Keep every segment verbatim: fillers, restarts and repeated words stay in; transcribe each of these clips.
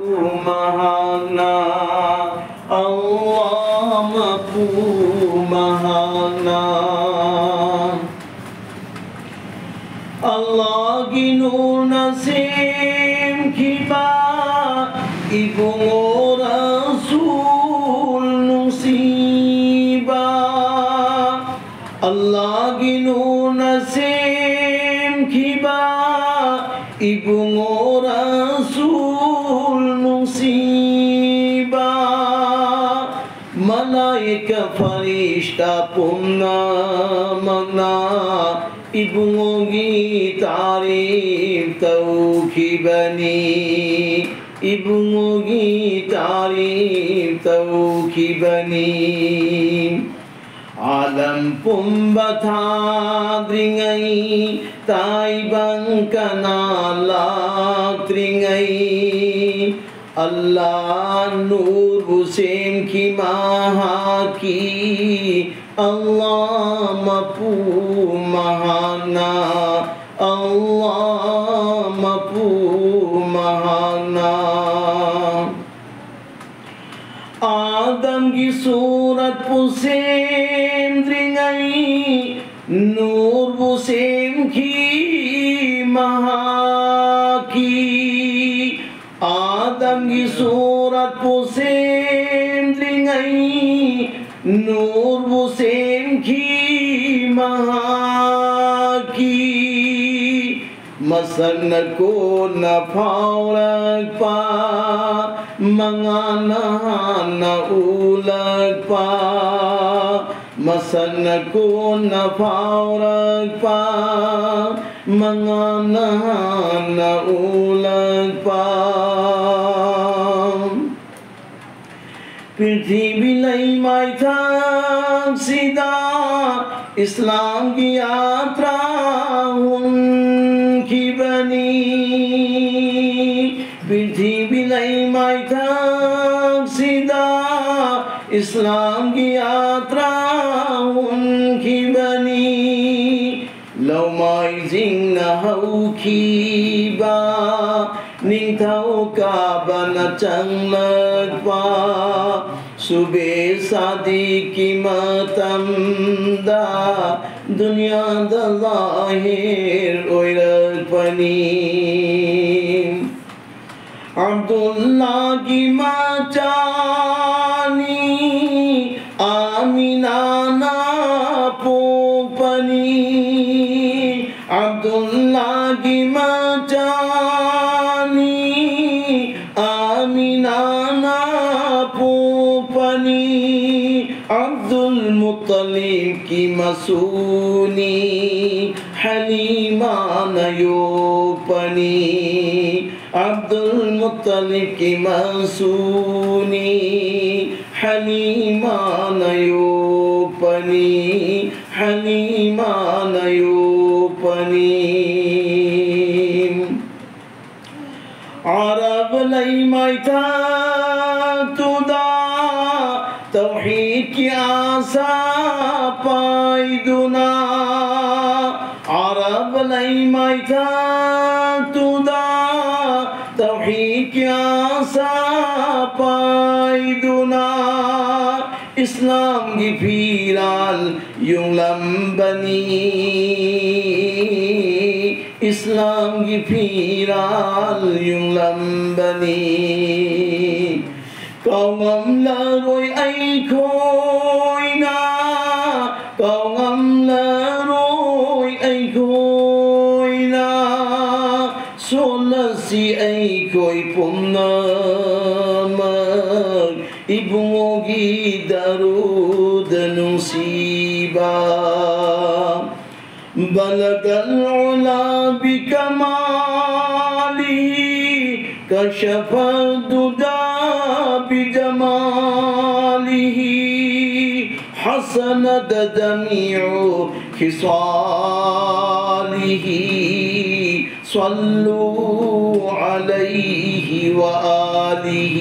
ꯃꯍꯥꯛꯅ, ꯑꯜꯂꯥꯍ ꯃꯄꯨ ꯃꯍꯥꯛꯅ꯫ ꯑꯜꯂꯥꯍꯒꯤ ꯅꯨꯔꯅ ꯁꯦꯝꯈꯤꯕ ꯏꯕꯨꯡꯉꯣ ꯔꯁꯨꯜ ꯅꯨꯡꯁꯤꯕ꯫ ꯑꯜꯂꯥꯍꯒꯤ ꯅꯨꯔꯅ ꯁꯦꯝꯈꯤꯕ ꯏꯕꯨꯡꯉꯣ ꯔꯁꯨꯜ ꯅꯨꯡꯁꯤꯕ꯫ ꯃꯂꯥꯏꯀ ꯐꯔꯤꯁꯇꯥ ꯄꯨꯝꯅꯃꯛꯅ ꯏꯕꯨꯡꯉꯣꯒꯤ ꯇꯥꯔꯤꯐ ꯇꯧꯈꯤꯕꯅꯤ꯫ ꯏꯕꯨꯡꯉꯣꯒꯤ ꯇꯥꯔꯤꯐ ꯇꯧꯈꯤꯕꯅꯤ꯫ ꯑꯥꯂꯝ ꯄꯨꯝꯕ ꯊꯥꯗ꯭ꯔꯤꯉꯩ, ꯇꯥꯏꯕꯪ ꯀꯅꯥ ꯂꯥꯛꯇ꯭ꯔꯤꯉꯩ, ꯑꯜꯂꯥꯍ ꯅꯨꯔꯕꯨ ꯁꯦꯝꯈꯤ ꯃꯍꯥꯛꯀꯤ꯫ ꯑꯜꯂꯥꯍ ꯃꯄꯨ ꯃꯍꯥꯛꯅ, ꯑꯜꯂꯥꯍ ꯃꯄꯨ ꯃꯍꯥꯛꯅ꯫ ꯑꯥꯗꯝꯒꯤ ꯁꯨꯔꯠꯄꯨ ꯁꯦꯝꯗ꯭ꯔꯤꯉꯩ, ꯅꯨꯔꯕꯨ ꯁꯦꯝꯈꯤ ꯃꯍꯥꯛꯀꯤ꯫ ꯑꯥꯗꯝꯒꯤ ꯁꯨꯔꯠꯄꯨ ꯁꯦꯝꯗ꯭ꯔꯤꯉꯩ, ꯅꯨꯔꯕꯨ ꯁꯦꯝꯈꯤ ꯃꯍꯥꯛꯀꯤ꯫ ꯃꯁꯛꯅ ꯀꯣꯟꯅ ꯐꯥꯎꯔꯛꯄ, ꯃꯉꯥꯜꯅ ꯍꯥꯟꯅ ꯎꯠꯂꯛꯄ꯫ ꯃꯁꯛꯅ ꯀꯣꯟꯅ ꯐꯥꯎꯔꯛꯄ, ꯃꯉꯥꯜꯅ ꯍꯥꯟꯅ ꯎꯠꯂꯛꯄ꯫ ꯄ꯭ꯔꯤꯊꯤꯕꯤ ꯂꯩꯃꯥꯏꯊꯛꯁꯤꯗ ꯏꯁꯂꯥꯝꯒꯤ ꯌꯥꯇ꯭ꯔꯥ ꯍꯨꯟꯈꯤꯕꯅꯤ꯫ ꯄ꯭ꯔꯤꯊꯤꯕꯤ ꯂꯩꯃꯥꯏꯊꯛꯁꯤꯗ ꯏꯁꯂꯥꯝꯒꯤ ꯌꯥꯇ꯭ꯔꯥ ꯍꯨꯟꯈꯤꯕꯅꯤ꯫ ꯂꯧꯃꯥꯏꯁꯤꯡꯅ ꯍꯧꯈꯤꯕ ꯅꯤꯡꯊꯧꯀꯥꯕꯅ ꯆꯪꯂꯛꯄ ꯁꯨꯕꯦ ꯁꯥꯗꯤꯒꯤ ꯃꯇꯝꯗ ꯗꯨꯅꯤꯌꯥꯗ ꯂꯥꯍꯤꯔ ꯑꯣꯏꯔꯛꯄꯅꯤ꯫ ꯑꯕꯗꯨꯜꯂꯥꯒꯤ ꯃꯆꯥꯅꯤ, ꯑꯥꯃꯤꯅꯥꯅ ꯄꯣꯛꯄꯅꯤ꯫ ꯑꯕꯗꯨꯜꯂꯥꯒꯤ ꯃꯆꯥꯅꯤ, ꯑꯥꯃꯤꯅꯥꯅ ꯄꯣꯛꯄꯅꯤ꯫ ꯑꯕꯗꯨꯜ ꯃꯨꯠꯇꯂꯤꯕꯀꯤ ꯃꯁꯨꯅꯤ, ꯍꯂꯤꯃꯥꯅ ꯌꯣꯛꯄꯅꯤ꯫ ꯑꯕꯗꯨꯜ ꯃꯨꯠꯇꯂꯤꯕꯀꯤ ꯃꯁꯨꯅꯤ, ꯍꯂꯤꯃꯥꯅ ꯌꯣꯛꯄꯅꯤ, ꯍꯂꯤꯃꯥꯅ ꯌꯣꯛꯄꯅꯤ꯫ ꯑꯔꯕ ꯂꯩꯃꯩꯊꯛꯇꯨꯗ ꯇꯧꯍꯤꯗꯀꯤ ꯑꯥꯁꯥ ꯄꯥꯏꯗꯨꯅ, ꯑꯔꯕ ꯂꯩꯃꯩꯊꯛꯇꯨꯗ ꯇꯧꯍꯤꯗꯀꯤ ꯑꯥꯁꯥ ꯄꯥꯏꯗꯨꯅ, ꯏꯁꯂꯥꯝꯒꯤ ꯐꯤꯔꯥꯜ ꯌꯨꯡꯂꯝꯕꯅꯤ, ꯏꯁꯂꯥꯝꯒꯤ ꯐꯤꯔꯥꯜ ꯌꯨꯡꯂꯝꯕꯅꯤ꯫ ꯀꯥꯎꯉꯝꯂꯔꯣꯏ ꯑꯩꯈꯣꯏꯅ, ꯀꯥꯎꯉꯝꯂꯔꯣꯏ ꯑꯩꯈꯣꯏꯅ, ꯁꯣꯜꯂꯁꯤ ꯑꯩꯈꯣꯏ ꯄꯨꯝꯅꯃꯛ ꯏꯕꯨꯡꯉꯣꯒꯤ ꯗꯔꯨꯗ ꯅꯨꯡꯁꯤꯕ꯫ بلغ العلا بكماله، كشف الدجى بجماله، حسنت جميع خصاله، صلوا عليه وآله.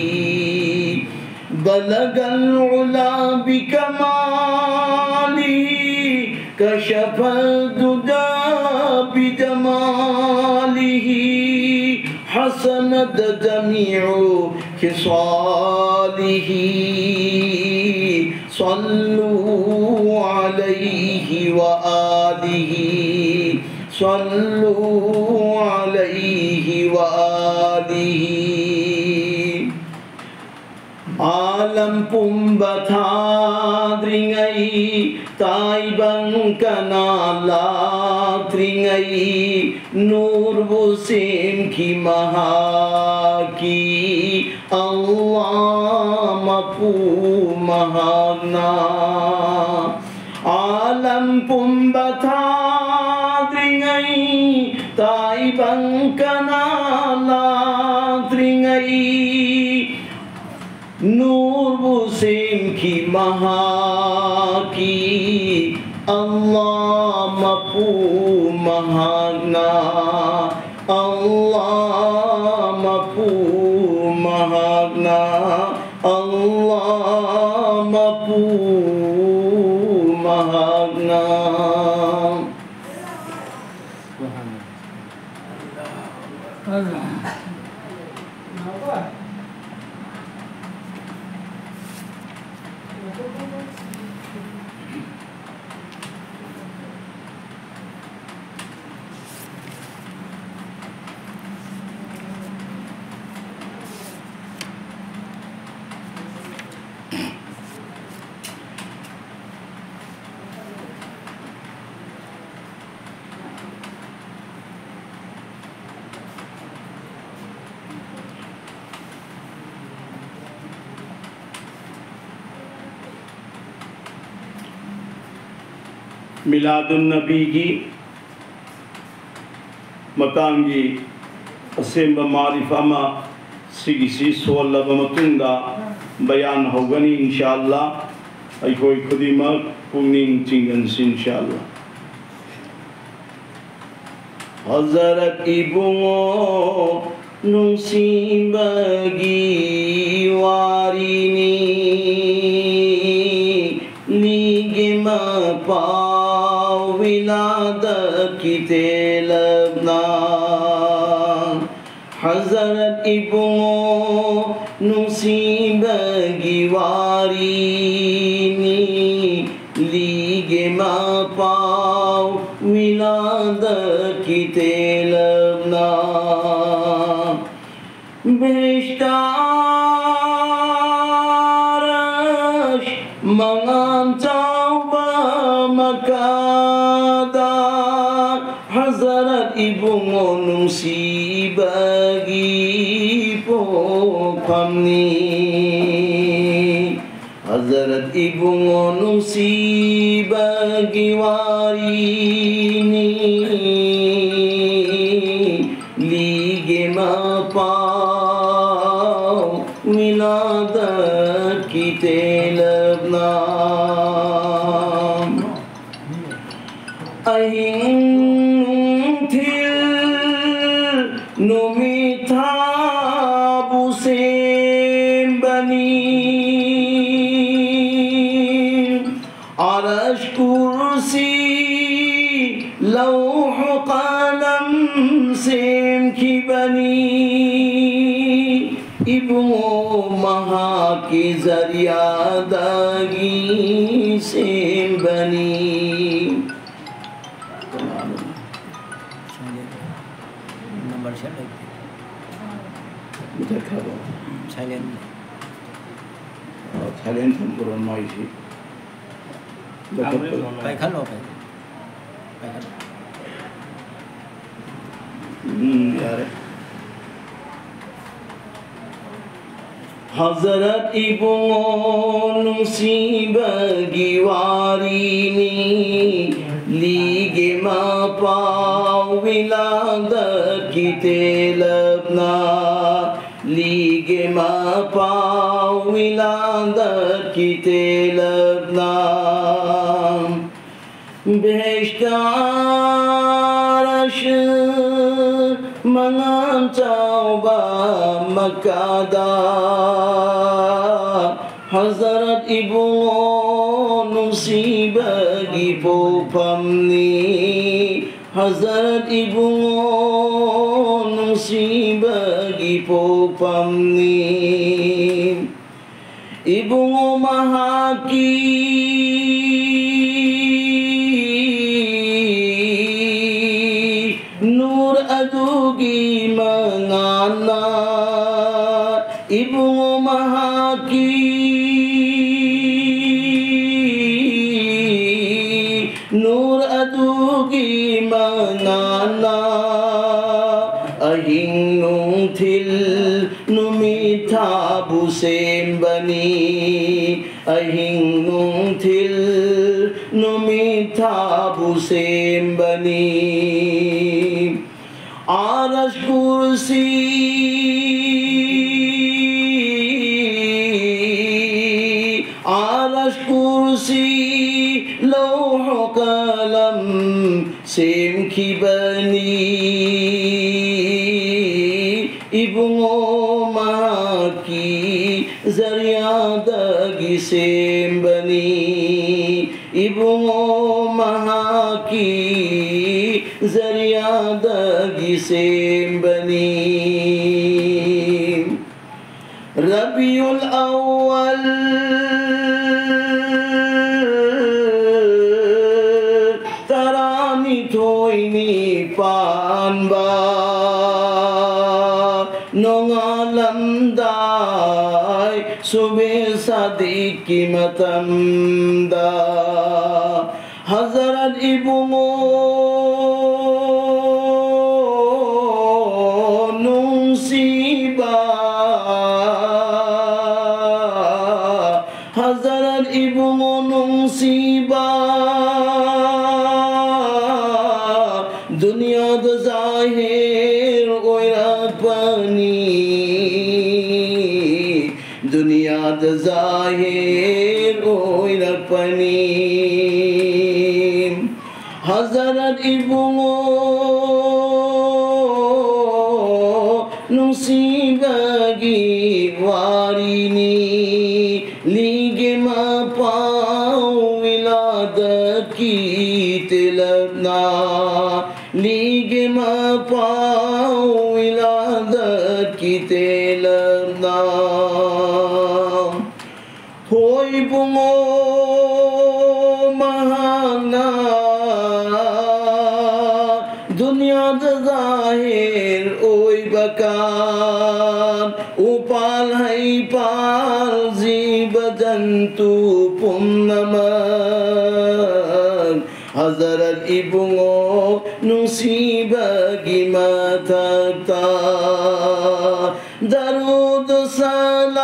بلغ العلا بكماله، كشف الدجى بجماله، حسنت جميع خصاله. صلوا عليه وآله. صلوا عليه وآله. Alam pumba thadringei, Taibang kana latringei, Nurbu semki mahaki, Allah mapu mahakna. Alam pumba thadringei, Taibang kana latringei, Nurbu semki mahaki, Allah mapu mahakna, Allah mapu mahakna, Allah mapu mahakna. ꯃꯤꯂꯥꯗꯨꯟ ꯅꯕꯤꯒꯤ ꯃꯇꯥꯡꯒꯤ ꯑꯁꯦꯡꯕ ꯃꯥꯔꯤꯐ ꯑꯃ ꯁꯤꯒꯤꯁꯤ ꯁꯣꯜꯂꯕ ꯃꯇꯨꯡꯗ ꯕꯌꯥꯟ ꯍꯧꯒꯅꯤ, ꯏꯟꯁꯥ ꯑꯜꯂꯥ꯫ ꯑꯩꯈꯣꯏ ꯈꯨꯗꯤꯡꯃꯛ ꯄꯨꯛꯅꯤꯡ ꯆꯤꯡꯒꯟꯁꯤ, ꯏꯟꯁꯥ ꯑꯜꯂꯥ꯫ ꯍꯖꯔꯠ ꯏꯕꯨꯡꯉꯣ ꯅꯨꯡꯁꯤꯕꯒꯤ ꯋꯥꯔꯤꯅꯤ, ꯂꯤꯒꯦ ꯃꯄꯥꯎ ꯋꯤꯂꯥꯗꯠꯀꯤ ꯇꯦꯜꯂꯞꯅ꯫ ꯏꯕꯨꯡꯉꯣ ꯅꯨꯡꯁꯤꯕꯒꯤ ꯋꯥꯔꯤꯅꯤ, ꯂꯤꯒꯦ ꯃꯄꯥꯎ ꯋꯤꯂꯥꯗꯠꯀꯤ ꯇꯦꯂꯞꯅ꯫ ꯕꯦꯍꯦꯁꯇ ꯑꯔꯁ ꯃꯉꯥꯜ ꯆꯥꯎꯕ ꯃꯀꯥꯗ ꯍꯖꯔꯠ ꯏꯕꯨꯡꯉꯣ ꯅꯨꯡꯁꯤꯕꯒꯤ ꯄꯣꯛꯐꯝꯅꯤ꯫ ꯍꯖꯔꯠ ꯏꯕꯨꯡꯉꯣ ꯅꯨꯡꯁꯤꯕꯒꯤ ꯋꯥꯔꯤꯅꯤ, ꯂꯤꯒꯦ ꯃꯄꯥꯎ ꯋꯤꯂꯥꯗꯠꯀꯤ ꯇꯦꯂꯞꯅ꯫ ꯑꯍꯤꯡ ꯅꯨꯡꯊꯤꯜ ꯅꯨꯃꯤꯠ ꯊꯥꯕꯨ ꯁꯦꯝꯕꯅꯤ꯫ ꯑꯔꯁ ꯀꯨꯔꯁꯤ ꯂꯧꯍ ꯀꯂꯝ ꯁꯦꯝꯈꯤꯕꯅꯤ꯫ ꯏꯕꯨꯡꯉꯣ ꯃꯍꯥꯛꯀꯤ ꯖꯔꯤꯌꯥꯗꯒꯤ ꯁꯦꯝꯕꯅꯤ꯫ ꯀꯅꯥꯅꯣ? ꯁꯥꯏꯂꯦꯟ ꯅꯝꯕꯔ ꯁꯦꯠ ꯂꯩꯇꯦ꯫ ꯃꯨꯊꯠꯈ꯭ꯔꯕꯣ? ꯎꯝ, ꯁꯥꯏꯂꯦꯟ ꯂꯩ꯫ ꯑꯣ, ꯁꯥꯏꯂꯦꯟ ꯊꯝꯕ꯭ꯔꯣ ꯃꯥꯏꯁꯤ? ꯂꯧꯈꯠꯄ-, ꯄꯥꯏꯈꯠꯂꯣ, ꯄꯥꯏꯈꯠꯂꯣ꯫ ꯄꯥꯏꯈꯠꯂꯣ꯫ ꯎꯝ, ꯌꯥꯔꯦ꯫ ꯍꯖꯔꯠ ꯏꯕꯨꯡꯉꯣ ꯅꯨꯡꯁꯤꯕꯒꯤ ꯋꯥꯔꯤꯅꯤ, ꯂꯤꯒꯦ ꯃꯄꯥꯎ ꯋꯤꯂꯥꯗꯠꯀꯤ ꯇꯦꯂꯞꯅ꯫ ꯂꯤꯒꯦ ꯃꯄꯥꯎ ꯋꯤꯂꯥꯗꯠꯀꯤ ꯇꯦꯂꯞꯅ꯫ ꯕꯦꯍꯦꯁꯇ ꯑꯔꯁ ꯃꯉꯥꯜ ꯆꯥꯎꯕ ꯃꯀꯥꯗ ꯍꯖꯔꯠ ꯏꯕꯨꯡꯉꯣ ꯅꯨꯡꯁꯤꯕꯒꯤ ꯄꯣꯛꯐꯝꯅꯤ꯫ ꯍꯖꯔꯠ ꯏꯕꯨꯡꯉꯣ ꯅꯨꯡꯁꯤꯕꯒꯤ ꯄꯣꯛꯐꯝꯅꯤ꯫ ꯏꯕꯨꯡꯉꯣ ꯃꯍꯥꯛꯀꯤ ꯅꯨꯔ ꯑꯗꯨꯒꯤ ꯃꯉꯥꯜꯅ, ꯏꯕꯨꯡꯉꯣ ꯃꯍꯥꯛꯀꯤ ꯅꯨꯔ ꯑꯗꯨꯒꯤ ꯃꯉꯥꯜꯅ ꯑꯍꯤꯡ ꯅꯨꯡꯊꯤꯜ ꯅꯨꯃꯤꯠ ꯊꯥꯕꯨ ꯁꯦꯝꯕꯅꯤ꯫ ꯑꯍꯤꯡ ꯅꯨꯡꯊꯤꯜ ꯅꯨꯃꯤꯠ ꯊꯥꯕꯨ ꯁꯦꯝꯕꯅꯤ꯫ ꯑꯥꯔꯁ ꯀꯨꯔꯁꯤ, ꯑꯥꯔꯁ ꯀꯨꯔꯁꯤ, ꯂꯧꯍ ꯀꯂꯝ ꯁꯦꯝꯈꯤꯕꯅꯤ꯫ ꯏꯕꯨꯡꯉꯣ ꯃꯍꯥꯛꯀꯤ ꯖꯔꯤꯌꯥꯗꯒꯤ ꯁꯦꯝꯕꯅꯤ꯫ ꯏꯕꯨꯡꯉꯣ ꯃꯍꯥꯛꯀꯤ ꯖꯔꯤꯌꯥꯗꯒꯤ ꯁꯦꯝꯕꯅꯤ꯫ ꯔꯕꯤꯎꯜ ꯑꯋꯜ ꯇꯔꯥꯅꯤꯊꯣꯏꯅꯤ ꯄꯥꯟꯕ ꯅꯣꯡꯉꯥꯜꯂꯝꯗꯥꯏ ꯁꯨꯕꯦ ꯁꯥꯗꯤꯛꯀꯤ ꯃꯇꯝꯗ ꯍꯖꯔꯠ ꯏꯕꯨꯡꯉꯣ ꯅꯨꯡꯁꯤꯕ, ꯍꯖꯔꯠ ꯏꯕꯨꯡꯉꯣ ꯅꯨꯡꯁꯤꯕ, ꯗꯨꯅꯤꯌꯥꯗ ꯖꯥꯍꯤꯔ ꯑꯣꯏꯔꯛꯄꯅꯤ꯫ ꯗꯨꯅꯤꯌꯥꯗ ꯖꯥꯍꯤꯔ ꯑꯣꯏꯔꯛꯄꯅꯤ꯫ ꯍꯖꯔꯠ ꯏꯕꯨꯡꯉꯣ ꯅꯨꯡꯁꯤꯕꯒꯤ ꯋꯥꯔꯤꯅꯤ꯫ ꯂꯤꯒꯦ ꯃꯄꯥꯎ ꯋꯤꯂꯥꯗꯠꯀꯤ ꯇꯦꯂꯞꯅ꯫ ꯂꯤꯒꯦ ꯃꯄꯥꯎ ꯋꯤꯂꯥꯗꯠꯀꯤ ꯍꯣꯏ ꯏꯕꯨꯡꯉꯣ, ꯃꯍꯥꯛꯅ ꯗꯨꯅꯤꯌꯥꯗ ꯖꯥꯍꯤꯔ ꯑꯣꯏꯕ ꯀꯥꯟ, ꯎꯄꯥꯜ ꯍꯩꯄꯥꯜ ꯖꯤꯕ ꯖꯟꯇꯨ ꯄꯨꯝꯅꯃꯛ ꯍꯖꯔꯠ ꯏꯕꯨꯡꯉꯣ ꯅꯨꯡꯁꯤꯕꯒꯤ ꯃꯊꯛꯇ ꯗꯔꯨꯗ ꯁꯂꯥꯝ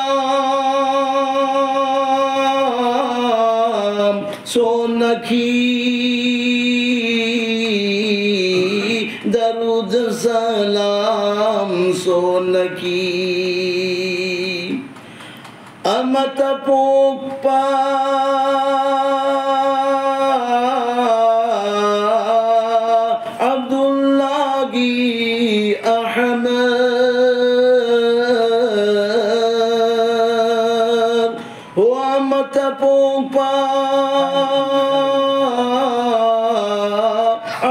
ꯁꯣꯟꯅꯈꯤ, ꯗꯔꯨꯗ ꯁꯂꯥꯝ ꯁꯣꯟꯅꯈꯤ꯫ ꯑꯃꯇ ꯄꯣꯛꯄ ꯑꯕꯗꯨꯜꯂꯥꯒꯤ ꯑꯍꯃꯗ, ꯍꯣ ꯑꯃꯇ ꯄꯣꯛꯄ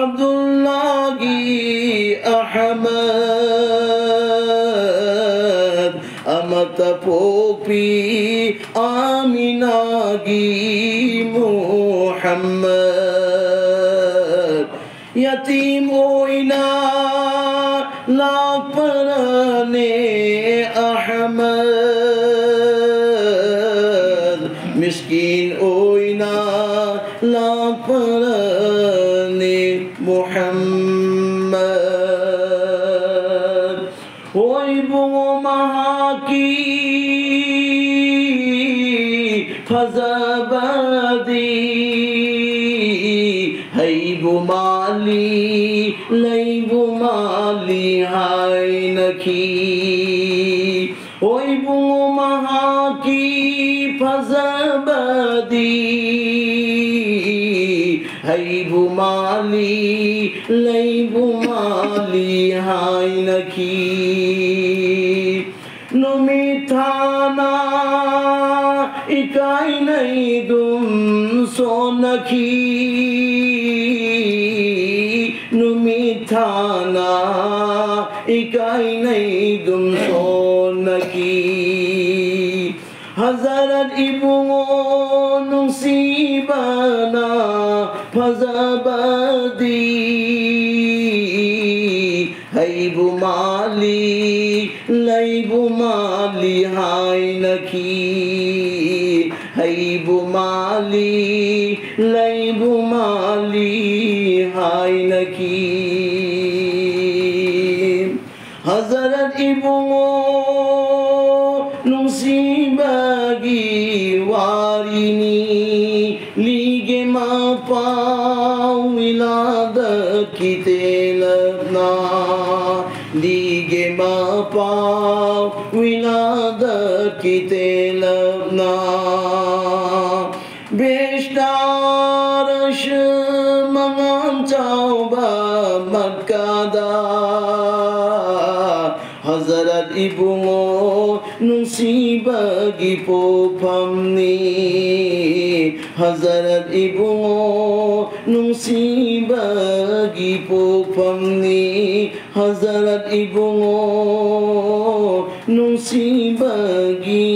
ꯑꯕꯗꯨꯜꯂꯥꯒꯤ ꯑꯍꯃꯗ, ꯑꯃꯇ ꯄꯣꯛꯄꯤ ꯑꯥꯃꯤꯅꯥꯒꯤ ꯃꯨꯍꯝꯃꯗ꯫ ꯌꯥꯇꯤꯝ ꯑꯣꯏꯅ ꯂꯥꯛꯄꯔꯅꯦ ꯑꯍꯃꯗ, ꯃꯤꯁꯀꯤꯟ ꯑꯣꯏꯅ ꯂꯥꯛꯄꯔꯅꯦ ꯃꯨꯍꯝꯃꯗ꯫ ꯍꯣꯏ ꯏꯕꯨꯡꯉꯣ, ꯃꯍꯥꯛꯀꯤ ꯐꯖꯕꯗꯤ ꯍꯩꯕꯨ ꯃꯥꯜꯂꯤ, ꯂꯩꯕꯨ ꯃꯥꯜꯂꯤ ꯍꯥꯏꯅꯈꯤ꯫ ꯍꯣꯏ ꯏꯕꯨꯡꯉꯣ, ꯃꯍꯥꯛꯀꯤ ꯐꯖꯕꯗꯤ ꯍꯩꯕꯨ ꯃꯥꯜꯂꯤ, ꯂꯩꯕꯨ ꯃꯥꯜꯂꯤ ꯍꯥꯏꯅꯈꯤ꯫ ꯅꯨꯃꯤꯠ ꯊꯥꯅ ꯏꯀꯥꯏꯅꯩꯗꯨꯝ ꯁꯣꯟꯅꯈꯤ, ꯅꯨꯃꯤꯠ ꯊꯥꯅ ꯏꯀꯥꯏꯅꯩꯗꯨꯝ ꯁꯣꯟꯅꯈꯤ꯫ ꯍꯖꯔꯠ ꯏꯕꯨꯡꯉꯣ ꯅꯨꯡꯁꯤꯕꯅ ꯐꯖꯕꯗꯤ ꯍꯩꯕꯨ ꯃꯥꯜꯂꯤ, ꯂꯩꯕꯨ ꯃꯥꯜꯂꯤ ꯍꯥꯏꯅꯈꯤ꯫ ꯍꯩꯕꯨ ꯃꯥꯜꯂꯤ, ꯂꯩꯕꯨ ꯃꯥꯜꯂꯤ ꯍꯥꯏꯅꯈꯤ꯫ ꯍꯖꯔꯠ ꯏꯕꯨꯡꯉꯣ ꯅꯨꯡꯁꯤꯕꯒꯤ ꯋꯥꯔꯤꯅꯤ, ꯂꯤꯒꯦ ꯃꯄꯥꯎ ꯋꯤꯂꯥꯗꯠꯀꯤ ꯇꯦꯜꯂꯞꯅ, ꯂꯤꯒꯦ ꯃꯄꯥꯎ ꯋꯤꯂꯥꯗꯠꯀꯤ ꯇꯦꯜꯂꯞꯅ꯫ ꯕꯦꯍꯦꯁ꯭ꯠ ꯑꯔꯁ ꯃꯉꯥꯜ ꯆꯥꯎꯕ ꯃꯛꯀꯥꯗ ꯍꯖꯔꯠ ꯏꯕꯨꯡꯉꯣ ꯅꯨꯡꯁꯤꯕꯒꯤ ꯄꯣꯛꯐꯝꯅꯤ꯫ ꯍꯖꯔꯠ ꯏꯕꯨꯡꯉꯣ ꯅꯨꯡꯁꯤꯕꯒꯤ ꯄꯣꯛꯐꯝꯅꯤ꯫ ꯍꯖꯔꯠ ꯏꯕꯨꯡꯉꯣ ꯅꯨꯡꯁꯤꯕꯒꯤ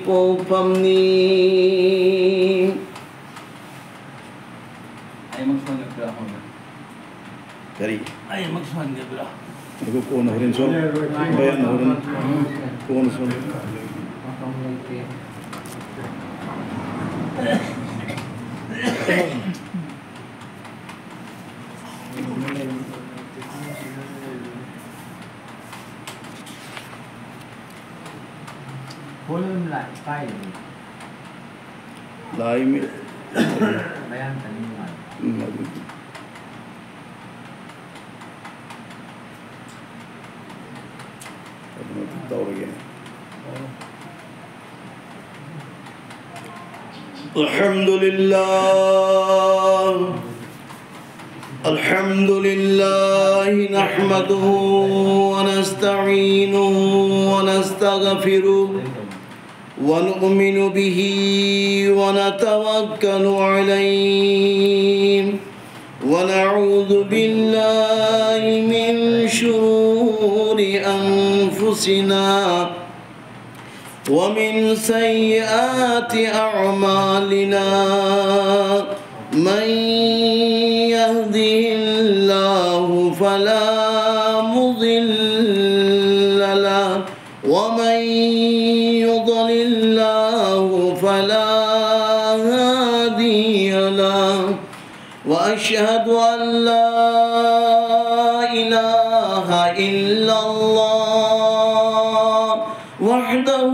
ꯄꯣꯛꯐꯝꯅꯤ꯫ ꯑꯩꯃꯛ ꯁꯣꯟꯒꯗ꯭ꯔꯥ? ꯀꯔꯤ? ꯑꯩꯃꯛ ꯁꯣꯟꯒꯗ꯭ꯔꯥ? ꯑꯗꯨ ꯀꯣꯟꯅ ꯍꯣꯔꯦꯟ ꯁꯣꯟ-, ꯕꯌꯥꯟ ꯍꯣꯔꯦꯟ ꯀꯣꯟꯅ ꯁꯣꯟ-, ꯃꯇꯝ ꯂꯩꯇꯦ꯫ ꯐꯣꯟ ꯑꯗꯨꯝ ꯂꯥꯛ-, ꯄꯥꯏꯔꯤꯅꯦ꯫ ꯂꯥꯛꯏꯃꯤ꯫ ꯃꯌꯥꯡ ꯆꯅꯤꯡꯕ ꯃꯥꯜꯂꯦ꯫ ꯎꯝ, ꯑꯗꯨꯗꯤ꯫ ꯑꯗꯨꯃꯛꯇꯤ ꯇꯧꯔꯒꯦꯅꯦ꯫ الحمد لله. الحمد لله نحمده ونستعينه ونستغفره ونؤمن به ونتوكل عليه ونعوذ بالله من شرور أنفسنا ومن سيئات أعمالنا، من يهده الله فلا مضل له، ومن يضلل الله فلا هادي له. وأشهد أن لا إله إلا الله وحده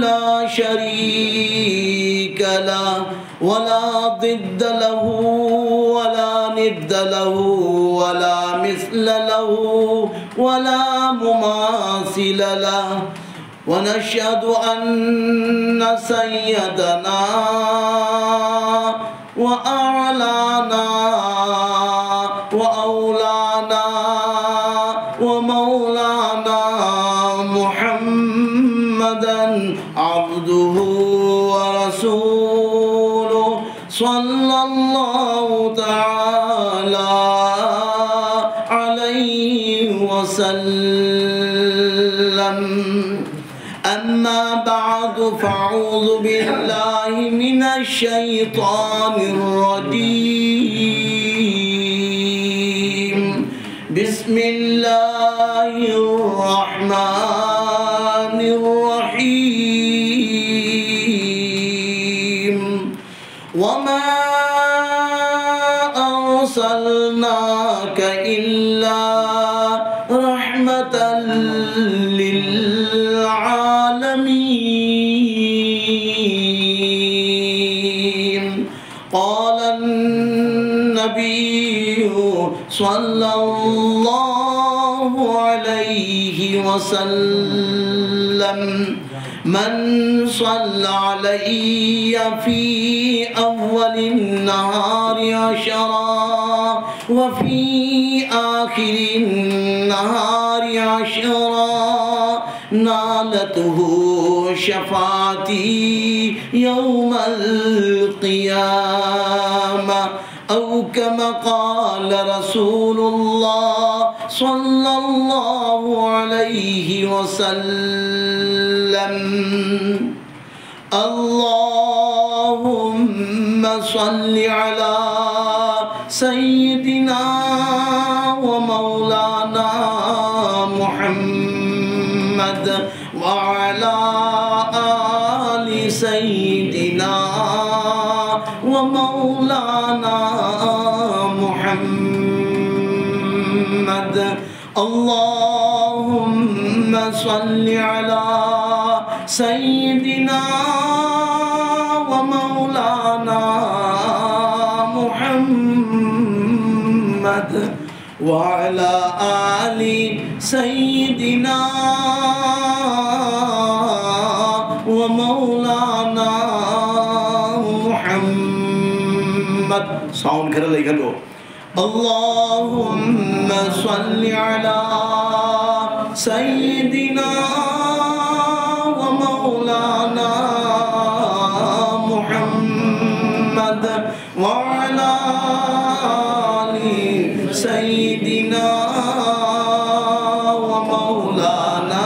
لا شريك له، ولا ضد له، ولا ند له، ولا مثل له، ولا مماثل له. ونشهد أن سيدنا وأعلانا وأولانا ومولانا محمدا عبده ورسوله، صلى الله تعالى عليه وسلم. أما بعد، فأعوذ بالله من الشيطان الرجيم. بسم الله الرحمن الرحيم. وما أرسلناك إلا رحمة للعالمين. قال النبي صلى الله عليه وسلم: من صلى علي في أول النهار عشرا، وفي آخر النهار عشرا، نالته شفاعتي يوم القيامة، أو كما قال رسول الله صلى الله عليه وسلم. اللهم صل على سيدنا ومولانا محمد وعلى آل سيدنا ومولانا محمد. اللهم صل على سيدنا ومولانا محمد وعلى آل سيدنا ومولانا محمد. Sound ꯈꯔ ꯂꯩꯈꯠꯂꯣ. اللهم صل على سيدنا ومولانا محمد وعلى آل سيدنا ومولانا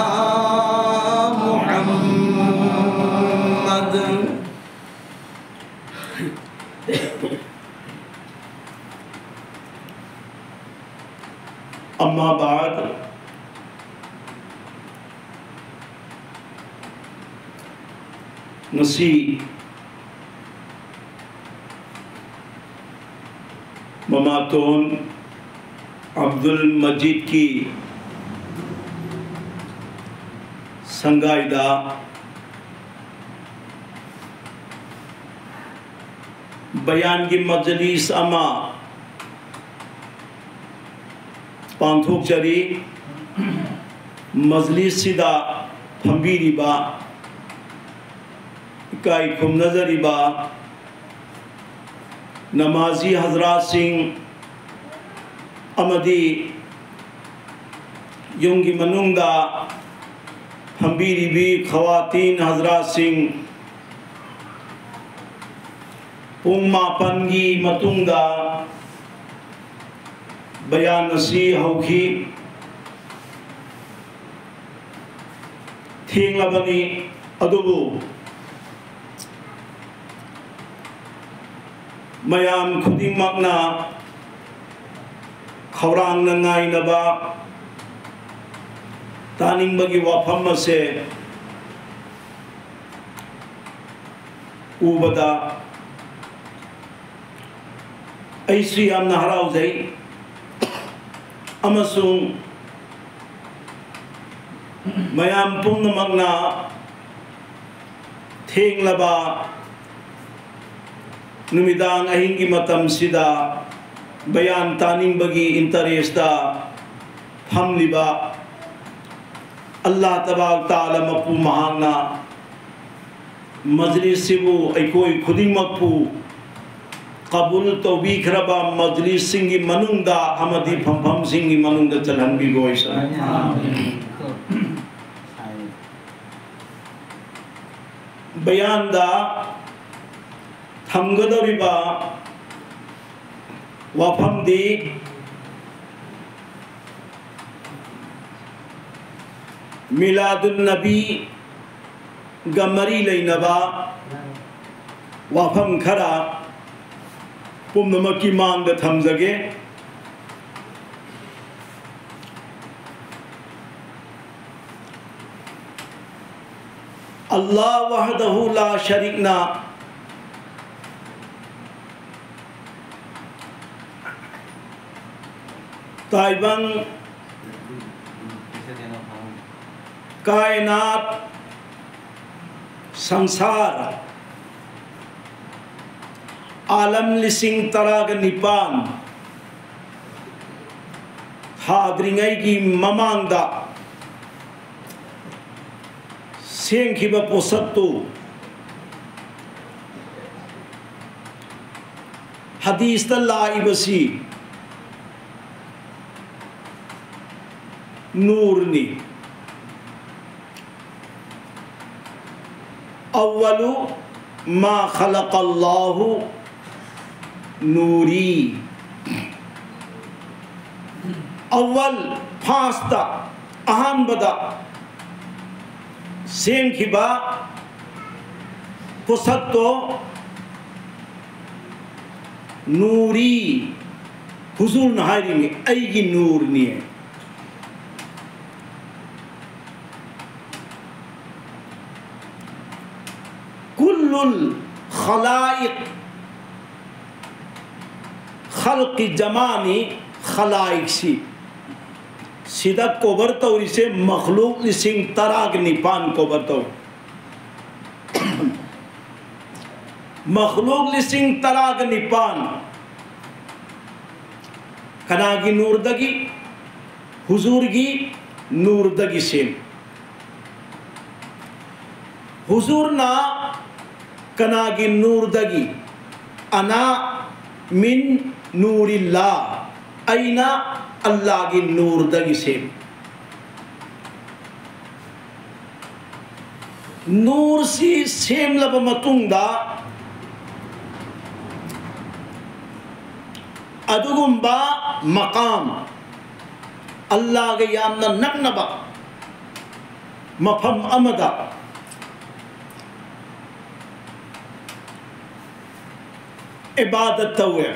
محمد. أما بعد، ꯉꯁꯤ ꯃꯃꯥꯇꯣꯟ ꯑꯕꯗꯨꯜ ꯃꯖꯤꯗꯀꯤ ꯁꯪꯒꯥꯏꯗ ꯕꯌꯥꯟꯒꯤ ꯃꯖꯂꯤꯁ ꯑꯃ ꯄꯥꯡꯊꯣꯛꯆꯔꯤ꯫ ꯃꯖꯂꯤꯁꯁꯤꯗ ꯐꯝꯕꯤꯔꯤꯕ, ꯏꯀꯥꯏ ꯈꯨꯝꯅꯖꯔꯤꯕ ꯅꯃꯥꯖꯤ ꯍꯖꯔꯥꯠꯁꯤꯡ ꯑꯃꯗꯤ ꯌꯨꯝꯒꯤ ꯃꯅꯨꯡꯗ ꯐꯝꯕꯤꯔꯤꯕꯤ ꯈꯋꯥꯇꯤꯟ ꯍꯖꯔꯥꯠꯁꯤꯡ, ꯄꯨꯡ ꯃꯥꯄꯟꯒꯤ ꯃꯇꯨꯡꯗ ꯕꯌꯥꯟ ꯑꯁꯤ ꯍꯧꯈꯤ꯫ ꯊꯦꯡꯂꯕꯅꯤ꯫ ꯑꯗꯨꯕꯨ ꯃꯌꯥꯝ ꯈꯨꯗꯤꯡꯃꯛꯅ ꯈꯧꯔꯥꯡꯅ ꯉꯥꯏꯅꯕ ꯇꯥꯅꯤꯡꯕꯒꯤ ꯋꯥꯐꯝ ꯑꯁꯦ ꯎꯕꯗ ꯑꯩꯁꯨ ꯌꯥꯝꯅ ꯍꯔꯥꯎꯖꯩ, ꯑꯃꯁꯨꯡ ꯃꯌꯥꯝ ꯄꯨꯝꯅꯃꯛꯅ ꯊꯦꯡꯂꯕ ꯅꯨꯃꯤꯗꯥꯡ ꯑꯍꯤꯡꯒꯤ ꯃꯇꯝꯁꯤꯗ ꯕꯌꯥꯟ ꯇꯥꯅꯤꯡꯕꯒꯤ interest ꯐꯝꯂꯤꯕ ꯑꯜꯂꯥꯍ ꯇꯕꯥꯔꯛ ꯇꯥꯂꯥ ꯃꯄꯨ ꯃꯍꯥꯛꯅ ꯃꯖꯂꯤꯁꯁꯤꯕꯨ ꯑꯩꯈꯣꯏ ꯈꯨꯗꯤꯡꯃꯛꯄꯨ ꯀꯕꯨꯜ ꯇꯧꯕꯤꯈ꯭ꯔꯕ ꯃꯖꯂꯤꯁꯁꯤꯡꯒꯤ ꯃꯅꯨꯡꯗ ꯑꯃꯗꯤ ꯐꯝꯐꯝꯁꯤꯡꯒꯤ ꯃꯅꯨꯡꯗ ꯆꯜꯍꯟꯕꯤꯕ ꯑꯣꯏꯁꯅꯨ꯫ ꯕꯌꯥꯟꯗ ꯊꯝꯒꯗꯧꯔꯤꯕ ꯋꯥꯐꯝꯗꯤ ꯃꯤꯂꯥꯗꯨꯟ ꯅꯕꯤꯒ ꯃꯔꯤ ꯂꯩꯅꯕ ꯋꯥꯐꯝ ꯈꯔ ꯄꯨꯝꯅꯃꯛꯀꯤ ꯃꯥꯡꯗ ꯊꯝꯖꯒꯦ꯫ ꯑꯜꯂꯥꯍ ꯋꯍꯗꯍꯨ ꯂꯥ ꯁꯔꯤꯛꯅ ꯇꯥꯏꯕꯪ ꯀꯥꯏꯅꯥꯠ ꯁꯪꯁꯥꯔ ꯑꯥꯂꯝ ꯂꯤꯁꯤꯡ ꯇꯔꯥꯒ ꯅꯤꯄꯥꯟ ꯊꯥꯗ꯭ꯔꯤꯉꯩꯒꯤ ꯃꯃꯥꯡꯗ ꯁꯦꯝꯈꯤꯕ ꯄꯣꯠꯁꯛꯇꯨ ꯍꯗꯤꯁꯇ ꯂꯥꯛꯏꯕꯁꯤ ꯅꯨꯔꯅꯤ꯫ "ꯑꯋ꯭ꯋꯂꯨ ꯃꯥ ꯈꯂꯛꯀꯜꯂꯥꯍꯨ ꯅꯨꯔꯤ"꯫ ꯑꯋ꯭ꯋꯜ, first, ꯑꯍꯥꯟꯕꯗ ꯁꯦꯝꯈꯤꯕ ꯄꯣꯠꯁꯛꯇꯣ ꯅꯨꯔꯤ, ꯍꯨꯖꯨꯔꯅ ꯍꯥꯏꯔꯤꯅꯤ, "ꯑꯩꯒꯤ ꯅꯨꯔꯅꯤ"꯫ ꯀꯨꯜꯂꯨꯜ ꯈꯂꯥꯏꯛ ꯈꯜꯀꯤ ꯖꯃꯥꯅꯤ꯫ ꯈꯂꯥꯏꯛꯁꯤ ꯁꯤꯗ ꯀꯣꯚꯔ ꯇꯧꯔꯤꯁꯦ ꯃꯈꯂꯨꯛ ꯂꯤꯁꯤꯡ ꯇꯔꯥꯒ ꯅꯤꯄꯥꯟ ꯀꯣꯚꯔ ꯇꯧꯔꯤ꯫ ꯃꯈꯂꯨꯛ ꯂꯤꯁꯤꯡ ꯇꯔꯥꯒ ꯅꯤꯄꯥꯟ ꯀꯅꯥꯒꯤ ꯅꯨꯔꯗꯒꯤ? ꯍꯨꯖꯨꯔꯒꯤ ꯅꯨꯔꯗꯒꯤ ꯁꯦꯝꯃꯤ꯫ ꯍꯨꯖꯨꯔꯅ ꯀꯅꯥꯒꯤ ꯅꯨꯔꯗꯒꯤ? "ꯑꯅꯥ ꯃꯤꯟ ꯅꯨꯔꯤꯜꯂꯥ", ꯑꯩꯅ ꯑꯜꯂꯥꯒꯤ ꯅꯨꯔꯗꯒꯤ ꯁꯦꯝꯃꯤ꯫ ꯅꯨꯔꯁꯤ ꯁꯦꯝꯂꯕ ꯃꯇꯨꯡꯗ, ꯑꯗꯨꯒꯨꯝꯕ ꯃꯀꯥꯝ, ꯑꯜꯂꯥꯒ ꯌꯥꯝꯅ ꯅꯛꯅꯕ ꯃꯐꯝ ꯑꯃꯗ ꯏꯕꯥꯗꯠ ꯇꯧꯋꯦ꯫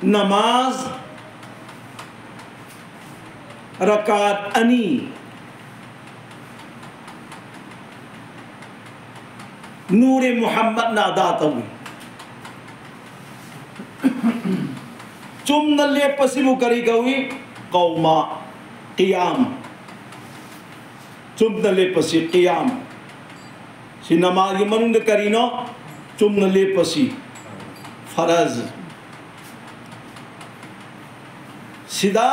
ꯅꯃꯥꯖ ꯔꯀꯥꯠ ꯑꯅꯤ ꯅꯨꯔꯦ ꯃꯨꯍꯝꯃꯗꯅ ꯑꯗꯥ ꯇꯧꯏ꯫ ꯆꯨꯝꯅ ꯂꯦꯞꯄꯁꯤꯕꯨ ꯀꯔꯤ ꯀꯧꯏ? ꯀꯧꯃ, ꯀꯤꯌꯥꯝ꯫ ꯆꯨꯝꯅ ꯂꯦꯞꯄꯁꯤ ꯀꯤꯌꯥꯝ꯫ ꯁꯤ ꯅꯃꯥꯖꯒꯤ ꯃꯅꯨꯡꯗ ꯀꯔꯤꯅꯣ? ꯆꯨꯝꯅ ꯂꯦꯞꯄꯁꯤ꯫ ꯐꯔꯖ꯫ ꯁꯤꯗ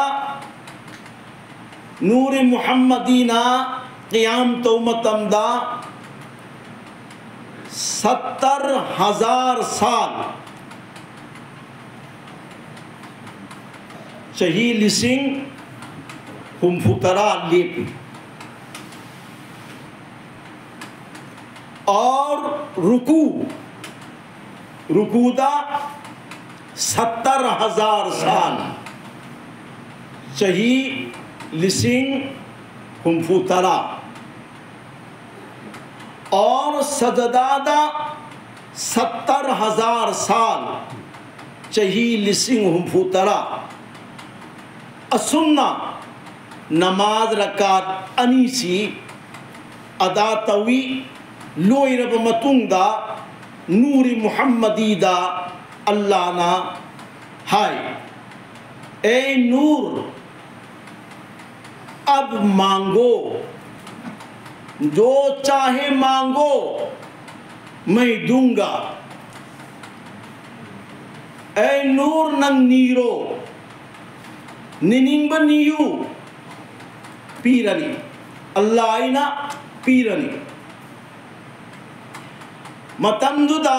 ꯅꯨꯔꯤ ꯃꯨꯍꯝꯃꯗꯤꯅ ꯀꯤꯌꯥꯝ ꯇꯧꯕ ꯃꯇꯝꯗ ꯁꯠꯇꯔ ꯍꯖꯥꯔ ꯁꯥꯜ, ꯆꯍꯤ ꯂꯤꯁꯤꯡ ꯍꯨꯝꯐꯨ ꯇꯔꯥ ꯂꯦꯞꯄꯤ꯫ और रुकू, रुकूदा ꯁꯠꯇꯔ ꯍꯖꯥꯔ ꯁꯥꯜ, ꯆꯍꯤ ꯂꯤꯁꯤꯡ ꯍꯨꯝꯐꯨ ꯇꯔꯥ꯫ ꯑꯣꯔ ꯁꯖꯗꯥꯗ ꯁꯠꯇꯔ ꯍꯖꯥꯔ ꯁꯥꯜ, ꯆꯍꯤ ꯂꯤꯁꯤꯡ ꯍꯨꯝꯐꯨ ꯇꯔꯥ꯫ ꯑꯁꯨꯝꯅ ꯅꯃꯥꯖ ꯔꯀꯥꯠ ꯑꯅꯤꯁꯤ ꯑꯗꯥ ꯇꯧꯏ꯫ ꯂꯣꯏꯔꯕ ꯃꯇꯨꯡꯗ ꯅꯨꯔꯤ ꯃꯨꯍꯝꯃꯗꯤꯗ ꯑꯜꯂꯥꯅ ꯍꯥꯏ, "ꯑꯦ ꯅꯨꯔ, ꯑꯕ ꯃꯥꯡꯒꯣ, ꯖꯣ ꯆꯥꯍꯦ ꯃꯥꯡꯒꯣ, ꯃꯩ ꯗꯨꯡꯒ꯫ ꯑꯦ ꯅꯨꯔ, ꯅꯪ ꯅꯤꯔꯣ, ꯅꯤꯅꯤꯡꯕ ꯅꯤꯌꯨ, ꯄꯤꯔꯅꯤ, ꯑꯜꯂꯥ ꯑꯩꯅ ꯄꯤꯔꯅꯤ"꯫ ꯃꯇꯝꯗꯨꯗ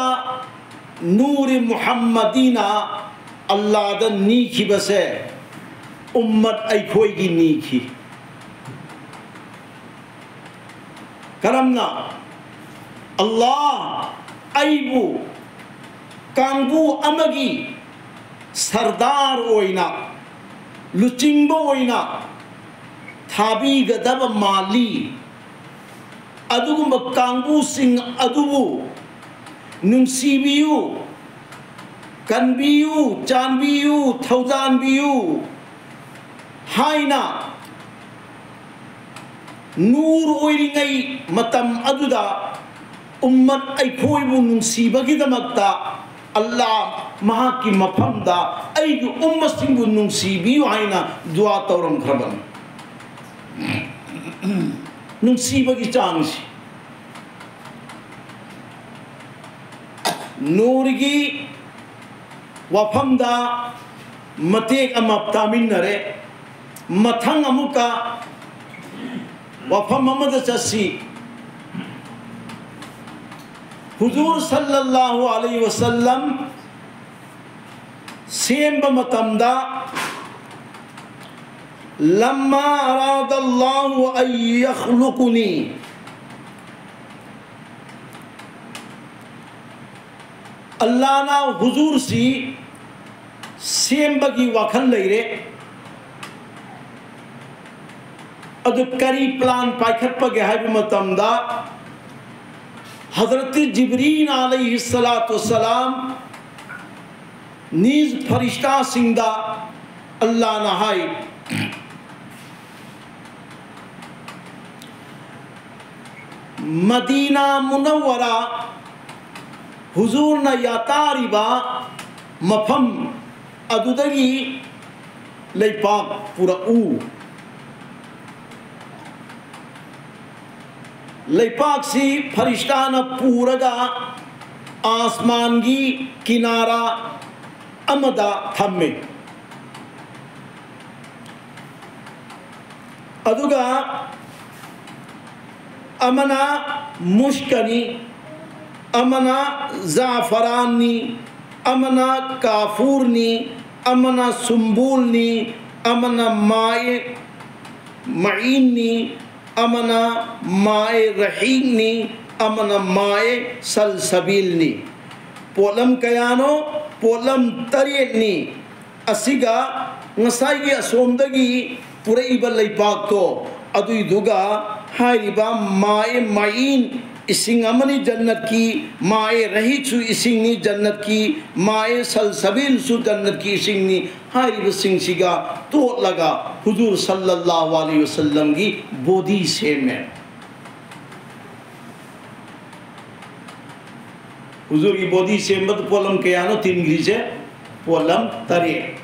ꯅꯨꯔꯤ ꯃꯨꯍꯝꯃꯗꯤꯅ ꯑꯜꯂꯥꯗ ꯅꯤꯈꯤꯕꯁꯦ ꯎꯝꯃꯠ ꯑꯩꯈꯣꯏꯒꯤ ꯅꯤꯈꯤ꯫ ꯀꯔꯝꯅ? "ꯑꯜꯂꯥ, ꯑꯩꯕꯨ ꯀꯥꯡꯕꯨ ꯑꯃꯒꯤ ꯁꯔꯗꯥꯔ ꯑꯣꯏꯅ, ꯂꯨꯆꯤꯡꯕ ꯑꯣꯏꯅ ꯊꯥꯕꯤꯒꯗꯕ ꯃꯥꯜꯂꯤ꯫ ꯑꯗꯨꯒꯨꯝꯕ ꯀꯥꯡꯕꯨꯁꯤꯡ ꯑꯗꯨꯕꯨ ꯅꯨꯡꯁꯤꯕꯤꯌꯨ, ꯀꯟꯕꯤꯌꯨ, ꯆꯥꯟꯕꯤꯌꯨ, ꯊꯧꯖꯥꯟꯕꯤꯌꯨ" ꯍꯥꯏꯅ ꯅꯨꯔ ꯑꯣꯏꯔꯤꯉꯩ ꯃꯇꯝ ꯑꯗꯨꯗ ꯎꯝꯃꯠ ꯑꯩꯈꯣꯏꯕꯨ ꯅꯨꯡꯁꯤꯕꯒꯤꯗꯃꯛꯇ ꯑꯜꯂꯥ ꯃꯍꯥꯛꯀꯤ ꯃꯐꯝꯗ "ꯑꯩꯒꯤ ꯎꯝꯃꯁꯤꯡꯕꯨ ꯅꯨꯡꯁꯤꯕꯤꯌꯨ" ꯍꯥꯏꯅ ꯗꯨꯋꯥ ꯇꯧꯔꯝꯈ꯭ꯔꯕꯅꯤ꯫ ꯅꯨꯡꯁꯤꯕꯒꯤ ꯆꯥꯡꯁꯤ꯫ ꯅꯨꯔꯒꯤ ꯋꯥꯐꯝꯗ ꯃꯇꯦꯛ ꯑꯃ ꯇꯥꯃꯤꯟꯅꯔꯦ꯫ ꯃꯊꯪ ꯑꯃꯨꯛꯀ ꯋꯥꯐꯝ ꯑꯃꯗ ꯆꯠꯁꯤ꯫ ꯍꯨꯖꯨꯔ ꯁꯜꯂꯜꯂꯥꯍꯨ ꯑꯂꯩꯍꯤ ꯋꯁꯜꯂꯝ ꯁꯦꯝꯕ ꯃꯇꯝꯗ, "ꯂꯝꯃꯥ ꯑꯔꯥꯗꯜꯂꯥꯍꯨ ꯑꯟ ꯌꯈꯂꯨꯀꯅꯤ", ꯑꯜꯂꯥꯅ ꯍꯨꯖꯨꯔꯁꯤ ꯁꯦꯝꯕꯒꯤ ꯋꯥꯈꯜ ꯂꯩꯔꯦ꯫ ꯑꯗꯨ ꯀꯔꯤ plan ꯄꯥꯏꯈꯠꯄꯒꯦ ꯍꯥꯏꯕ ꯃꯇꯝꯗ, ꯍꯖꯔꯠ ꯖꯤꯕ꯭ꯔꯤꯜ ꯑꯂꯩꯍꯤ ꯁꯂꯥꯇꯨ ꯁꯂꯥꯝ ꯅꯤꯖ ꯐꯔꯤꯁꯇꯥꯁꯤꯡꯗ ꯑꯜꯂꯥꯍꯅ ꯍꯥꯏ, ꯃꯗꯤꯅꯥ ꯃꯨꯅꯧꯋꯔꯥ ꯍꯨꯖꯨꯔꯅ ꯌꯥꯇꯥꯔꯤꯕ ꯃꯐꯝ ꯑꯗꯨꯗꯒꯤ ꯂꯩꯄꯥꯛ ꯄꯨꯔꯛꯎ꯫ ꯂꯩꯄꯥꯛꯁꯤ ꯐꯔꯤꯁꯇꯥꯅ ꯄꯨꯔꯒ ꯑꯥꯁꯃꯥꯟꯒꯤ ꯀꯤꯅꯥꯔꯥ ꯑꯃꯗ ꯊꯝꯃꯦ꯫ ꯑꯗꯨꯒ ꯑꯃꯅ ꯃꯨꯁ꯭ꯀꯅꯤ, ꯑꯃꯅ ꯖꯥꯐꯔꯥꯟꯅꯤ, ꯑꯃꯅ ꯀꯥꯐꯨꯔꯅꯤ, ꯑꯃꯅ ꯁꯨꯝꯕꯨꯜꯅꯤ, ꯑꯃꯅ ꯃꯥꯏ ꯃꯥꯏꯟꯅꯤ, ꯑꯃꯅ ꯃꯥꯏ ꯔꯍꯤꯛꯅꯤ, ꯑꯃꯅ ꯃꯥꯏ ꯁꯜꯁꯕꯤꯜꯅꯤ꯫ ꯄꯣꯠꯂꯝ ꯀꯌꯥꯅꯣ? ꯄꯣꯠꯂꯝ ꯇꯔꯦꯠꯅꯤ꯫ ꯑꯁꯤꯒ ꯉꯁꯥꯏꯒꯤ ꯑꯁꯣꯝꯗꯒꯤ ꯄꯨꯔꯛꯏꯕ ꯂꯩꯄꯥꯛꯇꯣ, ꯑꯗꯨꯏꯗꯨꯒ ꯍꯥꯏꯔꯤꯕ ꯃꯥꯏ ꯃꯥꯏꯟ, ꯏꯁꯤꯡ ꯑꯃꯅꯤ ꯖꯟꯅꯠꯀꯤ, ꯃꯥꯏ ꯔꯍꯤꯛꯁꯨ ꯏꯁꯤꯡꯅꯤ ꯖꯟꯅꯠꯀꯤ, ꯃꯥꯏ ꯁꯜꯁꯕꯤꯜꯁꯨ ꯖꯟꯅꯠꯀꯤ ꯏꯁꯤꯡꯅꯤ꯫ ꯍꯥꯏꯔꯤꯕꯁꯤꯡꯁꯤꯒ ꯇꯣꯠꯂꯒ ꯍꯨꯖꯨꯔ ꯁꯜꯂꯜꯂꯥꯍꯨ ꯑꯂꯩꯍꯤ ꯋꯁꯜꯂꯝꯒꯤ body ꯁꯦꯝꯃꯦ꯫ ꯍꯨꯖꯨꯔꯒꯤ body ꯁꯦꯝꯕꯗ ꯄꯣꯠꯂꯝ ꯀꯌꯥꯅꯣ ꯇꯤꯟꯈ꯭ꯔꯤꯁꯦ? ꯄꯣꯠꯂꯝ ꯇꯔꯦꯠ꯫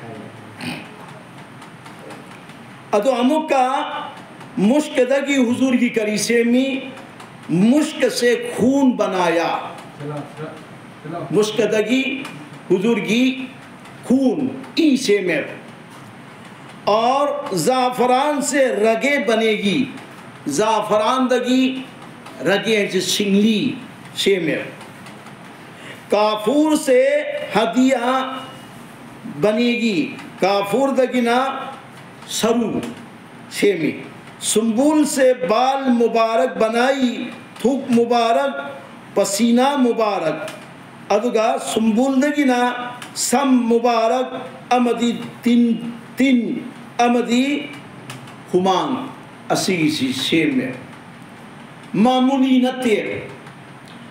ꯑꯗꯣ ꯑꯃꯨꯛꯀ ꯃꯨꯁ꯭ꯀꯗꯒꯤ ꯍꯨꯖꯨꯔꯒꯤ ꯀꯔꯤ ꯁꯦꯝꯃꯤ? ꯃꯨꯁ꯭ꯀꯁꯦ ꯈꯨꯟ ꯕꯅꯥꯌꯥ꯫ ꯃꯨꯁ꯭ꯀꯗꯒꯤ ꯍꯨꯖꯨꯔꯒꯤ ꯈꯨꯟ, ꯏ ꯁꯦꯝꯃꯦꯕ꯫ और ज़ाफ़रान से रगे बनेगी, ज़ाफ़रानꯗꯒꯤ ꯔꯒꯦ ꯍꯥꯏꯁꯦ ꯁꯤꯡꯂꯤ ꯁꯦꯝꯃꯦꯕ꯫ काफ़ूर से हदिया बनेगी, काफ़ूरꯗꯒꯤꯅ ꯁꯔꯨ ꯁꯦꯝꯃꯤ꯫ सुम्बुल से बाल मुबारक बनाई, थूक मुबारक, पसीना मुबारक꯫ ꯑꯗꯨꯒ ꯁꯨꯝꯕꯨꯜꯗꯒꯤꯅ ꯁꯝ ꯃꯨꯕꯥꯔꯛ ꯑꯃꯗꯤ ꯇꯤꯟ, ꯇꯤꯟ ꯑꯃꯗꯤ ꯍꯨꯃꯥꯡ ꯑꯁꯤꯒꯤꯁꯤ ꯁꯦꯝꯃꯦ꯫ ꯃꯥꯃꯨꯂꯤ ꯅꯠꯇꯦ꯫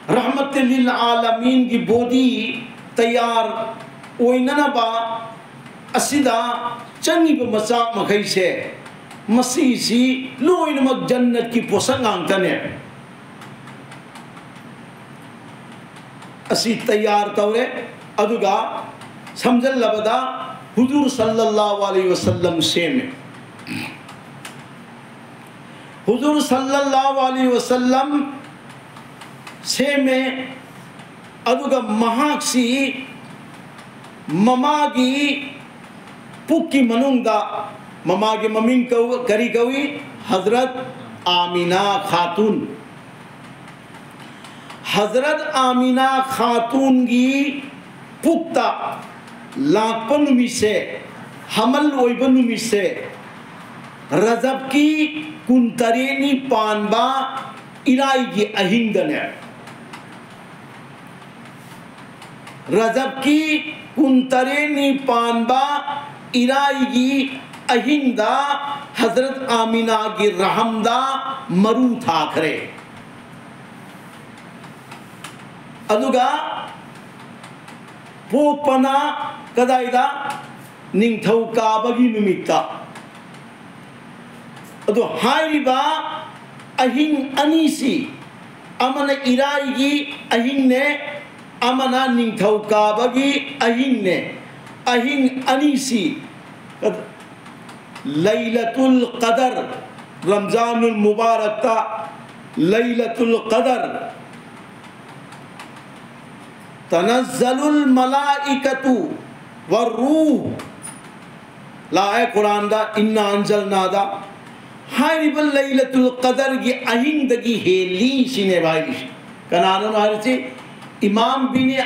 ꯔꯍꯃꯠ ꯂꯤꯜ ꯑꯥꯂꯃꯤꯟꯒꯤ ꯕꯣꯗꯤ ꯇꯌꯥꯔ ꯑꯣꯏꯅꯅꯕ ꯑꯁꯤꯗ ꯆꯪꯉꯤꯕ ꯃꯆꯥꯛ ꯃꯈꯩꯁꯦ, ꯃꯁꯤꯁꯤ ꯂꯣꯏꯅꯃꯛ ꯖꯟꯅꯠꯀꯤ ꯄꯣꯠꯁꯛ ꯉꯥꯛꯇꯅꯦ꯫ ꯑꯁꯤ ꯇꯌꯥꯔ ꯇꯧꯔꯦ꯫ ꯑꯗꯨꯒ ꯁꯝꯖꯜꯂꯕꯗ ꯍꯨꯖꯨꯔ ꯁꯜꯂꯜꯂꯥꯍꯨ ꯑꯂꯩꯍꯤ ꯋꯁꯜꯂꯝ ꯁꯦꯝꯃꯦ꯫ ꯍꯨꯖꯨꯔ ꯁꯜꯂꯜꯂꯥꯍꯨ ꯑꯂꯩꯍꯤ ꯋꯁꯜꯂꯝ ꯁꯦꯝꯃꯦ꯫ ꯑꯗꯨꯒ ꯃꯍꯥꯛꯁꯤ ꯃꯃꯥꯒꯤ ꯄꯨꯛꯀꯤ ꯃꯅꯨꯡꯗ, ꯃꯃꯥꯒꯤ ꯃꯃꯤꯡ ꯀꯧ-, ꯀꯔꯤ ꯀꯧꯏ? ꯍꯖꯔꯠ ꯑꯥꯃꯤꯅꯥ ꯈꯥꯇꯨꯟ꯫ ꯍꯖꯔꯠ ꯑꯥꯃꯤꯅꯥ ꯈꯥꯇꯨꯟꯒꯤ ꯄꯨꯛꯇ ꯂꯥꯛꯄ ꯅꯨꯃꯤꯠꯁꯦ, ꯍꯃꯜ ꯑꯣꯏꯕ ꯅꯨꯃꯤꯠꯁꯦ, ꯔꯖꯕꯀꯤ ꯀꯨꯟꯇꯔꯦꯠꯅꯤ ꯄꯥꯟꯕ ꯏꯔꯥꯏꯒꯤ ꯑꯍꯤꯡꯗꯅꯦ꯫ ꯔꯖꯕꯀꯤ ꯀꯨꯟꯇꯔꯦꯠꯅꯤ ꯄꯥꯟꯕ ꯏꯔꯥꯏꯒꯤ ꯑꯍꯤꯡꯗ ꯍꯖꯔꯠ ꯑꯥꯃꯤꯅꯥꯒꯤ ꯔꯍꯝꯗ ꯃꯔꯨ ꯊꯥꯈ꯭ꯔꯦ꯫ ꯑꯗꯨꯒ ꯄꯣꯛꯄꯅ ꯀꯗꯥꯏꯗ? ꯅꯤꯡꯊꯧꯀꯥꯕꯒꯤ ꯅꯨꯃꯤꯠꯇ꯫ ꯑꯗꯣ ꯍꯥꯏꯔꯤꯕ ꯑꯍꯤꯡ ꯑꯅꯤꯁꯤ, ꯑꯃꯅ ꯏꯔꯥꯏꯒꯤ ꯑꯍꯤꯡꯅꯦ, ꯑꯃꯅ ꯅꯤꯡꯊꯧꯀꯥꯕꯒꯤ ꯑꯍꯤꯡꯅꯦ꯫ ꯑꯍꯤꯡ ꯑꯅꯤꯁꯤ ꯂꯩꯂꯇꯨꯜ ꯀꯗꯔ, ꯔꯝꯖꯥꯅꯨꯜ ꯃꯨꯕꯥꯔꯛꯇ ꯂꯩꯂꯇꯨꯜ ꯀꯗꯔ, ꯇꯅꯖꯂꯨꯜ ꯃꯂꯥꯏꯀꯇꯨ ꯋꯔꯨꯍ ꯂꯥꯛꯑꯦ ꯀꯨꯔꯥꯟꯗ, ꯏꯟꯅꯥ ꯑꯟꯖꯜꯅꯥꯗ꯫ ꯍꯥꯏꯔꯤꯕ ꯂꯩꯂꯇꯨꯜ ꯀꯗꯔꯒꯤ ꯑꯍꯤꯡꯗꯒꯤ ꯍꯦꯜꯂꯤ ꯁꯤꯅꯦꯕ ꯍꯥꯏꯔꯤꯁꯦ꯫ ꯀꯅꯥꯅꯣ ꯍꯥꯏꯔꯤꯁꯤ? ꯏꯃꯥꯝ ꯕꯤꯅꯤ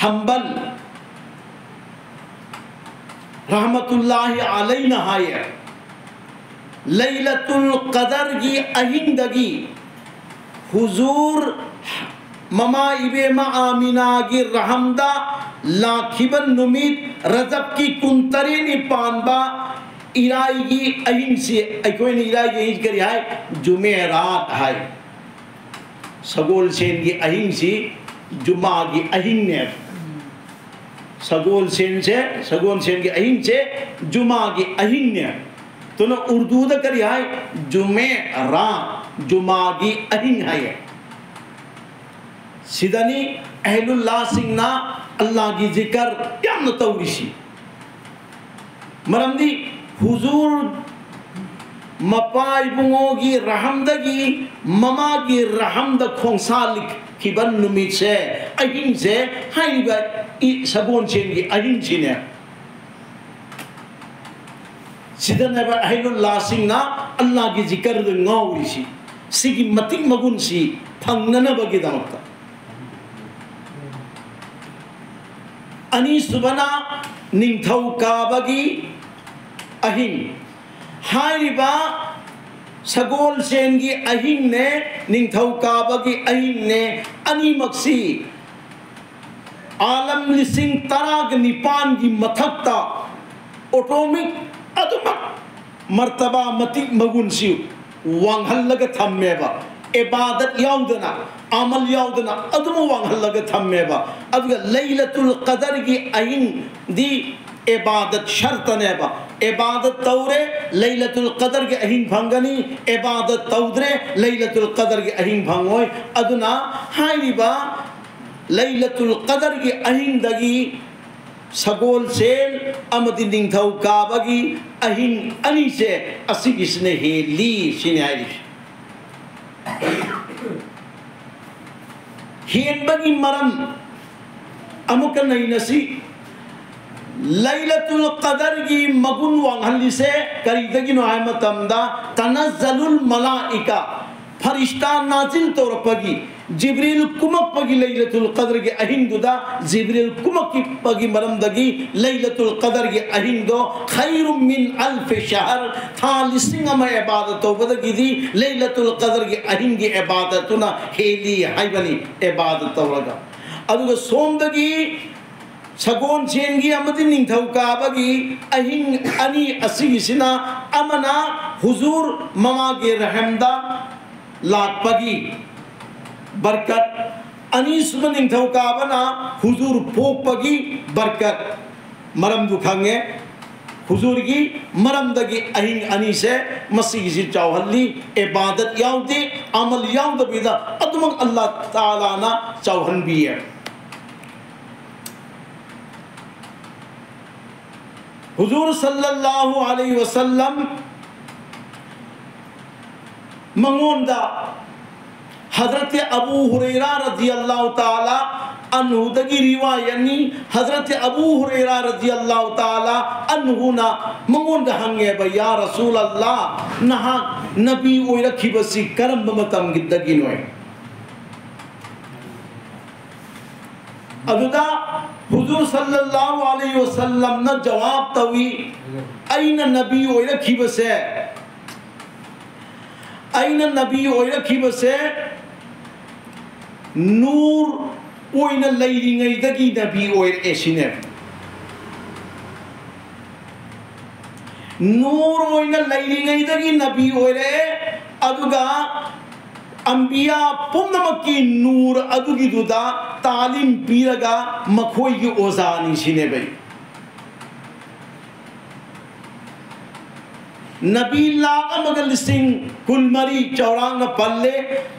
ꯍꯝꯕꯜ ꯔꯍꯃꯇꯨꯜꯂꯥꯍꯤ ꯑꯂꯩꯅ ꯍꯥꯏꯌꯦ, ꯂꯩꯂꯇꯨꯜ ꯀꯗꯔꯒꯤ ꯑꯍꯤꯡꯗꯒꯤ ꯍꯨꯖꯨꯔ ꯃꯃꯥ ꯏꯕꯦꯝꯃ ꯑꯥꯃꯤꯅꯥꯒꯤ ꯔꯍꯝꯗ ꯂꯥꯛꯈꯤꯕ ꯅꯨꯃꯤꯠ ꯔꯖꯕꯀꯤ ꯀꯨꯟꯇꯔꯦꯠꯅꯤ ꯄꯥꯟꯕ ꯏꯔꯥꯏꯒꯤ ꯑꯍꯤꯡꯁꯤ ꯑꯩꯈꯣꯏꯅ ꯏꯔꯥꯏꯒꯤ ꯑꯍꯤꯡ ꯀꯔꯤ ꯍꯥꯏ? ꯖꯨꯃꯦꯔꯥꯠ ꯍꯥꯏ꯫ ꯁꯒꯣꯜꯁꯦꯟꯒꯤ ꯑꯍꯤꯡꯁꯤ ꯖꯨꯃꯥꯒꯤ ꯑꯍꯤꯡꯅꯦꯕ꯫ ꯁꯒꯣꯜꯁꯦꯟꯁꯦ, ꯁꯒꯣꯜꯁꯦꯟꯒꯤ ꯑꯍꯤꯡꯁꯦ ꯖꯨꯃꯥꯒꯤ ꯑꯍꯤꯡꯅꯦ꯫ ꯑꯗꯨꯅ ꯎꯔꯗꯨꯗ ꯀꯔꯤ ꯍꯥꯏ? ꯖꯨꯃꯦꯔꯥ, ꯖꯨꯃꯥꯒꯤ ꯑꯍꯤꯡ ꯍꯥꯏꯌꯦ꯫ ꯁꯤꯗꯅꯤ ꯑꯍꯂꯨꯜꯂꯥꯁꯤꯡꯅ ꯑꯜꯂꯥꯒꯤ ꯖꯤꯀꯔ ꯌꯥꯝꯅ ꯇꯧꯔꯤꯁꯤ꯫ ꯃꯔꯝꯗꯤ ꯍꯨꯖꯨꯔ ꯃꯄꯥ ꯏꯕꯨꯡꯉꯣꯒꯤ ꯔꯍꯝꯗꯒꯤ ꯃꯃꯥꯒꯤ ꯔꯍꯝꯗ ꯈꯣꯡꯁꯥꯜꯂꯤꯈꯤꯕ ꯅꯨꯃꯤꯠꯁꯦ, ꯑꯍꯤꯡꯁꯦ, ꯍꯥꯏꯔꯤꯕ ꯏ-, ꯁꯒꯣꯜꯁꯦꯟꯒꯤ ꯑꯍꯤꯡꯁꯤꯅꯦ꯫ ꯁꯤꯗꯅꯦꯕ ꯑꯍꯂꯨꯜꯂꯥꯁꯤꯡꯅ ꯑꯜꯂꯥꯒꯤ ꯖꯤꯀꯔꯗ ꯉꯥꯎꯔꯤꯁꯤ, ꯁꯤꯒꯤ ꯃꯇꯤꯛ ꯃꯒꯨꯟꯁꯤ ꯐꯪꯅꯅꯕꯒꯤꯗꯃꯛꯇ꯫ ꯑꯅꯤꯁꯨꯕꯅ ꯅꯤꯡꯊꯧꯀꯥꯕꯒꯤ ꯑꯍꯤꯡ꯫ ꯍꯥꯏꯔꯤꯕ ꯁꯒꯣꯜꯁꯦꯟꯒꯤ ꯑꯍꯤꯡꯅꯦ, ꯅꯤꯡꯊꯧꯀꯥꯕꯒꯤ ꯑꯍꯤꯡꯅꯦ, ꯑꯅꯤꯃꯛꯁꯤ ꯑꯥꯂꯝ ꯂꯤꯁꯤꯡ ꯇꯔꯥꯒ ꯅꯤꯄꯥꯟꯒꯤ ꯃꯊꯛꯇ ꯑꯣꯇꯣꯃꯤꯛ ꯑꯗꯨꯃꯛ ꯃꯔꯇꯕꯥ ꯃꯇꯤꯛ ꯃꯒꯨꯟꯁꯤ ꯋꯥꯡꯍꯜꯂꯒ ꯊꯝꯃꯦꯕ꯫ ꯑꯦꯕꯥꯗꯠ ꯌꯥꯎꯗꯅ, ꯑꯃꯜ ꯌꯥꯎꯗꯅ ꯑꯗꯨꯃꯛ ꯋꯥꯡꯍꯜꯂꯒ ꯊꯝꯃꯦꯕ꯫ ꯑꯗꯨꯒ ꯂꯩꯂꯇꯨꯜ ꯀꯗꯔꯒꯤ ꯑꯍꯤꯡꯗꯤ ꯑꯦꯕꯥꯗꯠ ꯁꯔꯇꯅꯦꯕ꯫ ꯑꯦꯕꯥꯗꯠ ꯇꯧꯔꯦ, ꯂꯩꯂꯇꯨꯜ ꯀꯗꯔꯒꯤ ꯑꯍꯤꯡ ꯐꯪꯒꯅꯤ꯫ ꯑꯦꯕꯥꯗꯠ ꯇꯧꯗ꯭ꯔꯦ, ꯂꯩꯂꯇꯨꯜ ꯀꯗꯔꯒꯤ ꯑꯍꯤꯡ ꯐꯪꯉꯣꯏ꯫ ꯑꯗꯨꯅ ꯍꯥꯏꯔꯤꯕ ꯂꯩꯂꯇꯨꯜ ꯀꯗꯔꯒꯤ ꯑꯍꯤꯡꯗꯒꯤ ꯁꯒꯣꯜꯁꯦꯜ ꯑꯃꯗꯤ ꯅꯤꯡꯊꯧꯀꯥꯕꯒꯤ ꯑꯍꯤꯡ ꯑꯅꯤꯁꯦ ꯑꯁꯤꯒꯤꯁꯤꯅ ꯍꯦꯜꯂꯤ ꯁꯤꯅꯤ ꯍꯥꯏꯔꯤꯁꯦ꯫ ꯍꯦꯟꯕꯒꯤ ꯃꯔꯝ ꯑꯃꯨꯛꯀ ꯅꯩꯅꯁꯤ꯫ ꯂꯩꯂꯇꯨꯜ ꯀꯗꯔꯒꯤ ꯃꯒꯨꯟ ꯋꯥꯡꯍꯜꯂꯤꯁꯦ ꯀꯔꯤꯗꯒꯤꯅꯣ ꯍꯥꯏꯕ ꯃꯇꯝꯗ, ꯇꯅꯖꯂꯨꯜ ꯃꯂꯥꯏꯀꯥ, ꯐꯔꯤꯁꯇꯥ ꯅꯥꯖꯤꯜ ꯇꯧꯔꯛꯄꯒꯤ, ꯖꯤꯕ꯭ꯔꯤꯜ ꯀꯨꯝꯃꯛꯄꯒꯤ ꯂꯩꯂꯇꯨꯜ ꯀꯗꯔꯒꯤ ꯑꯍꯤꯡꯗꯨꯗ ꯖꯤꯕ꯭ꯔꯤꯜ ꯀꯨꯝꯃꯛꯄꯒꯤ ꯃꯔꯝꯗꯒꯤ ꯂꯩꯂꯇꯨꯜ ꯀꯗꯔꯒꯤ ꯑꯍꯤꯡꯗꯣ ꯈꯩꯔꯨꯝ ꯃꯤꯟ ꯑꯜꯐꯤ ꯁꯍꯔ, ꯊꯥ ꯂꯤꯁꯤꯡ ꯑꯃ ꯑꯦꯕꯥꯗꯠ ꯇꯧꯕꯗꯒꯤꯗꯤ ꯂꯩꯂꯇꯨꯜ ꯀꯗꯔꯒꯤ ꯑꯍꯤꯡꯒꯤ ꯑꯦꯕꯥꯗꯠꯇꯨꯅ ꯍꯦꯜꯂꯤ ꯍꯥꯏꯕꯅꯤ꯫ ꯑꯦꯕꯥꯗꯠ ꯇꯧꯔꯒ, ꯑꯗꯨꯒ ꯁꯣꯝꯗꯒꯤ ꯁꯒꯣꯜꯁꯦꯟꯒꯤ ꯑꯃꯗꯤ ꯅꯤꯡꯊꯧꯀꯥꯕꯒꯤ ꯑꯍꯤꯡ ꯑꯅꯤ ꯑꯁꯤꯒꯤꯁꯤꯅ ꯑꯃꯅ ꯍꯨꯖꯨꯔ ꯃꯃꯥꯒꯤ ꯔꯍꯝꯗ ꯂꯥꯛꯄꯒꯤ ꯕꯔꯀꯠ, ꯑꯅꯤꯁꯨꯕ ꯅꯤꯡꯊꯧꯀꯥꯕꯅ ꯍꯨꯖꯨꯔ ꯄꯣꯛꯄꯒꯤ ꯕꯔꯀꯠ꯫ ꯃꯔꯝꯗꯨ ꯈꯪꯉꯦ꯫ ꯍꯨꯖꯨꯔꯒꯤ ꯃꯔꯝꯗꯒꯤ ꯑꯍꯤꯡ ꯑꯅꯤꯁꯦ ꯃꯁꯤꯒꯤꯁꯤ ꯆꯥꯎꯍꯜꯂꯤ꯫ ꯏꯕꯥꯗꯠ ꯌꯥꯎꯗꯦ, ꯑꯃꯜ ꯌꯥꯎꯗꯕꯤꯗ ꯑꯗꯨꯃꯛ ꯑꯜꯂꯥꯍ ꯇꯥꯂꯥꯅ ꯆꯥꯎꯍꯟꯕꯤꯌꯦ꯫ ꯍꯨꯖꯨꯔ ꯁꯜꯂꯜꯂꯥꯍꯨ ꯑꯂꯩꯍꯤ ꯋꯁꯜꯂꯝ ꯃꯉꯣꯟꯗ ꯍꯖꯔꯠ ꯑꯕꯨ ꯍꯨꯔꯩꯔꯥ ꯔꯗꯤꯌꯜꯂꯥꯍꯨ ꯇꯥꯂꯥ ꯑꯟꯍꯨꯗꯒꯤ ꯔꯤꯋꯥꯌꯠꯅꯤ꯫ ꯍꯖꯔꯠ ꯑꯕꯨ ꯍꯨꯔꯩꯔꯥ ꯔꯗꯤꯌꯜꯂꯥꯍꯨ ꯇꯥꯂꯥ ꯑꯟꯍꯨꯅ ꯃꯉꯣꯟꯗ ꯍꯪꯉꯦꯕ, "ꯌꯥ ꯔꯁꯨꯂꯜꯂꯥꯍ, ꯅꯍꯥꯛ ꯅꯕꯤ ꯑꯣꯏꯔꯛꯈꯤꯕꯁꯤ ꯀꯔꯝꯕ ꯃꯇꯝꯗꯒꯤꯅꯣ?" ꯑꯗꯨꯗ ꯍꯨꯖꯨꯔ ꯁꯜꯂꯜꯂꯥꯍꯨ ꯑꯂꯩꯍꯤ ꯋꯁꯜꯂꯝꯅ ꯖꯋꯥꯕ ꯇꯧꯏ, "ꯑꯩꯅ ꯅꯕꯤ ꯑꯣꯏꯔꯛꯈꯤꯕꯁꯦ, ꯑꯩꯅ ꯅꯕꯤ ꯑꯣꯏꯔꯛꯈꯤꯕꯁꯦ ꯅꯨꯔ ꯑꯣꯏꯅ ꯂꯩꯔꯤꯉꯩꯗꯒꯤ ꯅꯕꯤ ꯑꯣꯏꯔꯛꯑꯦ" ꯁꯤꯅꯦꯕ꯫ ꯅꯨꯔ ꯑꯣꯏꯅ ꯂꯩꯔꯤꯉꯩꯗꯒꯤ ꯅꯕꯤ ꯑꯣꯏꯔꯛꯑꯦ, ꯑꯗꯨꯒ ꯑꯝꯕꯤꯌꯥ ꯄꯨꯝꯅꯃꯛꯀꯤ ꯅꯨꯔ ꯑꯗꯨꯒꯤꯗꯨꯗ ꯇꯥꯂꯤꯝ ꯄꯤꯔꯒ ꯃꯈꯣꯏꯒꯤ ꯑꯣꯖꯥꯅꯤ ꯁꯤꯅꯦꯕ꯫ ꯅꯕꯤ ꯂꯥꯈ ꯑꯃꯒ ꯂꯤꯁꯤꯡ ꯀꯨꯟꯃꯔꯤ ꯆꯥꯎꯔꯥꯛꯅ ꯄꯜꯂꯦ꯫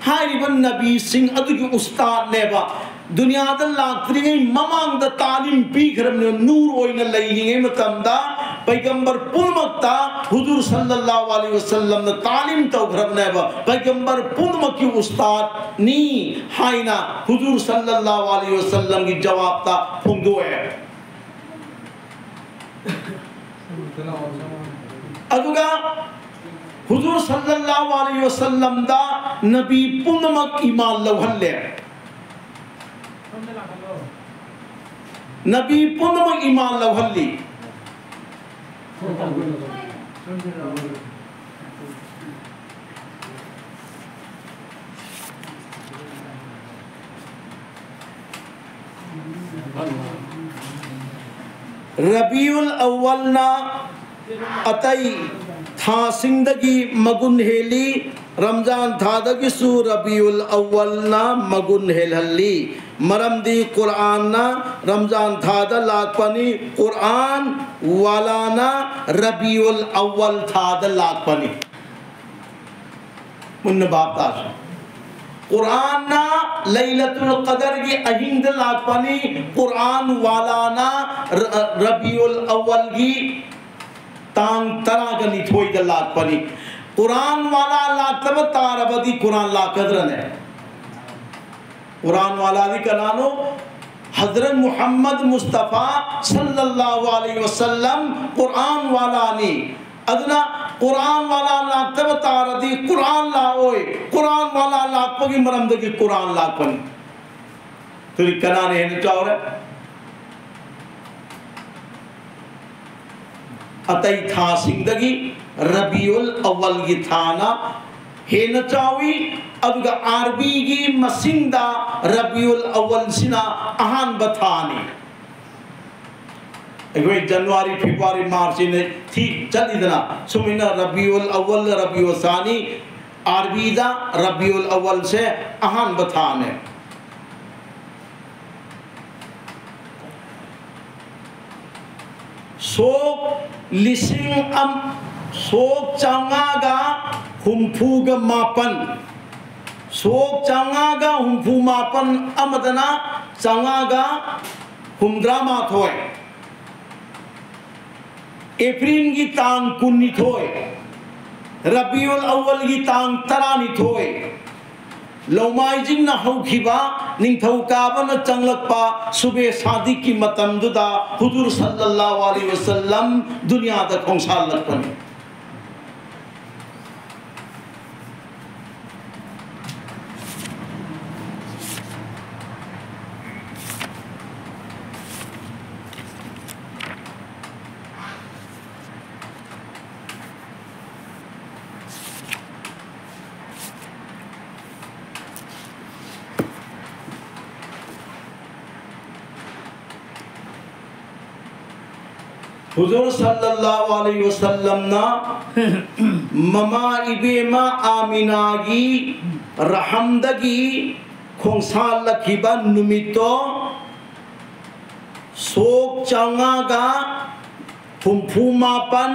ꯍꯥꯏꯔꯤꯕ ꯅꯕꯤꯁꯤꯡ ꯑꯗꯨꯒꯤ ꯎꯁꯇꯥꯗꯅꯦꯕ꯫ ꯗꯨꯅꯤꯌꯥꯗ ꯂꯥꯛꯇ꯭ꯔꯤꯉꯩ ꯃꯃꯥꯡꯗ ꯇꯥꯂꯤꯝ ꯄꯤꯈ꯭ꯔꯕꯅꯦꯕ꯫ ꯅꯨꯔ ꯑꯣꯏꯅ ꯂꯩꯔꯤꯉꯩ ꯃꯇꯝꯗ ꯄꯩꯒꯝꯕꯔ ꯄꯨꯝꯅꯃꯛꯇ ꯍꯨꯖꯨꯔ ꯁꯜꯂꯜꯂꯥꯍꯨ ꯑꯂꯩꯍꯤ ꯋꯁꯜꯂꯝꯅ ꯇꯥꯂꯤꯝ ꯇꯧꯈ꯭ꯔꯕꯅꯦꯕ꯫ ꯄꯩꯒꯝꯕꯔ ꯄꯨꯝꯅꯃꯛꯀꯤ ꯎꯁꯇꯥꯗꯅꯤ ꯍꯥꯏꯅ ꯍꯨꯖꯨꯔ ꯁꯜꯂꯜꯂꯥꯍꯨ ꯑꯂꯩꯍꯤ ꯋꯁꯜꯂꯝꯒꯤ ꯖꯋꯥꯕꯇ ꯐꯣꯡꯗꯣꯛꯑꯦ꯫ ꯑꯗꯨꯒ ꯍꯨꯖꯨꯔ ꯁꯜꯂꯜꯂꯥꯍꯨ ꯑꯂꯩꯍꯤ ꯋꯁꯜꯂꯝꯗ ꯅꯕꯤ ꯄꯨꯝꯅꯃꯛ ꯏꯃꯥꯟ ꯂꯧꯍꯜꯂꯦ꯫ ꯅꯕꯤ ꯄꯨꯝꯅꯃꯛ ꯏꯃꯥꯟ ꯂꯧꯍꯜꯂꯤ꯫ ꯔꯕꯤꯎꯜ ꯑꯋꯜꯅ ꯑꯇꯩ ꯊꯥꯁꯤꯡꯗꯒꯤ ꯃꯒꯨꯟ ꯍꯦꯜꯂꯤ꯫ ꯔꯝꯖꯥꯟ ꯊꯥꯗꯒꯤꯁꯨ ꯔꯕꯤꯎꯜ ꯑꯋꯜꯅ ꯃꯒꯨꯟ ꯍꯦꯜꯍꯜꯂꯤ꯫ ꯃꯔꯝꯗꯤ ꯀꯨꯔꯥꯟꯅ ꯔꯝꯖꯥꯟ ꯊꯥꯗ ꯂꯥꯛꯄꯅꯤ, ꯀꯨꯔꯥꯟ ꯋꯥꯂꯥꯅ ꯔꯕꯤꯎꯜ ꯑꯋꯜ ꯊꯥꯗ ꯂꯥꯛꯄꯅꯤ꯫ ꯃꯨꯟꯅ ꯚꯥꯞ ꯇꯥꯁꯤ꯫ ꯀꯨꯔꯥꯟꯅ ꯂꯩꯂꯇꯨꯜ ꯀꯗꯔꯒꯤ ꯑꯍꯤꯡꯗ ꯂꯥꯛꯄꯅꯤ, ꯀꯨꯔꯥꯟ ꯋꯥꯂꯥꯅ ꯔ-, ꯔꯕꯤꯎꯜ ꯑꯋꯜꯒꯤ ꯇꯥꯡ ꯇꯔꯥꯒ ꯅꯤꯊꯣꯏꯗ ꯂꯥꯛꯄꯅꯤ꯫ ꯀꯨꯔꯥꯟ ꯋꯥꯂꯥ ꯂꯥꯛꯇꯕ ꯇꯥꯔꯕꯗꯤ ꯀꯨꯔꯥꯟ ꯂꯥꯛꯀꯗ꯭ꯔꯅꯦ? ꯀꯨꯔꯥꯟ ꯋꯥꯂꯥꯗꯤ ꯀꯅꯥꯅꯣ? ꯍꯖꯔꯠ ꯃꯨꯍꯝꯃꯗ ꯃꯨꯁꯇꯐꯥ ꯁꯜꯂꯜꯂꯥꯍꯨ ꯑꯂꯩꯍꯤ ꯋꯁꯜꯂꯝ ꯀꯨꯔꯥꯟ ꯋꯥꯂꯥꯅꯤ꯫ ꯑꯗꯨꯅ ꯀꯨꯔꯥꯟ ꯋꯥꯂꯥ ꯂꯥꯛꯇꯕ ꯇꯥꯔꯗꯤ ꯀꯨꯔꯥꯟ ꯂꯥꯛꯑꯣꯏ꯫ ꯀꯨꯔꯥꯟ ꯋꯥꯂꯥ ꯂꯥꯛꯄꯒꯤ ꯃꯔꯝꯗꯒꯤ ꯀꯨꯔꯥꯟ ꯂꯥꯛꯄꯅꯤ꯫ ꯑꯗꯨꯗꯤ ꯀꯅꯥꯅ ꯍꯦꯟꯅ ꯆꯥꯎꯔꯦ? ꯑꯇꯩ ꯊꯥꯁꯤꯡꯗꯒꯤ ꯔꯕꯤꯎꯜ ꯑꯋꯜꯒꯤ ꯊꯥꯅ ꯍꯦꯟꯅ ꯆꯥꯎꯏ, ꯑꯗꯨꯒ ꯑꯥꯔꯕꯤꯒꯤ ꯃꯁꯤꯡꯗ ꯔꯕꯤꯎꯜ ꯑꯋꯜꯁꯤꯅ ꯑꯍꯥꯟꯕ ꯊꯥꯅꯤ꯫ ꯑꯩꯈꯣꯏ ꯖꯅꯋꯥꯔꯤ, ꯐꯦꯕ꯭ꯔꯨꯋꯥꯔꯤ, ꯃꯥꯔꯆꯁꯤꯅ ꯊꯤ ꯆꯠꯂꯤꯗꯅ, ꯁꯨꯃꯥꯏꯅ ꯔꯕꯤꯎꯜ ꯑꯋꯜ, ꯔꯕꯤꯎꯜ ꯁꯥꯅꯤ, ꯑꯥꯔꯕꯤꯗ ꯔꯕꯤꯎꯜ ꯑꯋꯜꯁꯦ ꯑꯍꯥꯟꯕ ꯊꯥꯅꯦ꯫ ꯁꯣꯛ ꯂꯤꯁꯤꯡ ꯑꯝ-, ꯁꯣꯛ ꯆꯥꯝꯃꯉꯥꯒ ꯍꯨꯝꯐꯨꯒ ꯃꯥꯄꯟ, ꯁꯣꯛ ꯆꯥꯝꯃꯉꯥꯒ ꯍꯨꯝꯐꯨ ꯃꯥꯄꯟ ꯑꯃꯗꯅ ꯆꯥꯝꯃꯉꯥꯒ ꯍꯨꯝꯗ꯭ꯔꯥ ꯃꯥꯊꯣꯏ, ꯑꯦꯄ꯭ꯔꯤꯜꯒꯤ ꯇꯥꯡ ꯀꯨꯟꯅꯤꯊꯣꯏ, ꯔꯕꯤꯎꯜ ꯑꯋꯜꯒꯤ ꯇꯥꯡ ꯇꯔꯥꯅꯤꯊꯣꯏ, ꯂꯧꯃꯥꯏꯖꯤꯡꯅ ꯍꯧꯈꯤꯕ ꯅꯤꯡꯊꯧꯀꯥꯕꯅ ꯆꯪꯂꯛꯄ ꯁꯨꯕꯦ ꯁꯥꯗꯤꯛꯀꯤ ꯃꯇꯝꯗꯨꯗ ꯍꯨꯖꯨꯔ ꯁꯜꯂꯜꯂꯥꯍꯨ ꯑꯂꯩꯍꯤ ꯋꯁꯜꯂꯝ ꯗꯨꯅꯤꯌꯥꯗ ꯈꯣꯡꯁꯥꯜꯂꯛꯄꯅꯤ꯫ ꯍꯨꯖꯨꯔ ꯁꯜꯂꯜꯂꯥꯍꯨ ꯑꯂꯩꯍꯤ ꯋꯁꯜꯂꯝꯅ ꯃꯃꯥ ꯏꯕꯦꯝꯃ ꯑꯥꯃꯤꯅꯥꯒꯤ ꯔꯍꯝꯗꯒꯤ ꯈꯣꯡꯁꯥꯜꯂꯛꯈꯤꯕ ꯅꯨꯃꯤꯠꯇꯣ ꯁꯣꯛ ꯆꯥꯝꯃꯉꯥꯒ ꯍꯨꯝꯐꯨ ꯃꯥꯄꯟ,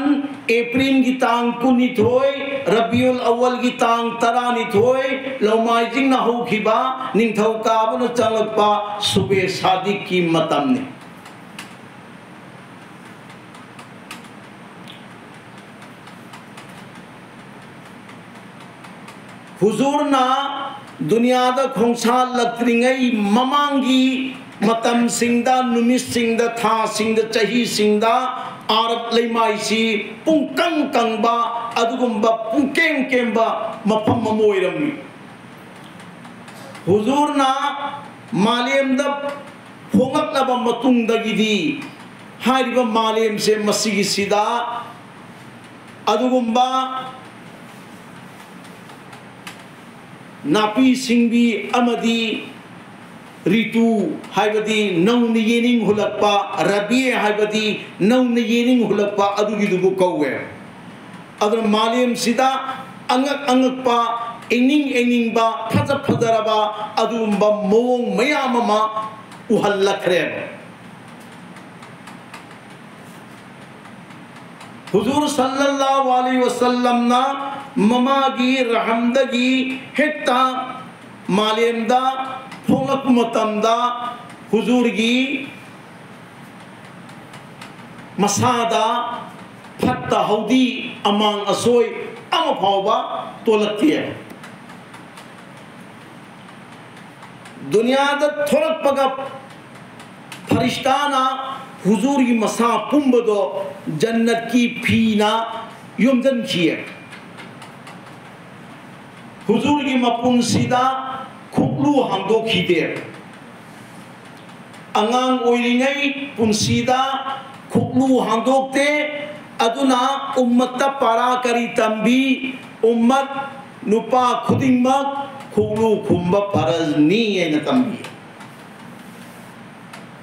ꯑꯦꯄ꯭ꯔꯤꯜꯒꯤ ꯇꯥꯡ ꯀꯨꯟꯅꯤꯊꯣꯏ, ꯔꯕꯤꯎꯜ ꯑꯋꯜꯒꯤ ꯇꯥꯡ ꯇꯔꯥꯅꯤꯊꯣꯏ, ꯂꯧꯃꯥꯏꯖꯤꯡꯅ ꯍꯧꯈꯤꯕ, ꯅꯤꯡꯊꯧꯀꯥꯕꯅ ꯆꯪꯂꯛꯄ ꯁꯨꯕꯦ ꯁꯥꯗꯤꯛꯀꯤ ꯃꯇꯝꯅꯤ꯫ ꯍꯨꯖꯨꯔꯅ ꯗꯨꯅꯤꯌꯥꯗ ꯈꯣꯡꯁꯥꯜꯂꯛꯇ꯭ꯔꯤꯉꯩ ꯃꯃꯥꯡꯒꯤ ꯃꯇꯝꯁꯤꯡꯗ, ꯅꯨꯃꯤꯠꯁꯤꯡꯗ, ꯊꯥꯁꯤꯡꯗ, ꯆꯍꯤꯁꯤꯡꯗ ꯑꯥꯔꯕ ꯂꯩꯃꯥꯏꯁꯤ ꯄꯨꯡꯀꯪ ꯀꯪꯕ, ꯑꯗꯨꯒꯨꯝꯕ ꯄꯨꯡꯀꯦꯝ ꯀꯦꯝꯕ ꯃꯐꯝ ꯑꯃ ꯑꯣꯏꯔꯝꯃꯤ꯫ ꯍꯨꯖꯨꯔꯅ ꯃꯥꯂꯦꯝꯗ ꯐꯣꯡꯂꯛꯂꯕ ꯃꯇꯨꯡꯗꯒꯤꯗꯤ ꯍꯥꯏꯔꯤꯕ ꯃꯥꯂꯦꯝꯁꯦ ꯃꯁꯤꯒꯤꯁꯤꯗ ꯑꯗꯨꯒꯨꯝꯕ ꯅꯥꯄꯤ ꯁꯤꯡꯕꯤ ꯑꯃꯗꯤ ꯔꯤꯇꯨ ꯍꯥꯏꯕꯗꯤ ꯅꯧꯅ ꯌꯦꯅꯤꯡ ꯍꯨꯜꯂꯛꯄ, ꯔꯕꯤ ꯍꯥꯏꯕꯗꯤ ꯅꯧꯅ ꯌꯦꯅꯤꯡ ꯍꯨꯜꯂꯛꯄ ꯑꯗꯨꯒꯤꯗꯨꯕꯨ ꯀꯧꯋꯦ꯫ ꯑꯗꯨꯅ ꯃꯥꯂꯦꯝꯁꯤꯗ ꯑꯉꯛ ꯑꯉꯛꯄ, ꯏꯪꯅꯤꯡ ꯏꯪꯅꯤꯡꯕ, ꯐꯖ ꯐꯖꯔꯕ ꯑꯗꯨꯒꯨꯝꯕ ꯃꯑꯣꯡ ꯃꯌꯥꯝ ꯑꯃ ꯎꯍꯜꯂꯛꯈ꯭ꯔꯦꯕ꯫ ꯍꯨꯖꯨꯔ ꯁꯜꯂꯜꯂꯥꯍꯨ ꯑꯂꯩꯍꯤ ꯋꯁꯜꯂꯝꯅ ꯃꯃꯥꯒꯤ ꯔꯍꯝꯗꯒꯤ ꯍꯦꯛꯇ ꯃꯥꯂꯦꯝꯗ ꯐꯣꯡꯂꯛꯄ ꯃꯇꯝꯗ ꯍꯨꯖꯨꯔꯒꯤ ꯃꯁꯥꯗ ꯐꯠꯇ ꯍꯧꯗꯤ, ꯑꯃꯥꯡ ꯑꯁꯣꯏ ꯑꯃ ꯐꯥꯎꯕ ꯇꯣꯂꯛꯇꯦ꯫ ꯗꯨꯅꯤꯌꯥꯗ ꯊꯣꯔꯛꯄꯒ ꯐꯔꯤꯁꯇꯥꯅ ꯍꯨꯖꯨꯔꯒꯤ ꯃꯁꯥ ꯄꯨꯝꯕꯗꯣ ꯖꯟꯅꯠꯀꯤ ꯐꯤꯅ ꯌꯣꯝꯖꯟꯈꯤꯌꯦ꯫ ꯍꯨꯖꯨꯔꯒꯤ ꯃꯄꯨꯟꯁꯤꯗ ꯈꯨꯛꯂꯨ ꯍꯥꯡꯗꯣꯛꯈꯤꯗꯦ꯫ ꯑꯉꯥꯡ ꯑꯣꯏꯔꯤꯉꯩ ꯄꯨꯟꯁꯤꯗ ꯈꯨꯛꯂꯨ ꯍꯥꯡꯗꯣꯛꯇꯦ꯫ ꯑꯗꯨꯅ ꯎꯝꯃꯠꯇ ꯄꯥꯔꯥ ꯀꯔꯤ ꯇꯝꯕꯤ? ꯎꯝꯃꯠ ꯅꯨꯄꯥ ꯈꯨꯗꯤꯡꯃꯛ ꯈꯨꯛꯂꯨ ꯈꯨꯝꯕ ꯐꯔꯖꯅꯤ ꯍꯥꯏꯅ ꯇꯝꯕꯤ꯫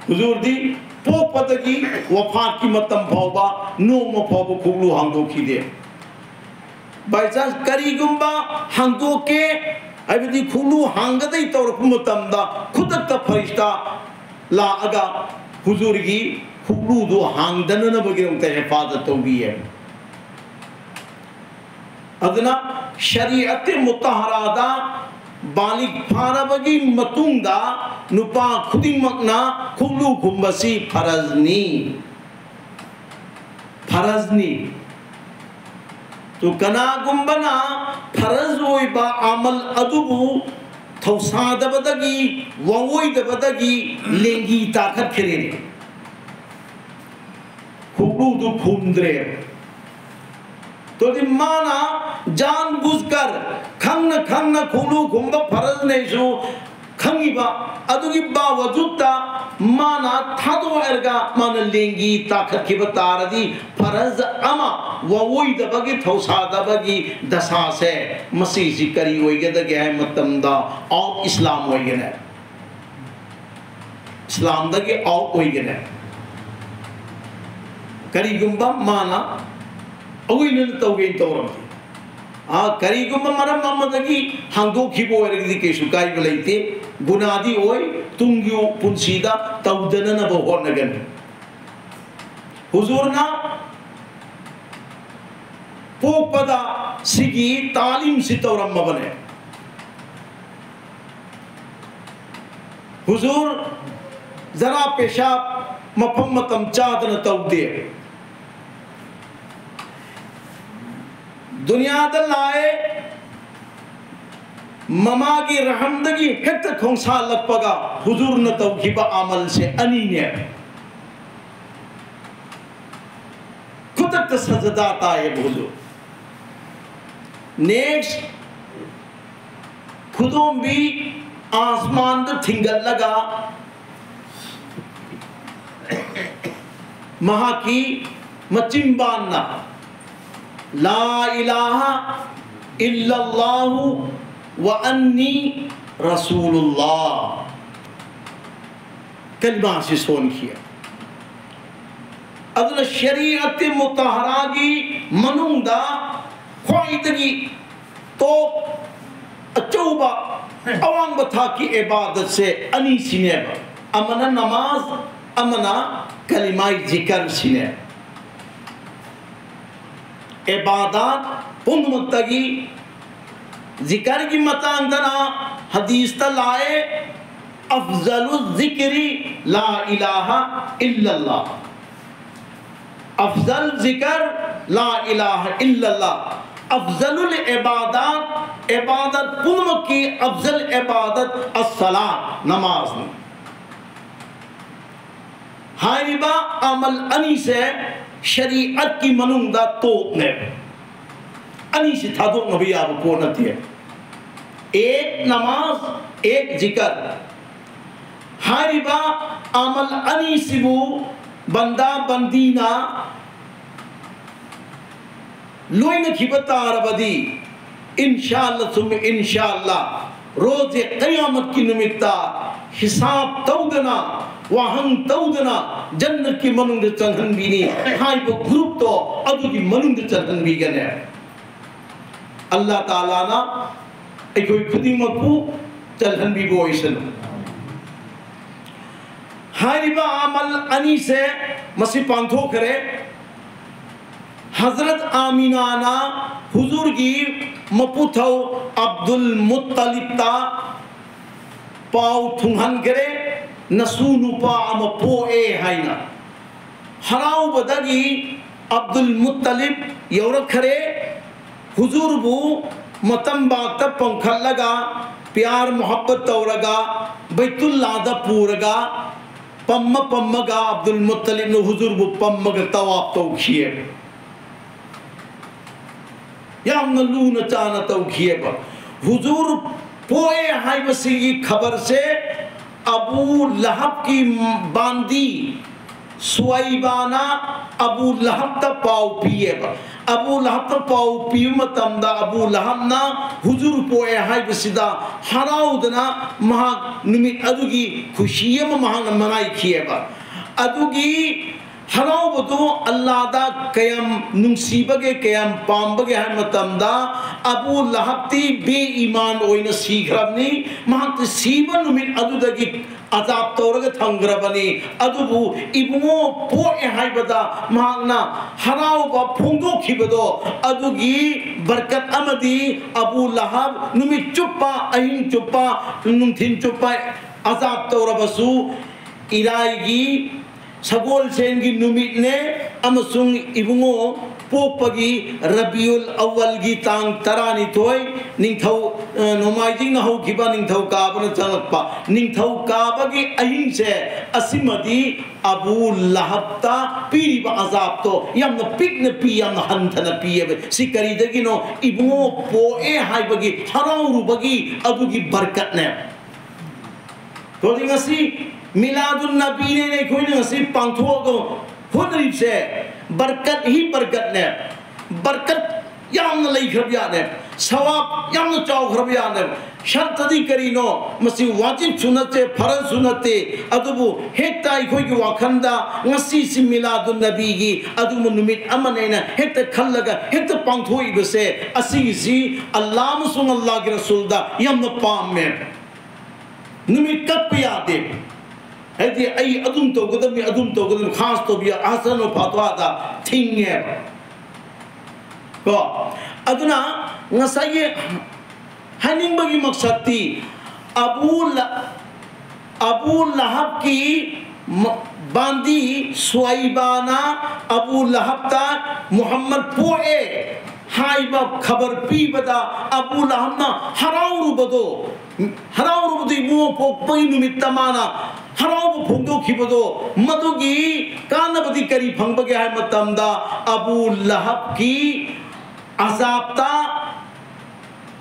ꯍꯨꯖꯨꯔꯗꯤ ꯄꯣꯛꯄꯗꯒꯤ ꯋꯐꯥꯠꯀꯤ ꯃꯇꯝ ꯐꯥꯎꯕ ꯅꯣꯡꯃ ꯐꯥꯎꯕ ꯈꯨꯛꯂꯨ ꯍꯥꯡꯗꯣꯛꯈꯤꯗꯦ꯫ By chance ꯀꯔꯤꯒꯨꯝꯕ ꯍꯥꯡꯗꯣꯛꯀꯦ ꯍꯥꯏꯕꯗꯤ ꯈꯨꯛꯂꯨ ꯍꯥꯡꯒꯗꯩ ꯇꯧꯔꯛꯄ ꯃꯇꯝꯗ ꯈꯨꯗꯛꯇ ꯐꯔꯤꯁꯇꯥ ꯂꯥꯛꯑꯒ ꯍꯨꯖꯨꯔꯒꯤ ꯈꯨꯛꯂꯨꯗꯨ ꯍꯥꯡꯗꯅꯅꯕꯒꯤꯗꯃꯛꯇ ꯍꯤꯐꯥꯖꯠ ꯇꯧꯕꯤꯌꯦ꯫ ꯑꯗꯨꯅ ꯁꯔꯤꯑꯠꯇꯦ ꯃꯨꯇꯍꯔꯥꯗ ꯕꯥꯂꯤꯒ ꯐꯥꯔꯕꯒꯤ ꯃꯇꯨꯡꯗ ꯅꯨꯄꯥ ꯈꯨꯗꯤꯡꯃꯛꯅ ꯈꯨꯛꯂꯨ ꯈꯨꯝꯕꯁꯤ ꯐꯔꯖꯅꯤ꯫ ꯐꯔꯖꯅꯤ꯫ ꯇꯨ ꯀꯅꯥꯒꯨꯝꯕꯅ ꯐꯔꯖ ꯑꯣꯏꯕ ꯑꯃꯜ ꯑꯗꯨꯕꯨ ꯊꯧꯁꯥꯗꯕꯗꯒꯤ, ꯋꯥꯑꯣꯏꯗꯕꯗꯒꯤ ꯂꯦꯡꯒꯤ ꯇꯥꯈꯠꯈ꯭ꯔꯦꯅꯦ꯫ ꯈꯨꯛꯂꯨꯗꯨ ꯈꯨꯝꯗ꯭ꯔꯦ꯫ ꯇꯣꯗꯤ ꯃꯥꯅ ꯖꯥꯟ ꯕꯨꯖꯀꯔ ꯈꯪꯅ ꯈꯪꯅ ꯈꯨꯛꯂꯨ ꯈꯨꯝꯕ ꯐꯔꯖꯅꯦꯁꯨ ꯈꯪꯉꯤꯕ ꯑꯗꯨꯒꯤ ꯕꯥꯋꯖꯨꯠꯇ ꯃꯥꯅ ꯊꯥꯗꯣꯛꯑꯔꯒ ꯃꯥꯅ ꯂꯦꯡꯒꯤ ꯇꯥꯈꯠꯈꯤꯕ ꯇꯥꯔꯗꯤ ꯐꯔꯖ ꯑꯃ ꯋꯥꯑꯣꯏꯗꯕꯒꯤ ꯊꯧꯁꯥꯗꯕꯒꯤ ꯗꯁꯥꯁꯦ ꯃꯁꯤꯁꯤ ꯀꯔꯤ ꯑꯣꯏꯒꯗꯒꯦ ꯍꯥꯏꯕ ꯃꯇꯝꯗ ꯑꯥꯎꯠ ꯏꯁꯂꯥꯝ ꯑꯣꯏꯒꯅꯤ꯫ ꯏꯁꯂꯥꯝꯗꯒꯤ ꯑꯥꯎꯠ ꯑꯣꯏꯒꯅꯤ꯫ ꯀꯔꯤꯒꯨꯝꯕ ꯃꯥꯅ ꯑꯋꯣꯏꯅꯅ ꯇꯧꯒꯦꯅ ꯇꯧꯔꯝꯗꯦ꯫ ꯑꯥ, ꯀꯔꯤꯒꯨꯝꯕ ꯃꯔꯝ ꯑꯃꯗꯒꯤ ꯍꯥꯡꯗꯣꯛꯈꯤꯕ ꯑꯣꯏꯔꯒꯗꯤ ꯀꯩꯁꯨ ꯀꯥꯏꯕ ꯂꯩꯇꯦ, ꯒꯨꯅꯥꯗꯤ ꯑꯣꯏ, ꯇꯨꯡꯒꯤ ꯄꯨꯟꯁꯤꯗ ꯇꯧꯗꯅꯅꯕ ꯍꯣꯠꯅꯒꯅꯤ꯫ ꯍꯨꯖꯨꯔꯅ ꯄꯣꯛꯄꯗ ꯁꯤꯒꯤ ꯇꯥꯂꯤꯝꯁꯤ ꯇꯧꯔꯝꯃꯕꯅꯦ꯫ ꯍꯨꯖꯨꯔ ꯖꯔꯥ ꯄꯦꯁꯥꯕ ꯃꯐꯝ ꯃꯇꯝ ꯆꯥꯗꯅ ꯇꯧꯗꯦ꯫ ꯗꯨꯅꯤꯌꯥꯗ ꯂꯥꯛꯑꯦ, ꯃꯃꯥꯒꯤ ꯔꯍꯝꯗꯒꯤ ꯍꯦꯛꯇ ꯈꯣꯡꯁꯥꯜꯂꯛꯄꯒ ꯍꯨꯖꯨꯔꯅ ꯇꯧꯈꯤꯕ ꯑꯃꯜꯁꯦ ꯑꯅꯤꯅꯦ꯫ ꯈꯨꯗꯛꯇ ꯁꯖꯗꯥ ꯇꯥꯏꯌꯦꯕ ꯍꯨꯖꯨꯔ꯫ ꯅꯦꯛꯁ, ꯈꯨꯗꯣꯝꯕꯤ ꯑꯥꯁꯃꯥꯟꯗ ꯊꯤꯡꯒꯠꯂꯒ ꯃꯍꯥꯛꯀꯤ ꯃꯆꯤꯟꯕꯥꯟꯅ "ꯂꯥ ꯏꯂꯥꯍ ꯏꯜꯂꯜꯂꯥꯍꯨ ꯋꯥ ꯑꯟꯅꯤ ꯔꯁꯨꯂꯨꯜꯂꯥꯍ" ꯀꯂꯤꯃꯥꯁꯤ ꯁꯣꯟꯈꯤ꯫ ꯑꯗꯨꯅ ꯁꯔꯤꯑꯠꯇꯤ ꯃꯨꯇꯍꯔꯥꯒꯤ ꯃꯅꯨꯡꯗ ꯈ꯭ꯋꯥꯏꯗꯒꯤ ꯇꯣꯞ ꯑꯆꯧꯕ ꯑꯋꯥꯡꯕ ꯊꯥꯛꯀꯤ ꯏꯕꯥꯗꯠꯁꯦ ꯑꯅꯤꯁꯤꯅꯦꯕ꯫ ꯑꯃꯅ ꯅꯃꯥꯖ, ꯑꯃꯅ ꯀꯂꯤꯃꯥꯏ ꯖꯤꯀꯔꯁꯤꯅꯦ꯫ ꯏꯕꯥꯗꯥꯠ ꯄꯨꯝꯅꯃꯛꯇꯒꯤ ꯖꯤꯀꯔꯒꯤ ꯃꯇꯥꯡꯗꯅ ꯍꯗꯤꯁꯇ ꯂꯥꯛꯑꯦ, "ꯑꯐꯖꯂꯨ ꯖꯤꯀꯔꯤ ꯂꯥ ꯏꯂꯥꯍ ꯏꯜꯂꯜꯂꯥꯍ"꯫ ꯑꯐꯖꯜ ꯖꯤꯀꯔ ꯂꯥ ꯏꯂꯥꯍ ꯏꯜꯂꯜꯂꯥꯍ꯫ ꯑꯐꯖꯂꯨꯜ ꯏꯕꯥꯗꯥꯠ, ꯏꯕꯥꯗꯠ ꯄꯨꯝꯅꯃꯛꯀꯤ ꯑꯐꯖꯜ ꯏꯕꯥꯗꯠ ꯑꯁꯁꯂꯥꯠ, ꯅꯃꯥꯖꯅꯤ꯫ ꯍꯥꯏꯔꯤꯕ ꯑꯃꯜ ꯑꯅꯤꯁꯦ ꯁꯔꯤꯑꯠꯀꯤ ꯃꯅꯨꯡꯗ ꯇꯣꯞꯅꯦꯕ꯫ ꯑꯅꯤꯁꯤ ꯊꯥꯗꯣꯛꯅꯕ ꯌꯥꯕ ꯄꯣꯠ ꯅꯠꯇꯦ꯫ ꯑꯦꯛ ꯅꯃꯥꯖ, ꯑꯦꯛ ꯖꯤꯀꯔ꯫ ꯍꯥꯏꯔꯤꯕ ꯑꯃꯜ ꯑꯅꯤꯁꯤꯕꯨ ꯕꯟꯗꯥ ꯕꯟꯗꯤꯅ ꯂꯣꯏꯅꯈꯤꯕ ꯇꯥꯔꯕꯗꯤ, ꯏꯟꯁꯥꯜꯂꯥ ꯁꯨꯝ ꯏꯟꯁꯥꯜꯂꯥ, ꯔꯣꯖꯦ ꯀꯌꯥꯃꯠꯀꯤ ꯅꯨꯃꯤꯠꯇ ꯍꯤꯁꯥꯕ ꯇꯧꯗꯅ, ꯋꯥꯍꯪ ꯇꯧꯗꯅ ꯖꯟꯅꯠꯀꯤ ꯃꯅꯨꯡꯗ ꯆꯪꯍꯟꯕꯤꯅꯤ ꯍꯥꯏꯕ ꯒ꯭ꯔꯨꯞꯇꯣ ꯑꯗꯨꯒꯤ ꯃꯅꯨꯡꯗ ꯆꯪꯍꯟꯕꯤꯒꯅꯤ꯫ ꯑꯜꯂꯥ ꯇꯥꯂꯥꯅ ꯑꯩꯈꯣꯏ ꯈꯨꯗꯤꯡꯃꯛꯄꯨ ꯆꯜꯍꯟꯕꯤꯕ ꯑꯣꯏꯁꯅꯨ꯫ ꯍꯥꯏꯔꯤꯕ ꯑꯃꯜ ꯑꯅꯤꯁꯦ ꯃꯁꯤ ꯄꯥꯡꯊꯣꯛꯈ꯭ꯔꯦ꯫ ꯍꯖꯔꯠ ꯑꯥꯃꯤꯅꯥꯅ ꯍꯨꯖꯨꯔꯒꯤ ꯃꯄꯨꯊꯧ ꯑꯕꯗꯨꯜ ꯃꯨꯠꯇꯂꯤꯕꯇ ꯄꯥꯎ ꯊꯨꯡꯍꯟꯈ꯭ꯔꯦ, "ꯅꯁꯨ ꯅꯨꯄꯥ ꯑꯃ ꯄꯣꯛꯑꯦ" ꯍꯥꯏꯅ꯫ ꯍꯔꯥꯎꯕꯗꯒꯤ ꯑꯕꯗꯨꯜ ꯃꯨꯠꯇꯂꯤꯕ ꯌꯧꯔꯛꯈ꯭ꯔꯦ꯫ ꯍꯨꯖꯨꯔꯕꯨ ꯃꯇꯝꯕꯥꯛꯇ ꯄꯝꯈꯠꯂꯒ, ꯄꯤꯌꯥꯔ ꯃꯣꯍꯕꯠ ꯇꯧꯔꯒ, ꯕꯩꯇꯨꯜꯂꯥꯗ ꯄꯨꯔꯒ, ꯄꯝꯃ ꯄꯝꯃꯒ ꯑꯕꯗꯨꯜ ꯃꯨꯠꯇꯂꯤꯕꯅ ꯍꯨꯖꯨꯔꯕꯨ ꯄꯝꯃꯒ ꯇꯋꯥꯞ ꯇꯧꯈꯤꯑꯕ꯫ ꯌꯥꯝꯅ ꯂꯨꯅ ꯆꯥꯅ ꯇꯧꯈꯤꯑꯕ꯫ ꯍꯨꯖꯨꯔ ꯄꯣꯛꯑꯦ ꯍꯥꯏꯕꯁꯤꯒꯤ ꯈꯕꯔꯁꯦ ꯑꯕꯨ ꯂꯍꯕꯀꯤ ꯕꯥꯟꯗꯤ ꯁꯨꯋꯥꯏꯕꯥꯅ ꯑꯕꯨ ꯂꯍꯕꯇ ꯄꯥꯎ ꯄꯤꯌꯦꯕ꯫ ꯑꯕꯨ ꯂꯍꯕꯇ ꯄꯥꯎ ꯄꯤꯕ ꯃꯇꯝꯗ, ꯑꯕꯨ ꯂꯍꯕꯅ ꯍꯨꯖꯨꯔ ꯄꯣꯛꯑꯦ ꯍꯥꯏꯕꯁꯤꯗ ꯍꯔꯥꯎꯗꯅ ꯃꯍꯥꯛ ꯅꯨꯃꯤꯠ ꯑꯗꯨꯒꯤ ꯈꯨꯁꯤ ꯑꯃ ꯃꯍꯥꯛꯅ ꯃꯅꯥꯏꯈꯤꯑꯕ꯫ ꯑꯗꯨꯒꯤ ꯍꯔꯥꯎꯕꯗꯨ ꯑꯜꯂꯥꯗ ꯀꯌꯥꯝ ꯅꯨꯡꯁꯤꯕꯒꯦ, ꯀꯌꯥꯝ ꯄꯥꯝꯕꯒꯦ ꯍꯥꯏꯕ ꯃꯇꯝꯗ, ꯑꯕꯨ ꯂꯍꯕꯇꯤ ꯕꯦ ꯏꯃꯥꯟ ꯑꯣꯏꯅ ꯁꯤꯈ꯭ꯔꯕꯅꯤ꯫ ꯃꯍꯥꯛꯇꯤ ꯁꯤꯕ ꯅꯨꯃꯤꯠ ꯑꯗꯨꯗꯒꯤ ꯑꯖꯥꯕ ꯇꯧꯔꯒ ꯊꯝꯈ꯭ꯔꯕꯅꯤ꯫ ꯑꯗꯨꯕꯨ ꯏꯕꯨꯡꯉꯣ ꯄꯣꯛꯑꯦ ꯍꯥꯏꯕꯗ ꯃꯍꯥꯛꯅ ꯍꯔꯥꯎꯕ ꯐꯣꯡꯗꯣꯛꯈꯤꯕꯗꯣ, ꯑꯗꯨꯒꯤ ꯕꯔꯀꯠ ꯑꯃꯗꯤ ꯑꯕꯨ ꯂꯍꯕ ꯅꯨꯃꯤꯠ ꯆꯨꯞꯄ, ꯑꯍꯤꯡ ꯆꯨꯞꯄ, ꯅꯨꯡꯊꯤꯟ ꯆꯨꯞꯄ ꯑꯖꯥꯕ ꯇꯧꯔꯕꯁꯨ, ꯏꯔꯥꯏꯒꯤ ꯁꯒꯣꯜꯁꯦꯟꯒꯤ ꯅꯨꯃꯤꯠꯅꯦ, ꯑꯃꯁꯨꯡ ꯏꯕꯨꯡꯉꯣ ꯄꯣꯛꯄꯒꯤ ꯔꯕꯤꯎꯜ ꯑꯋꯜꯒꯤ ꯇꯥꯡ ꯇꯔꯥꯅꯤꯊꯣꯏ, ꯅꯤꯡꯊꯧ, ꯑ, ꯅꯣꯡꯃꯥꯏꯖꯤꯡꯅ ꯍꯧꯈꯤꯕ, ꯅꯤꯡꯊꯧꯀꯥꯕꯅ ꯆꯪꯂꯛꯄ꯫ ꯅꯤꯡꯊꯧꯀꯥꯕꯒꯤ ꯑꯍꯤꯡꯁꯦ, ꯑꯁꯤꯃꯗꯤ ꯑꯕꯨ ꯂꯍꯕꯇ ꯄꯤꯔꯤꯕ ꯑꯖꯥꯕꯇꯣ ꯌꯥꯝꯅ ꯄꯤꯛꯅ ꯄꯤ, ꯌꯥꯝꯅ ꯍꯟꯊꯅ ꯄꯤꯌꯦꯕ꯫ ꯁꯤ ꯀꯔꯤꯗꯒꯤꯅꯣ? ꯏꯕꯨꯡꯉꯣ ꯄꯣꯛꯑꯦ ꯍꯥꯏꯕꯒꯤ ꯍꯔꯥꯎꯔꯨꯕꯒꯤ ꯑꯗꯨꯒꯤ ꯕꯔꯀꯠꯅꯦ꯫ ꯍꯧꯖꯤꯛ ꯉꯁꯤ ꯃꯤꯂꯥꯗꯨꯟ ꯅꯕꯤꯅꯦꯅ ꯑꯩꯈꯣꯏꯅ ꯉꯁꯤ ꯄꯥꯡꯊꯣꯛꯑꯒ ꯍꯣꯠꯅꯔꯤꯕꯁꯦ, ꯕꯔꯀꯠ ꯍꯤ ꯕꯔꯀꯠꯅꯦ꯫ ꯕꯔꯀꯠ ꯌꯥꯝꯅ ꯂꯩꯈ꯭ꯔꯕ ꯌꯥꯠꯅꯦ꯫ ꯁꯋꯥꯕ ꯌꯥꯝꯅ ꯆꯥꯎꯈ꯭ꯔꯕ ꯌꯥꯠꯅꯦ꯫ ꯁꯔꯇꯗꯤ ꯀꯔꯤꯅꯣ? ꯃꯁꯤ ꯋꯥꯖꯤꯕꯁꯨ ꯅꯠꯇꯦ, ꯐꯔꯖꯁꯨ ꯅꯠꯇꯦ꯫ ꯑꯗꯨꯕꯨ ꯍꯦꯛꯇ ꯑꯩꯈꯣꯏꯒꯤ ꯋꯥꯈꯜꯗ ꯉꯁꯤꯁꯤ ꯃꯤꯂꯥꯗꯨꯟ ꯅꯕꯤꯒꯤ ꯑꯗꯨꯒꯨꯝꯕ ꯅꯨꯃꯤꯠ ꯑꯃꯅꯦꯅ ꯍꯦꯛꯇ ꯈꯜꯂꯒ ꯍꯦꯛꯇ ꯄꯥꯡꯊꯣꯛꯏꯕꯁꯦ, ꯑꯁꯤꯒꯤꯁꯤ ꯑꯜꯂꯥ ꯑꯃꯁꯨꯡ ꯑꯜꯂꯥꯒꯤ ꯔꯁꯨꯜꯗ ꯌꯥꯝꯅ ꯄꯥꯝꯃꯦ꯫ ꯅꯨꯃꯤꯠ ꯀꯛꯄ ꯌꯥꯗꯦ꯫ ꯍꯥꯏꯗꯤ, "ꯑꯩ ꯑꯗꯨꯝ ꯇꯧꯒꯗꯕꯅꯤ, ꯑꯗꯨꯝ ꯇꯧꯒꯗꯕꯅꯤ", ꯈꯥꯁ ꯇꯧꯕꯤ ꯑꯍꯁꯟ ꯐꯠꯋꯥꯗ ꯊꯤꯡꯉꯦꯕ꯫ ꯀꯣ? ꯑꯗꯨꯅ ꯉꯁꯥꯏꯒꯤ ꯍꯥꯏꯅꯤꯡꯕꯒꯤ ꯃꯛꯁꯠꯇꯤ, ꯑꯕꯨ ꯂ-, ꯑꯕꯨ ꯂꯍꯕꯀꯤ ꯃ-, ꯕꯥꯟꯗꯤ ꯁ꯭ꯋꯥꯏꯕꯥꯅ ꯑꯕꯨ ꯂꯍꯕꯇ ꯃꯨꯍꯝꯃꯗ ꯄꯣꯛꯑꯦ ꯍꯥꯏꯕ ꯈꯕꯔ ꯄꯤꯕꯗ ꯑꯕꯨ ꯂꯍꯕꯅ ꯍꯔꯥꯎꯔꯨꯕꯗꯣ, ꯍꯔꯥꯎꯔꯨꯕꯗꯣ, ꯏꯕꯨꯡꯉꯣ ꯄꯣꯛꯄꯒꯤ ꯅꯨꯃꯤꯠꯇ ꯃꯥꯅ ꯍꯔꯥꯎꯕ ꯐꯣꯡꯗꯣꯛꯈꯤꯕꯗꯣ, ꯃꯗꯨꯒꯤ ꯀꯥꯟꯅꯕꯗꯤ ꯀꯔꯤ ꯐꯪꯕꯒꯦ ꯍꯥꯏꯕ ꯃꯇꯝꯗ, ꯑꯕꯨ ꯂꯍꯕꯀꯤ ꯑꯖꯥꯕꯇ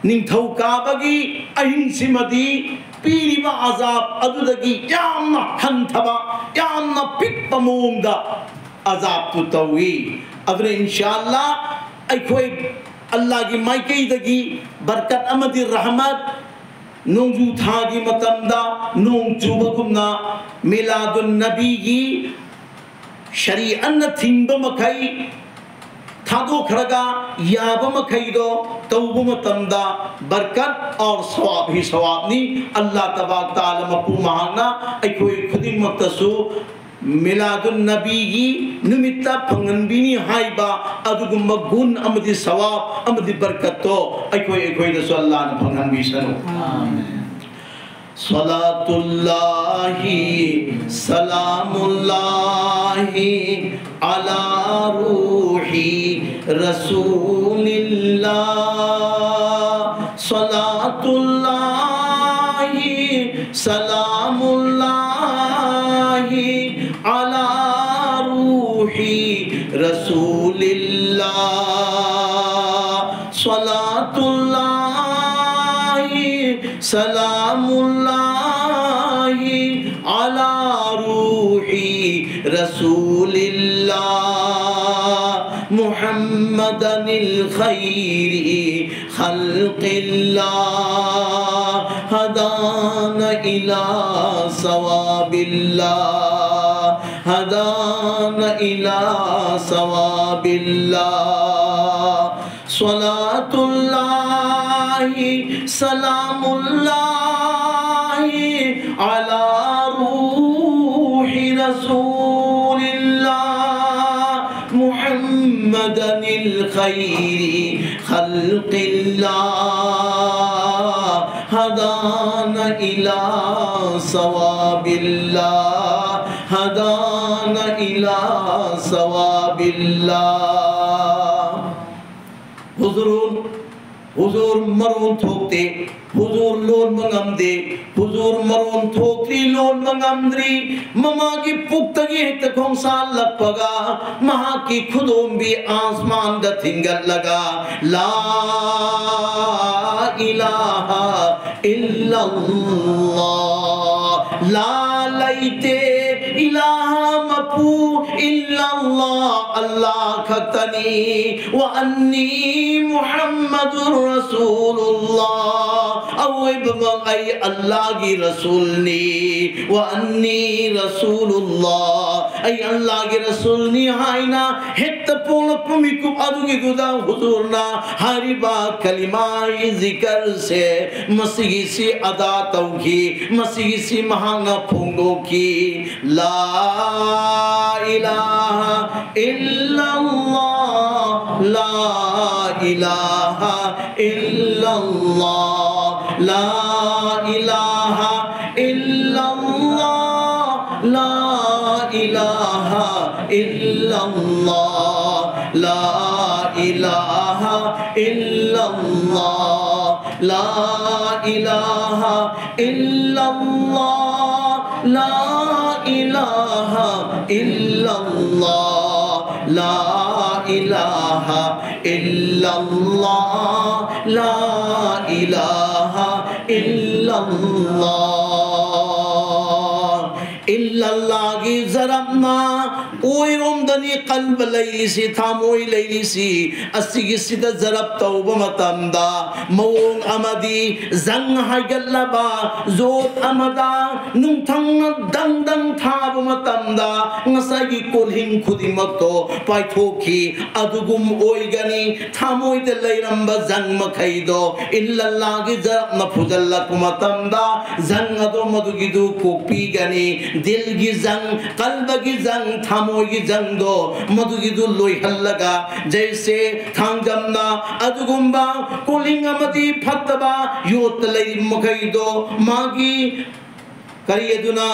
ꯅꯤꯡꯊꯧꯀꯥꯕꯒꯤ ꯑꯍꯤꯡꯁꯤꯃꯗꯤ ꯄꯤꯔꯤꯕ ꯑꯖꯥꯕ ꯑꯗꯨꯗꯒꯤ ꯌꯥꯝꯅ ꯍꯟꯊꯕ, ꯌꯥꯝꯅ ꯄꯤꯛꯄ ꯃꯑꯣꯡꯗ ꯑꯖꯥꯕꯇꯨ ꯇꯧꯏ꯫ ꯑꯗꯨꯅ ꯏꯟꯁꯥ ꯑꯜꯂꯥ ꯑꯩꯈꯣꯏ ꯑꯜꯂꯥꯒꯤ ꯃꯥꯏꯀꯩꯗꯒꯤ ꯕꯔꯀꯠ ꯑꯃꯗꯤ ꯔꯍꯃꯠ, ꯅꯣꯡꯖꯨ ꯊꯥꯒꯤ ꯃꯇꯝꯗ ꯅꯣꯡ ꯆꯨꯕꯒꯨꯝꯅ, ꯃꯤꯂꯥꯗꯨꯟ ꯅꯕꯤꯒꯤ ꯁꯔꯤꯑꯠꯅ ꯊꯤꯡꯕ ꯃꯈꯩ ꯊꯥꯗꯣꯛꯈ꯭ꯔꯒ ꯌꯥꯕ ꯃꯈꯩꯗꯣ ꯇꯧꯕ ꯃꯇꯝꯗ ꯕꯔꯀꯠ ꯑꯣꯔ ꯁꯋꯥꯕ ꯍꯤ ꯁꯋꯥꯕꯅꯤ꯫ ꯑꯜꯂꯥꯍ ꯇꯕꯥꯔꯛ ꯇꯥꯂꯥ ꯃꯄꯨ ꯃꯍꯥꯛꯅ ꯑꯩꯈꯣꯏ ꯈꯨꯗꯤꯡꯃꯛꯇꯁꯨ ꯃꯤꯂꯥꯗꯨꯟ ꯅꯕꯤꯒꯤ ꯅꯨꯃꯤꯠꯇ ꯐꯪꯍꯟꯕꯤꯅꯤ ꯍꯥꯏꯕ ꯑꯗꯨꯒꯨꯝꯕ ꯒꯨꯟ ꯑꯃꯗꯤ ꯁꯋꯥꯕ ꯑꯃꯗꯤ ꯕꯔꯀꯠꯇꯣ ꯑꯩꯈꯣꯏ ꯑꯩꯈꯣꯏꯗꯁꯨ ꯑꯜꯂꯥꯍꯅ ꯐꯪꯍꯟꯕꯤꯁꯅꯨ꯫ ꯁꯂꯥꯇꯨꯜꯂꯥꯍꯤ ꯁꯂꯥꯃꯨꯜꯂꯥꯍꯤ ꯑꯂꯥ ꯔꯨꯍꯤ ꯔꯁꯨꯂꯤꯜꯂꯥ꯫ ꯁꯂꯥꯇꯨꯜꯂꯥꯍꯤ ꯁꯂꯥꯃꯨꯜꯂꯥꯍꯤ على روح رسول الله، صلاة الله، سلام الله على روح رسول الله، محمدا الخير خلق الله، هدانا إلى صواب الله، هدانا إلى صواب الله. صلاة الله، سلام الله على روح رسول الله، محمدا الخير خلق الله، هدانا إلى صواب الله، هدانا إلى صواب الله. ꯍꯨꯖꯨꯔ, ꯍꯨꯖꯨꯔ ꯃꯔꯣꯟ ꯊꯣꯛꯇꯦ, ꯍꯨꯖꯨꯔ ꯂꯣꯟꯕ ꯉꯝꯗꯦ, ꯍꯨꯖꯨꯔ ꯃꯔꯣꯟ ꯊꯣꯛꯇ꯭ꯔꯤ, ꯂꯣꯟꯕ ꯉꯝꯗ꯭ꯔꯤ, ꯃꯃꯥꯒꯤ ꯄꯨꯛꯇꯒꯤ ꯍꯦꯛꯇ ꯈꯣꯡꯁꯥꯜꯂꯛꯄꯒ, ꯃꯍꯥꯛꯀꯤ ꯈꯨꯗꯣꯝꯕꯤ ꯑꯥꯁꯃꯥꯟꯗ ꯊꯤꯡꯒꯠꯂꯒ, لا إله إلا الله، لا ꯂꯩꯇꯦ, ꯏꯂꯥꯍ ꯃꯄꯨ ꯏꯜꯂꯜꯂꯥꯍ, ꯑꯜꯂꯥꯍ ꯈꯛꯇꯅꯤ꯫ ꯋ ꯑꯟꯅꯤ ꯃꯨꯍꯝꯃꯗꯨꯔ ꯔꯁꯨꯂꯨꯜꯂꯥꯍ, ꯑꯋꯣꯏꯕꯃꯛ ꯑꯩ ꯑꯜꯂꯥꯍꯒꯤ ꯔꯁꯨꯜꯅꯤ꯫ ꯋ ꯑꯟꯅꯤ ꯔꯁꯨꯂꯨꯜꯂꯥꯍ, ꯑꯩ ꯑꯜꯂꯥꯍꯒꯤ ꯔꯁꯨꯜꯅꯤ ꯍꯥꯏꯅ ꯍꯦꯛꯇ ꯄꯣꯛꯂꯛꯄ ꯃꯤꯀꯨꯞ ꯑꯗꯨꯒꯤꯗꯨꯗ ꯍꯨꯖꯨꯔꯅ ꯍꯥꯏꯔꯤꯕ ꯀꯂꯤꯃꯥ ꯖꯤꯀꯔꯁꯦ, ꯃꯁꯤꯒꯤꯁꯤ ꯑꯗꯥ ꯇꯧꯈꯤ, ꯃꯁꯤꯒꯤꯁꯤ ꯃꯍꯥꯛꯅ ꯐꯣꯡꯗꯣꯛꯈꯤ꯫ لا إله إلا الله، لا إله إلا الله، لا إله إلا الله، لا إله إلا الله، لا إله إلا الله، لا إله إلا الله، لا إله إلا الله، لا إله إلا الله، لا إله إلا الله. ꯏꯜꯂꯜꯂꯥꯍꯒꯤ ꯖꯔꯞꯅ ꯑꯣꯏꯔꯣꯝꯗꯅꯤ ꯀꯜꯕ ꯂꯩꯔꯤꯁꯤ, ꯊꯃꯣꯏ ꯂꯩꯔꯤꯁꯤ꯫ ꯑꯁꯤꯒꯤꯁꯤꯗ ꯖꯔꯞ ꯇꯧꯕ ꯃꯇꯝꯗ ꯃꯑꯣꯡ ꯑꯃꯗꯤ ꯖꯪ ꯍꯥꯏꯒꯠꯂꯕ ꯖꯣꯠ ꯑꯃꯗ ꯅꯨꯡꯊꯪꯅ ꯗꯪ ꯗꯪ ꯊꯥꯕ ꯃꯇꯝꯗ ꯉꯁꯥꯏꯒꯤ ꯀꯣꯜꯍꯤꯡ ꯈꯨꯗꯤꯡꯃꯛꯇꯣ ꯄꯥꯏꯊꯣꯛꯈꯤ꯫ ꯑꯗꯨꯒꯨꯝ ꯑꯣꯏꯒꯅꯤ꯫ ꯊꯃꯣꯏꯗ ꯂꯩꯔꯝꯕ ꯖꯪ ꯃꯈꯩꯗꯣ ꯏꯜꯂꯜꯂꯥꯍꯒꯤ ꯖꯔꯞꯅ ꯐꯨꯖꯜꯂꯛꯄ ꯃꯇꯝꯗ ꯖꯪ ꯑꯗꯣ ꯃꯗꯨꯒꯤꯗꯨ ꯀꯣꯛꯄꯤꯒꯅꯤ꯫ ꯗꯤꯜꯒꯤ ꯖꯪ, ꯀꯜꯕꯒꯤ ꯖꯪ, ꯊꯃꯣꯏꯒꯤ ꯖꯪꯗꯣ ꯃꯗꯨꯒꯤꯗꯨ ꯂꯣꯏꯍꯜꯂꯒ, ꯖꯩꯁꯦ ꯊꯥꯡꯖꯝꯅ ꯑꯗꯨꯒꯨꯝꯕ ꯀꯣꯂꯤꯡ ꯑꯃꯗꯤ ꯐꯠꯇꯕ ꯌꯣꯠꯇ ꯂꯩꯔꯤꯕ ꯃꯈꯩꯗꯣ ꯃꯥꯒꯤ ꯀꯔꯤ ꯑꯗꯨꯅ,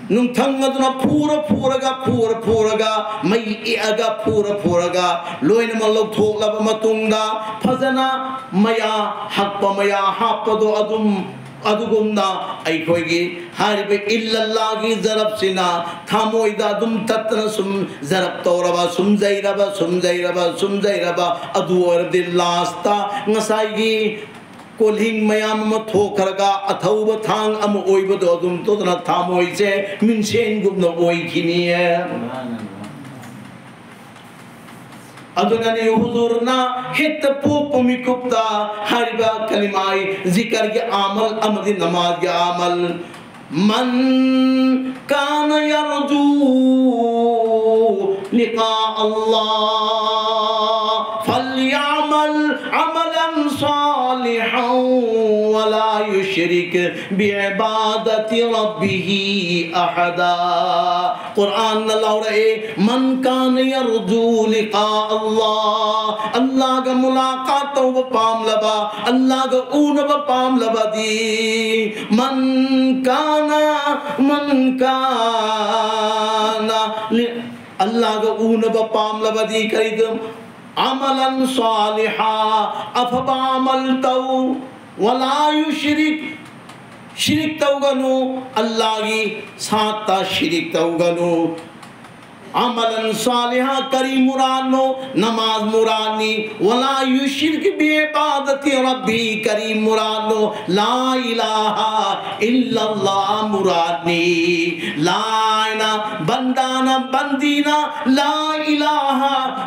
ꯅꯨꯡꯊꯪ ꯑꯗꯨꯅ ꯐꯨꯔ ꯐꯨꯔꯒ, ꯐꯨꯔ ꯐꯨꯔꯒ, ꯃꯩ ꯏꯛꯑꯒ ꯐꯨꯔ ꯐꯨꯔꯒ ꯂꯣꯏꯅꯃꯛ ꯂꯧꯊꯣꯛꯂꯕ ꯃꯇꯨꯡꯗ ꯐꯖꯅ ꯃꯌꯥ ꯍꯛꯄ, ꯃꯌꯥ ꯍꯥꯞꯄꯗꯣ ꯑꯗꯨꯝ, ꯑꯗꯨꯒꯨꯝꯅ ꯑꯩꯈꯣꯏꯒꯤ ꯍꯥꯏꯔꯤꯕ ꯏꯜꯂꯜꯂꯥꯍꯒꯤ ꯖꯔꯞꯁꯤꯅ ꯊꯃꯣꯏꯗ ꯑꯗꯨꯝ ꯇꯠꯇꯅ ꯁꯨꯝ ꯖꯔꯞ ꯇꯧꯔꯕ, ꯁꯨꯝ ꯖꯩꯔꯕ, ꯁꯨꯝ ꯖꯩꯔꯕ, ꯁꯨꯝ ꯖꯩꯔꯕ, ꯑꯗꯨ ꯑꯣꯏꯔꯗꯤ ꯂꯥꯁꯇ ꯉꯁꯥꯏꯒꯤ ꯀꯣꯜꯍꯤꯡ ꯃꯌꯥꯝ ꯑꯃ ꯊꯣꯛꯈ꯭ꯔꯒ ꯑꯊꯧꯕ ꯊꯥꯡ ꯑꯃ ꯑꯣꯏꯕꯗꯣ ꯑꯗꯨꯝ ꯇꯧꯗꯅ ꯊꯃꯣꯏꯁꯦ ꯃꯤꯡꯁꯦꯟꯒꯨꯝꯅ ꯑꯣꯏꯈꯤꯅꯤꯌꯦ꯫ ꯑꯗꯨꯅꯅꯤ ꯍꯨꯖꯨꯔꯅ ꯍꯦꯛꯇ ꯄꯣꯛꯄ ꯃꯤꯀꯨꯞꯇ ꯍꯥꯏꯔꯤꯕ ꯀꯂꯤꯃꯥꯏ ꯖꯤꯀꯔꯒꯤ ꯑꯃꯜ ꯑꯃꯗꯤ ꯅꯃꯥꯖꯒꯤ ꯑꯃꯜ, من كان يرجو لقاء الله فليعمل عملا صالحا ولا يشرك بعبادة ربه أحدا. ꯀꯨꯔꯥꯟꯅ ꯂꯥꯎꯔꯛꯑꯦ, من كان يرجو لقاء الله, ꯑꯜꯂꯥꯒ ꯃꯨꯂꯥꯀꯥꯠ ꯇꯧꯕ ꯄꯥꯝꯂꯕ, ꯑꯜꯂꯥꯒ ꯎꯅꯕ ꯄꯥꯝꯂꯕꯗꯤ, من كان, من كان, ꯑꯜꯂꯥꯒ ꯎꯅꯕ ꯄꯥꯝꯂꯕꯗꯤ ꯀꯔꯤꯗ, عملا صالحا, ꯑꯐꯕ ꯑꯃꯜ ꯇꯧ, ولا يشرك, ꯁꯤꯔꯤꯛ ꯇꯧꯒꯅꯨ, ꯑꯜꯂꯥꯒꯤ ꯁꯥꯠꯇ ꯁꯤꯔꯤꯛ ꯇꯧꯒꯅꯨ. عملا صالحا, ꯀꯔꯤ ꯃꯨꯔꯥꯗꯅꯣ? ꯅꯃꯥꯖ ꯃꯨꯔꯥꯗꯅꯤ. ولا يشرك بعبادة ربه, ꯀꯔꯤ ꯃꯨꯔꯥꯗꯅꯣ? لا إله إلا الله ꯃꯨꯔꯥꯗꯅꯤ. ꯂꯥꯏꯅ, ꯕꯟꯗꯥꯅ, ꯕꯟꯗꯤꯅ, لا إله,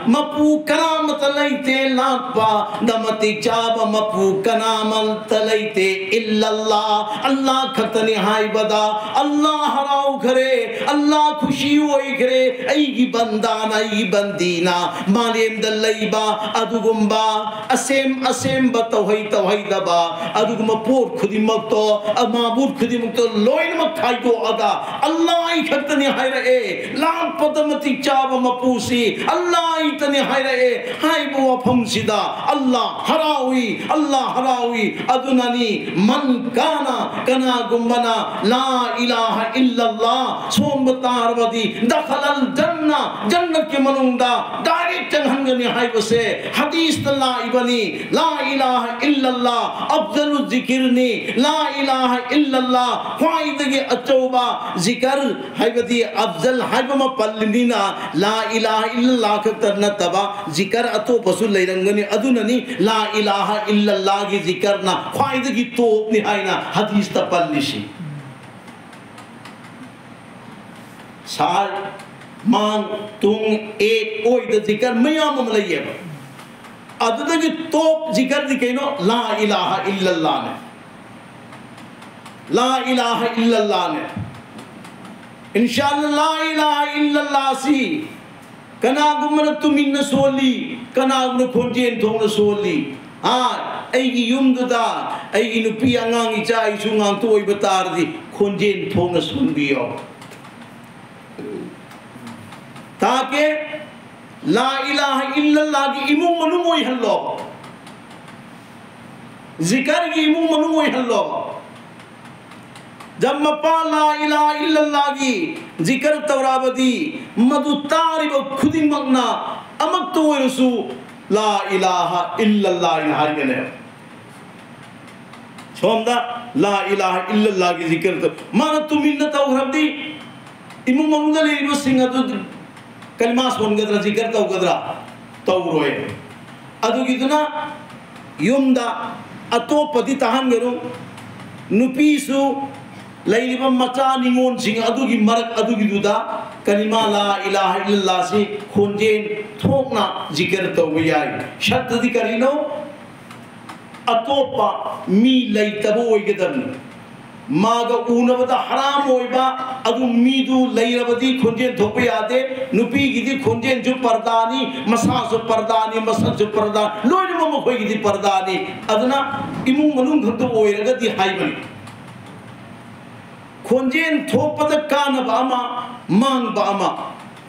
ꯃꯄꯨ ꯀꯅꯥꯃꯠꯇ ꯂꯩꯇꯦ, ꯂꯥꯛꯄ ꯗ ꯃꯇꯤꯛ ꯆꯥꯕ ꯃꯄꯨ ꯀꯅꯥꯃꯠꯇ ꯂꯩꯇꯦ, إلا الله, ꯑꯜꯂꯥ ꯈꯛꯇꯅꯤ ꯍꯥꯏꯕꯗ, ꯑꯜꯂꯥ ꯍꯔꯥꯎꯈ꯭ꯔꯦ, ꯑꯜꯂꯥ ꯈꯨꯁꯤ ꯑꯣꯏꯈ꯭ꯔꯦ, ꯑꯩꯒꯤ ꯕꯟꯗꯥꯅ, ꯑꯩꯒꯤ ꯕꯟꯗꯤꯅ, ꯃꯥꯂꯦꯝꯗ ꯂꯩꯕ ꯑꯗꯨꯒꯨꯝꯕ ꯑꯁꯦꯝ ꯑꯁꯦꯝꯕ ꯇꯧꯍꯩ ꯇꯧꯍꯩꯗꯕ ꯑꯗꯨꯒꯨꯝꯕ ꯄꯣꯠ ꯈꯨꯗꯤꯡꯃꯛꯇꯣ, ꯃꯥꯕꯨꯠ ꯈꯨꯗꯤꯡꯃꯛꯇꯣ ꯂꯣꯏꯅꯃꯛ ꯈꯥꯏꯗꯣꯛꯑꯒ ꯑꯜꯂꯥ ꯑꯩ ꯈꯛꯇꯅꯤ ꯍꯥꯏꯔꯛꯑꯦ, ꯂꯥꯛꯄꯗ ꯃꯇꯤꯛ ꯆꯥꯕ ꯃꯄꯨꯁꯤ ꯑꯜꯂꯥ ꯑꯩꯇꯅꯤ ꯍꯥꯏꯔꯛꯑꯦ꯫ ꯍꯥꯏꯕ ꯋꯥꯐꯝꯁꯤꯗ ꯑꯜꯂꯥ ꯍꯔꯥꯎꯏ, ꯑꯜꯂꯥ ꯍꯔꯥꯎꯏ꯫ ꯑꯗꯨꯅꯅꯤ, من كان, ꯀꯅꯥꯒꯨꯝꯕꯅ لا إله إلا ꯑꯜꯂꯥꯍ ꯁꯣꯟꯕ ꯇꯥꯔꯕꯗꯤ ꯗꯈꯂꯜ ꯖꯟꯅ, ꯖꯟꯅꯠꯀꯤ ꯃꯅꯨꯡꯗ ꯗꯥꯏꯔꯦꯛ ꯆꯪꯍꯟꯒꯅꯤ ꯍꯥꯏꯕꯁꯦ ꯍꯗꯤꯁꯇ ꯂꯥꯛꯏꯕꯅꯤ꯫ ꯂꯥ ꯏꯂꯥꯍ ꯏꯜꯂꯜꯂꯥꯍ ꯑꯐꯖꯂꯨ ꯖꯤꯀꯤꯔꯅꯤ꯫ ꯂꯥ ꯏꯂꯥꯍ ꯏꯜꯂꯜꯂꯥꯍ ꯈ꯭ꯋꯥꯏꯗꯒꯤ ꯑꯆꯧꯕ ꯖꯤꯀꯔ ꯍꯥꯏꯕꯗꯤ ꯑꯐꯖꯜ ꯍꯥꯏꯕ ꯑꯃ ꯄꯜꯂꯤꯕꯅꯤꯅ, ꯂꯥ ꯏꯂꯥꯍ ꯏꯜꯂꯜꯂꯥꯍ ꯈꯛꯇ ꯅꯠꯇꯕ ꯖꯤꯀꯔ ꯑꯇꯣꯞꯄꯁꯨ ꯂꯩꯔꯝꯒꯅꯤ꯫ ꯑꯗꯨꯅꯅꯤ ꯂꯥ ꯏꯂꯥꯍ ꯏꯜꯂꯜꯂꯥꯍꯒꯤ ꯖꯤꯀꯔꯅ ꯈ꯭ꯋꯥꯏꯗꯒꯤ ꯇꯣꯞꯅꯤ ꯍꯥꯏꯅ ꯍꯗꯤꯁꯇ ꯄꯜꯂꯤꯁꯤ꯫ ꯁꯥꯏ, ꯃꯥꯡ, ꯇꯨꯡ, ꯑꯦ, ꯑꯣꯏꯗ ꯖꯤꯀꯔ ꯃꯌꯥꯝ ꯑꯃ ꯂꯩꯌꯦꯕ꯫ ꯑꯗꯨꯗꯒꯤ ꯇꯣꯞ ꯖꯤꯀꯔꯗꯤ ꯀꯩꯅꯣ? ꯂꯥ ꯏꯂꯥꯍ ꯏꯜꯂꯜꯂꯥꯍꯅꯦ꯫ ꯂꯥ ꯏꯂꯥꯍ ꯏꯜꯂꯜꯂꯥꯍꯅꯦ꯫ ꯏꯟꯁꯥꯜꯂꯥꯍ ꯂꯥ ꯏꯂꯥꯍ ꯏꯜꯂꯜꯂꯥꯍꯁꯤ ꯀꯅꯥꯒꯨꯝꯕꯅ ꯇꯨꯃꯤꯟꯅ ꯁꯣꯜꯂꯤ, ꯀꯅꯥꯒꯨꯝꯕꯅ ꯈꯣꯟꯖꯦꯜ ꯊꯣꯛꯅ ꯁꯣꯜꯂꯤ꯫ ꯑꯥ, ꯑꯩꯒꯤ ꯌꯨꯝꯗꯨꯗ ꯑꯩꯒꯤ ꯅꯨꯄꯤ ꯑꯉꯥꯡ ꯏꯆꯥ ꯏꯁꯨ ꯉꯥꯛꯇ ꯑꯣꯏꯕ ꯇꯥꯔꯗꯤ ꯈꯣꯟꯖꯦꯜ ꯊꯣꯛꯅ ꯁꯣꯟꯕꯤꯌꯣ꯫ ꯇꯥꯀꯦ ꯂꯥ ꯏꯂꯥꯍ ꯏꯜꯂꯜꯂꯥꯍꯒꯤ ꯏꯃꯨꯡ ꯃꯅꯨꯡ ꯑꯣꯏꯍꯜꯂꯣ꯫ ꯖꯤꯀꯔꯒꯤ ꯏꯃꯨꯡ ꯃꯅꯨꯡ ꯑꯣꯏꯍꯜꯂꯣ꯫ ꯖꯝꯃꯄꯥ ꯂꯥ ꯏꯂꯥꯍ ꯏꯜꯂꯜꯂꯥꯍꯒꯤ ꯖꯤꯀꯔ ꯇꯧꯔꯛꯑꯕꯗꯤ ꯃꯗꯨ ꯇꯥꯔꯤꯕ ꯈꯨꯗꯤꯡꯃꯛꯅ ꯑꯃꯠꯇ ꯑꯣꯏꯔꯁꯨ ꯂꯥ ꯏꯂꯥꯍ ꯏꯜꯂꯜꯂꯥꯍ ꯍꯥꯏꯅ ꯍꯥꯏꯒꯅꯦꯕ꯫ ꯁꯣꯝꯗ ꯂꯥ ꯏꯂꯥꯍ ꯏꯜꯂꯜꯂꯥꯍꯒꯤ ꯖꯤꯀꯔ ꯇꯧ-, ꯃꯥꯅ ꯇꯨꯃꯤꯟꯅ ꯇꯧꯈ꯭ꯔꯕꯗꯤ ꯏꯃꯨꯡ ꯃꯅꯨꯡꯗ ꯂꯩꯔꯤꯕꯁꯤꯡ ꯑꯗꯨ ꯀꯂꯤꯃꯥ ꯁꯣꯟꯒꯗ꯭ꯔꯥ, ꯖꯤꯀꯔ ꯇꯧꯒꯗ꯭ꯔꯥ? ꯇꯧꯔꯣꯏ꯫ ꯑꯗꯨꯒꯤꯗꯨꯅ ꯌꯨꯝꯗ ꯑꯇꯣꯞꯄꯗꯤ ꯇꯥꯍꯟꯒꯅꯨ꯫ ꯅꯨꯄꯤꯁꯨ ꯂꯩꯔꯤꯕ ꯃꯆꯥ ꯅꯤꯉꯣꯜꯁꯤꯡ ꯑꯗꯨꯒꯤ ꯃꯔꯛ ꯑꯗꯨꯒꯤꯗꯨꯗ ꯀꯂꯤꯃꯥ ꯂꯥ ꯏꯂꯥꯍ ꯏꯜꯂꯜꯂꯥꯍꯁꯤ ꯈꯣꯟꯖꯦꯜ ꯊꯣꯛꯅ ꯖꯤꯀꯔ ꯇꯧꯕ ꯌꯥꯏ꯫ ꯁꯔꯇꯗꯤ ꯀꯔꯤꯅꯣ? ꯑꯇꯣꯞꯄ ꯃꯤ ꯂꯩꯇꯕ ꯑꯣꯏꯒꯗꯕꯅꯤ꯫ ꯃꯥꯒ ꯎꯅꯕꯗ ꯍꯔꯥꯝ ꯑꯣꯏꯕ ꯑꯗꯨ ꯃꯤꯗꯨ ꯂꯩꯔꯕꯗꯤ ꯈꯣꯟꯖꯦꯜ ꯊꯣꯛꯄ ꯌꯥꯗꯦ꯫ ꯅꯨꯄꯤꯒꯤꯗꯤ ꯈꯣꯟꯖꯦꯜꯁꯨ ꯄꯔꯗꯥꯅꯤ, ꯃꯁꯥꯁꯨ ꯄꯔꯗꯥꯅꯤ, ꯃꯁꯛꯁꯨ ꯄꯔꯗꯥ, ꯂꯣꯏꯅꯃꯛ ꯃꯈꯣꯏꯒꯤꯗꯤ ꯄꯔꯗꯥꯅꯤ꯫ ꯑꯗꯨꯅ ꯏꯃꯨꯡ ꯃꯅꯨꯡ ꯈꯛꯇ ꯑꯣꯏꯔꯒꯗꯤ ꯍꯥꯏꯕꯅꯤ꯫ ꯈꯣꯟꯖꯦꯜ ꯊꯣꯛꯄꯗ ꯀꯥꯟꯅꯕ ꯑꯃ, ꯃꯥꯡꯕ ꯑꯃ꯫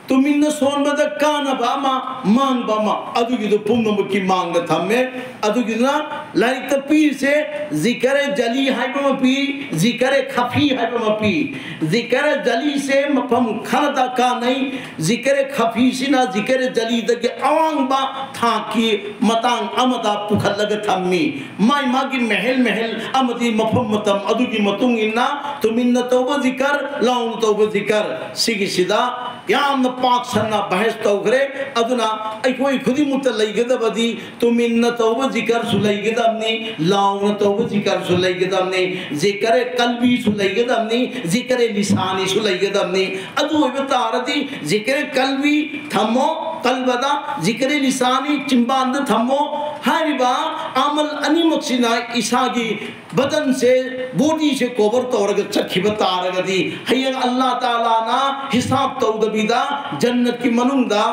ꯇꯨꯃꯤꯟꯅ ꯁꯣꯟꯕꯗ ꯀꯥꯟꯅꯕ ꯑꯃ, ꯃꯥꯡꯕ ꯑꯃ, ꯑꯗꯨꯒꯤꯗꯨ ꯄꯨꯝꯅꯃꯛꯀꯤ ꯃꯥꯡꯗ ꯊꯝꯃꯦ꯫ ꯑꯗꯨꯒꯤꯗꯨꯅ ꯂꯥꯏꯔꯤꯛꯇ ꯄꯤꯔꯤꯁꯦ ꯖꯤꯀꯔꯦ ꯖꯂꯤ ꯍꯥꯏꯕ ꯑꯃ ꯄꯤ, ꯖꯤꯀꯔꯦ ꯈꯐꯤ ꯍꯥꯏꯕ ꯑꯃ ꯄꯤ꯫ ꯖꯤꯀꯔꯦ ꯖꯂꯤꯁꯦ ꯃꯐꯝ ꯈꯔꯗ ꯀꯥꯟꯅꯩ, ꯖꯤꯀꯔꯦ ꯈꯐꯤꯁꯤꯅ ꯖꯤꯀꯔꯦ ꯖꯂꯤꯗꯒꯤ ꯑꯋꯥꯡꯕ ꯊꯥꯛꯀꯤ ꯃꯇꯥꯡ ꯑꯃꯗ ꯄꯨꯈꯠꯂꯒ ꯊꯝꯃꯤ꯫ ꯃꯥꯏ ꯃꯥꯒꯤ ꯃꯦꯍꯦꯜ ꯃꯦꯍꯦꯜ ꯑꯃꯗꯤ ꯃꯐꯝ ꯃꯇꯝ ꯑꯗꯨꯒꯤ ꯃꯇꯨꯡ ꯏꯟꯅ ꯇꯨꯃꯤꯟꯅ ꯇꯧꯕ ꯖꯤꯀꯔ, ꯂꯥꯎꯅ ꯇꯧꯕ ꯖꯤꯀꯔ, ꯁꯤꯒꯤꯁꯤꯗ ꯌꯥꯝꯅ ꯄꯥꯛ ꯁꯟꯅ ꯕꯍꯁ ꯇꯧꯈ꯭ꯔꯦ꯫ ꯑꯗꯨꯅ ꯑꯩꯈꯣꯏ ꯈꯨꯗꯤꯡꯃꯛꯇ ꯂꯩꯒꯗꯕꯗꯤ ꯇꯨꯃꯤꯟꯅ ꯇꯧꯕ ꯖꯤꯀꯔꯁꯨ ꯂꯩꯒꯗꯕꯅꯤ, ꯂꯥꯎꯅ ꯇꯧꯕ ꯖꯤꯀꯔꯁꯨ ꯂꯩꯒꯗꯕꯅꯤ, ꯖꯤꯀꯔꯦ ꯀꯜꯕꯤꯁꯨ ꯂꯩꯒꯗꯕꯅꯤ, ꯖꯤꯀꯔꯦ ꯂꯤꯁꯥꯅꯤꯁꯨ ꯂꯩꯒꯗꯕꯅꯤ꯫ ꯑꯗꯨ ꯑꯣꯏꯕ ꯇꯥꯔꯗꯤ ꯖꯤꯀꯔꯦ ꯀꯜꯕꯤ ꯊꯝꯃꯣ, ꯀꯜꯕꯗ, ꯖꯤꯀꯔꯦ ꯂꯤꯁꯥꯅꯤ ꯆꯤꯝꯕꯥꯟꯗ ꯊꯝꯃꯣ꯫ ꯍꯥꯏꯔꯤꯕ ꯑꯃꯜ ꯑꯅꯤꯃꯛꯁꯤꯅ ꯏꯁꯥꯒꯤ ꯕꯗꯟꯁꯦ, ꯕꯣꯗꯤꯁꯦ ꯀꯣꯚꯔ ꯇꯧꯔꯒ ꯆꯠꯈꯤꯕ ꯇꯥꯔꯒꯗꯤ, ꯍꯌꯦꯡ ꯑꯜꯂꯥ ꯇꯥꯂꯥꯅ ꯍꯤꯁꯥꯕ ꯇꯧꯗꯕꯤꯗ ꯖꯟꯅꯠꯀꯤ ꯃꯅꯨꯡꯗ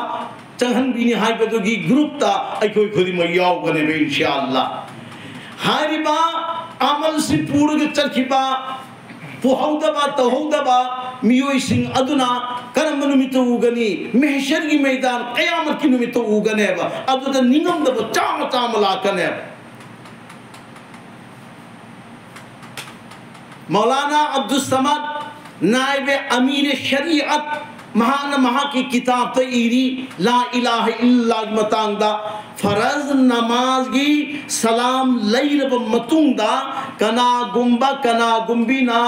ꯆꯪꯍꯟꯕꯤꯅꯤ ꯍꯥꯏꯕꯗꯨꯒꯤ ꯒ꯭ꯔꯨꯞꯇ ꯑꯩꯈꯣꯏ ꯈꯨꯗꯤꯡꯃꯛ ꯌꯥꯎꯒꯅꯦꯕ, ꯏꯟꯁꯥ ꯑꯜꯂꯥ꯫ ꯍꯥꯏꯔꯤꯕ ꯑꯃꯜꯁꯤ ꯄꯨꯔꯒ ꯆꯠꯈꯤꯕ, ꯄꯨꯍꯧꯗꯕ, ꯇꯧꯍꯧꯗꯕ ꯃꯤꯑꯣꯏꯁꯤꯡ ꯑꯗꯨꯅ ꯀꯔꯝꯕ ꯅꯨꯃꯤꯠꯇ ꯎꯒꯅꯤ? ꯃꯦꯍꯁꯔꯒꯤ ꯃꯩꯗꯥꯟ, ꯀꯌꯥꯃꯠꯀꯤ ꯅꯨꯃꯤꯠꯇ ꯎꯒꯅꯦꯕ꯫ ꯑꯗꯨꯗ ꯅꯤꯡꯉꯝꯗꯕ ꯆꯥꯝꯃ ꯆꯥꯝꯃ ꯂꯥꯛꯀꯅꯦꯕ꯫ ꯃꯧꯂꯥꯅꯥ ꯑꯕꯗꯨꯁ ꯁꯃꯗ, ꯅꯥꯏꯕꯦ ꯑꯃꯤꯔ ꯁꯔꯤꯌꯠ, ꯃꯍꯥꯛꯅ ꯃꯍꯥꯛꯀꯤ ꯀꯤꯇꯥꯕꯇ ꯏꯔꯤ, ꯂꯥ ꯏꯂꯥꯍ ꯏꯜꯂꯜꯂꯥꯍꯒꯤ ꯃꯇꯥꯡꯗ, ꯐꯔꯖ ꯅꯃꯥꯖꯒꯤ ꯁꯂꯥꯝ ꯂꯩꯔꯕ ꯃꯇꯨꯡꯗ ꯀꯅꯥꯒꯨꯝꯕ ꯀꯅꯥꯒꯨꯝꯕꯤꯅ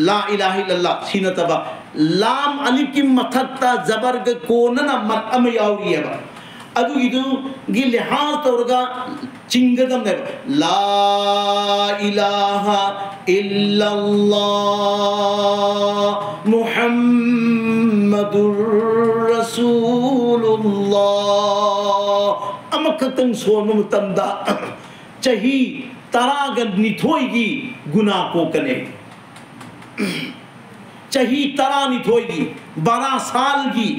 ꯂꯥ ꯏꯂꯥꯍ ꯏꯜꯂꯜꯂꯥꯍ ꯁꯤ ꯅꯠꯇꯕ ꯂꯥꯝ ꯑꯂꯤꯐꯀꯤ ꯃꯊꯛꯇ ꯖꯕꯔꯒ ꯀꯣꯟꯅꯅ ꯃꯠ ꯑꯃ ꯌꯥꯎꯔꯤꯑꯕ꯫ ꯑꯗꯨꯒꯤꯗꯨꯒꯤ ꯂꯤꯍꯥꯖ ꯇꯧꯔꯒ ꯆꯤꯡꯒꯗꯕꯅꯦꯕ꯫ ꯂꯥ ꯏꯂꯥꯍ ꯏꯜꯂꯜꯂꯥꯍ ꯃꯨꯍꯝꯃꯗꯨꯔ ꯔꯁꯨꯂꯨꯜꯂꯥꯍ꯫ ꯑꯃꯈꯛꯇꯪ ꯁꯣꯟꯕ ꯃꯇꯝꯗ ꯆꯍꯤ ꯇꯔꯥꯒ ꯅꯤꯊꯣꯏꯒꯤ ꯒꯨꯅꯥ ꯀꯣꯛꯀꯅꯤ꯫ ꯆꯍꯤ ꯇꯔꯥꯅꯤꯊꯣꯏꯒꯤ, ꯕꯥꯔꯥ ꯁꯥꯜꯒꯤ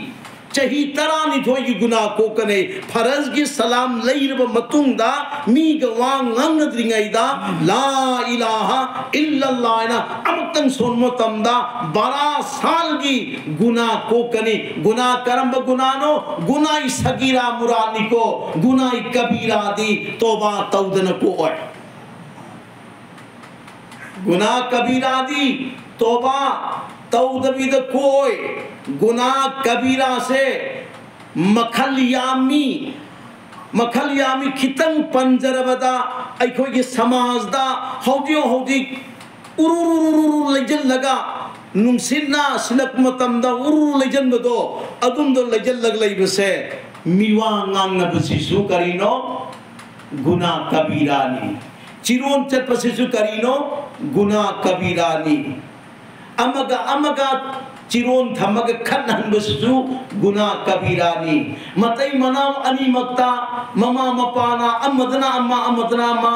ꯆꯍꯤ ꯇꯔꯥꯅꯤꯊꯣꯏꯒꯤ ꯒꯨꯅꯥ ꯀꯣꯛꯀꯅꯤ꯫ ꯐꯔꯖꯒꯤ ꯁꯂꯥꯝ ꯂꯩꯔꯕ ꯃꯇꯨꯡꯗ, ꯃꯤꯒ ꯋꯥ ꯉꯥꯡꯅꯗ꯭ꯔꯤꯉꯩꯗ ꯂꯥ ꯏꯂꯥꯍ ꯏꯜꯂꯜꯂꯥꯍ ꯍꯥꯏꯅ ꯑꯃꯨꯛꯇꯪ ꯁꯣꯟꯕ ꯃꯇꯝꯗ ꯕꯥꯔꯥ ꯁꯥꯜꯒꯤ ꯒꯨꯅꯥ ꯀꯣꯛꯀꯅꯤ꯫ ꯒꯨꯅꯥ ꯀꯔꯝꯕ ꯒꯨꯅꯥꯅꯣ? ꯒꯨꯅꯥꯏ ꯁꯒꯤꯔꯥ ꯃꯨꯔꯥꯅꯤꯀꯣ꯫ ꯒꯨꯅꯥꯏ ꯀꯕꯤꯔꯥꯗꯤ ꯇꯣꯕꯥ ꯇꯧꯗꯅ ꯀꯣꯛꯑꯣꯏ꯫ ꯒꯨꯅꯥ ꯀꯕꯤꯔꯥꯗꯤ ꯇꯣꯕꯥ ꯇꯧꯗꯕꯤꯗ ꯀꯣꯛꯑꯣꯏ꯫ ꯒꯨꯅꯥ ꯀꯕꯤꯔꯥꯁꯦ ꯃꯈꯜ ꯌꯥꯝꯃꯤ꯫ ꯃꯈꯜ ꯌꯥꯝꯃꯤ꯫ ꯈꯤꯇꯪ ꯄꯟꯖꯔꯕꯗ, ꯑꯩꯈꯣꯏꯒꯤ ꯁꯃꯥꯖꯗ ꯍꯧꯖꯤꯛ ꯍꯧꯖꯤꯛ ꯎꯔꯨꯔꯨꯔꯨꯔꯨ ꯂꯩꯁꯤꯜꯂꯒ, ꯅꯨꯡꯁꯤꯠꯅ ꯁꯤꯜꯂꯛꯄ ꯃꯇꯝꯗ ꯎꯔꯨꯔꯨ ꯂꯩꯁꯤꯟꯕꯗꯣ, ꯑꯗꯨꯝꯗꯣ ꯂꯩꯁꯤꯜꯂꯒ ꯂꯩꯕꯁꯦ, ꯃꯤꯋꯥ ꯉꯥꯡꯅꯕꯁꯤꯁꯨ ꯀꯔꯤꯅꯣ? ꯒꯨꯅꯥ ꯀꯕꯤꯔꯥꯅꯤ꯫ ꯆꯤꯔꯣꯟ ꯆꯠꯄꯁꯤꯁꯨ ꯀꯔꯤꯅꯣ? ꯒꯨꯅꯥ ꯀꯕꯤꯔꯥꯅꯤ꯫ ꯑꯃꯒ ꯑꯃꯒ ꯆꯤꯔꯣꯟ ꯊꯝꯃꯒ ꯈꯠꯅꯍꯟꯕꯁꯤꯁꯨ ꯒꯨꯅꯥ ꯀꯕꯤꯔꯥꯅꯤ꯫ ꯃꯇꯩ ꯃꯅꯥꯎ ꯑꯅꯤꯃꯛꯇ, ꯃꯃꯥ ꯃꯄꯥꯅ ꯑꯃꯗꯅ ꯑꯃ, ꯑꯃꯗꯅ ꯑꯃ